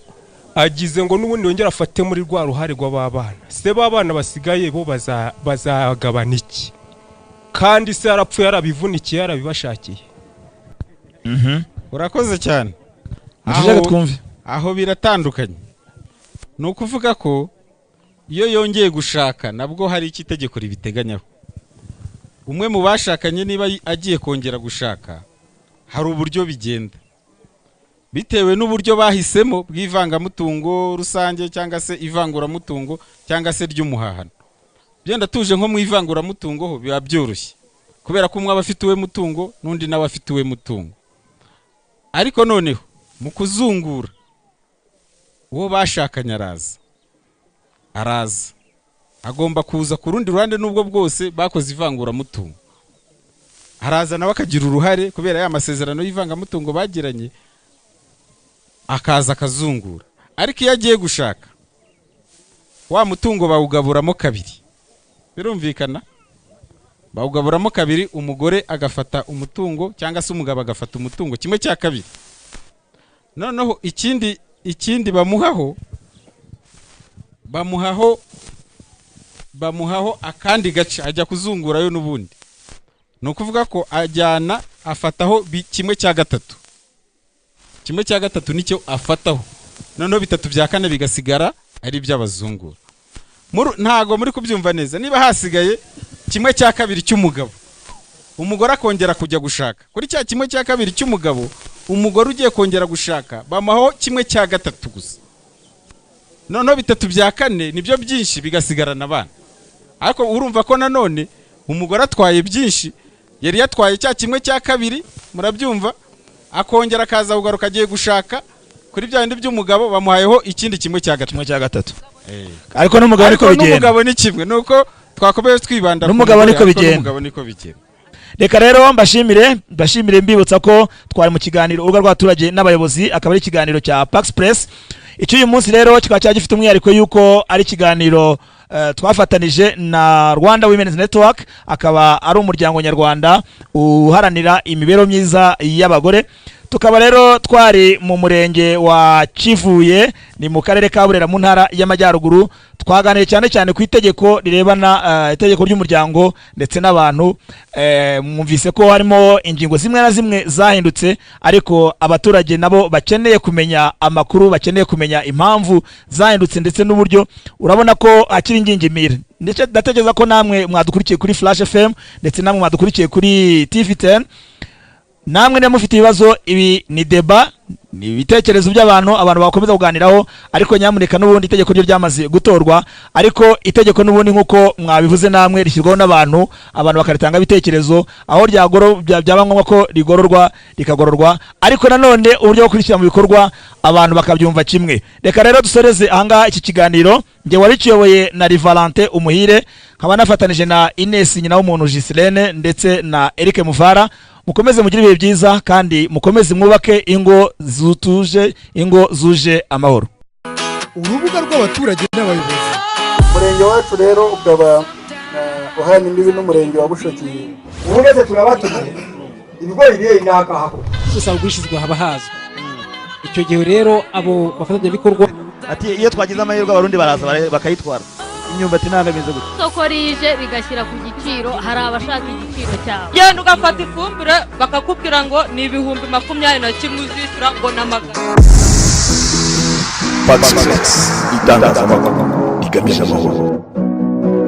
agize ngo n'ubundi yongera afate muri rwa ruhare rw'abana. Se babana basigaye bo bazagabana iki? Kandi se yarapfuye yarabivunikiye yarabibashakiye. Urakoze cyane. Aho biratandukanye. Ni ukuvuga ko iyo yongeye gushaka nabwo hari iki itegeko ribiteganyaho. Umwe mu bashakanye niba agiye kongera gushaka, hari uburyo bigenda bitewe n'uburyo bahisemo bw'ivangamutungo rusange cyangwa se ivanguramutungo cyangwa se ry'umuhahano. Byenda tuje nko mu ivanguramutungo ho biba byoroshye, kubera ko umwe aba afite uwe mutungo n'undi nawe afite uwe mutungo. Ariko noneho mu kuzungura uwo bashakanye araza agomba kuza ku rundi ruhande nubwo bwose bakoze ivanguramutungo. Araza nawe akagira uruhare kubera ya masezerano y'ivangamutungo bagiranye, akaza akazungura. Ariko iyo agiye gushaka wa mutungo bawugaburamo 2. Birumvikana? Bawugaburamo 2, umugore agafata umutungo cyangwa se umugabo agafata umutungo 1/2. Noneho ikindi bamuhaho akandi gace ajya kuzungurayo n'ubundi. Ni ukuvuga ko ajyana afataho 1/3. 1/3 nicyo afataho, noneho 3/4 bigasigara ari iby'abazungura. Ntago muri kubyumva neza. Niba hasigaye 1/2 cy'umugabo, umugore akongera kujya gushaka kuri cya 1/2 cy'umugabo, umugore ugiye kongera gushaka bamuhaho 1/3 gusa, noneho 3/4 nibyo byinshi bigasigarana abana. Ariko urumva ko nanone umugore atwaye byinshi, yari yatwaye cya 1/2, murabyumva, akongera akaza kugaruka agiye gushaka kuri bya bindi by'umugabo, bamuhayeho ikindi 1/3. 1/3. Ariko n'umugabo niko bigenda. N'umugabo ni kimwe, nuko twakomeje twibanda ku N'umugabo niko bigenda. N'umugabo niko bigenda. Reka rero mbashimire mbibutsa ko twari mu kiganiro urubuga rw'abaturage n'abayobozi, akaba ari ikiganiro cya Pax Press. Icyo uyu munsi rero kikaba cyari gifite umwihariko yuko ari ikiganiro twafatanije na Rwanda Women's Network, akaba ari umuryango nyarwanda uharanira imibereho myiza y'abagore. Tukaba rero twari mu murenge wa Kivuye, ni mu karere ka Burera mu ntara y'Amajyaruguru. Twaganiriye cyane cyane ku itegeko rirebana itegeko ry'umuryango ndetse n'abantu. Mwumvise ko harimo ingingo zimwe na zimwe zahindutse, ariko abaturage nabo bakeneye kumenya amakuru, bakeneye kumenya impamvu zahindutse ndetse n'uburyo. Urabona ko hakiri ingingimira, ndetse ndatekereza ko namwe mwadukurikiye kuri Flash FM ndetse namwe mwadukurikiye kuri TV10, namwe niba mufite ibibazo, ibi ni deba, ni ibitekerezo by'abantu, abantu bakomeza kuganiraho. Ariko nyamuneka n'ubundi itegeko ryo ryamaze gutorwa, ariko itegeko n'ubundi nk'uko mwabivuze namwe rishyirwaho n'abantu, abantu bakaritanga ibitekerezo, aho byaba ngombwa ko rigororwa rikagororwa, ariko nanone uburyo bwo kurishyira mu bikorwa abantu bakabyumva kimwe. Reka rero dusoreze ahangaha iki kiganiro. Njye wari kiyoboye na Rivalante Umuhire, nkaba nafatanije na Ines nyina w'umuntu Giselene ndetse na Eric Muvara. Mukomeze mugire ibihe byiza kandi mukomeze mwubake ingo zutuje, ingo zuje amahoro. Urubuga rw'abaturage n'abayobozi. Umurenge wacu rero ukaba uhana imbibi n'umurenge wa Bushoki. Urugeze turabatumye ibigori bye inaka. Gusa ugurishirizwa haba hazwi. Icyo gihe rero abo bafatanyabikorwa ati iyo twagize amahirwe abarundi baraza bakayitwara. Imyumbati ntabwo imeze gutya. Isoko rije rigashyira ku giciro, hari abashaka igiciro cyabo. Genda ugafata ifumbire bakakubwira ngo ni 21,000 uzishyura ngo na magana. Pax Press, itangazamakuru rigamije amahoro.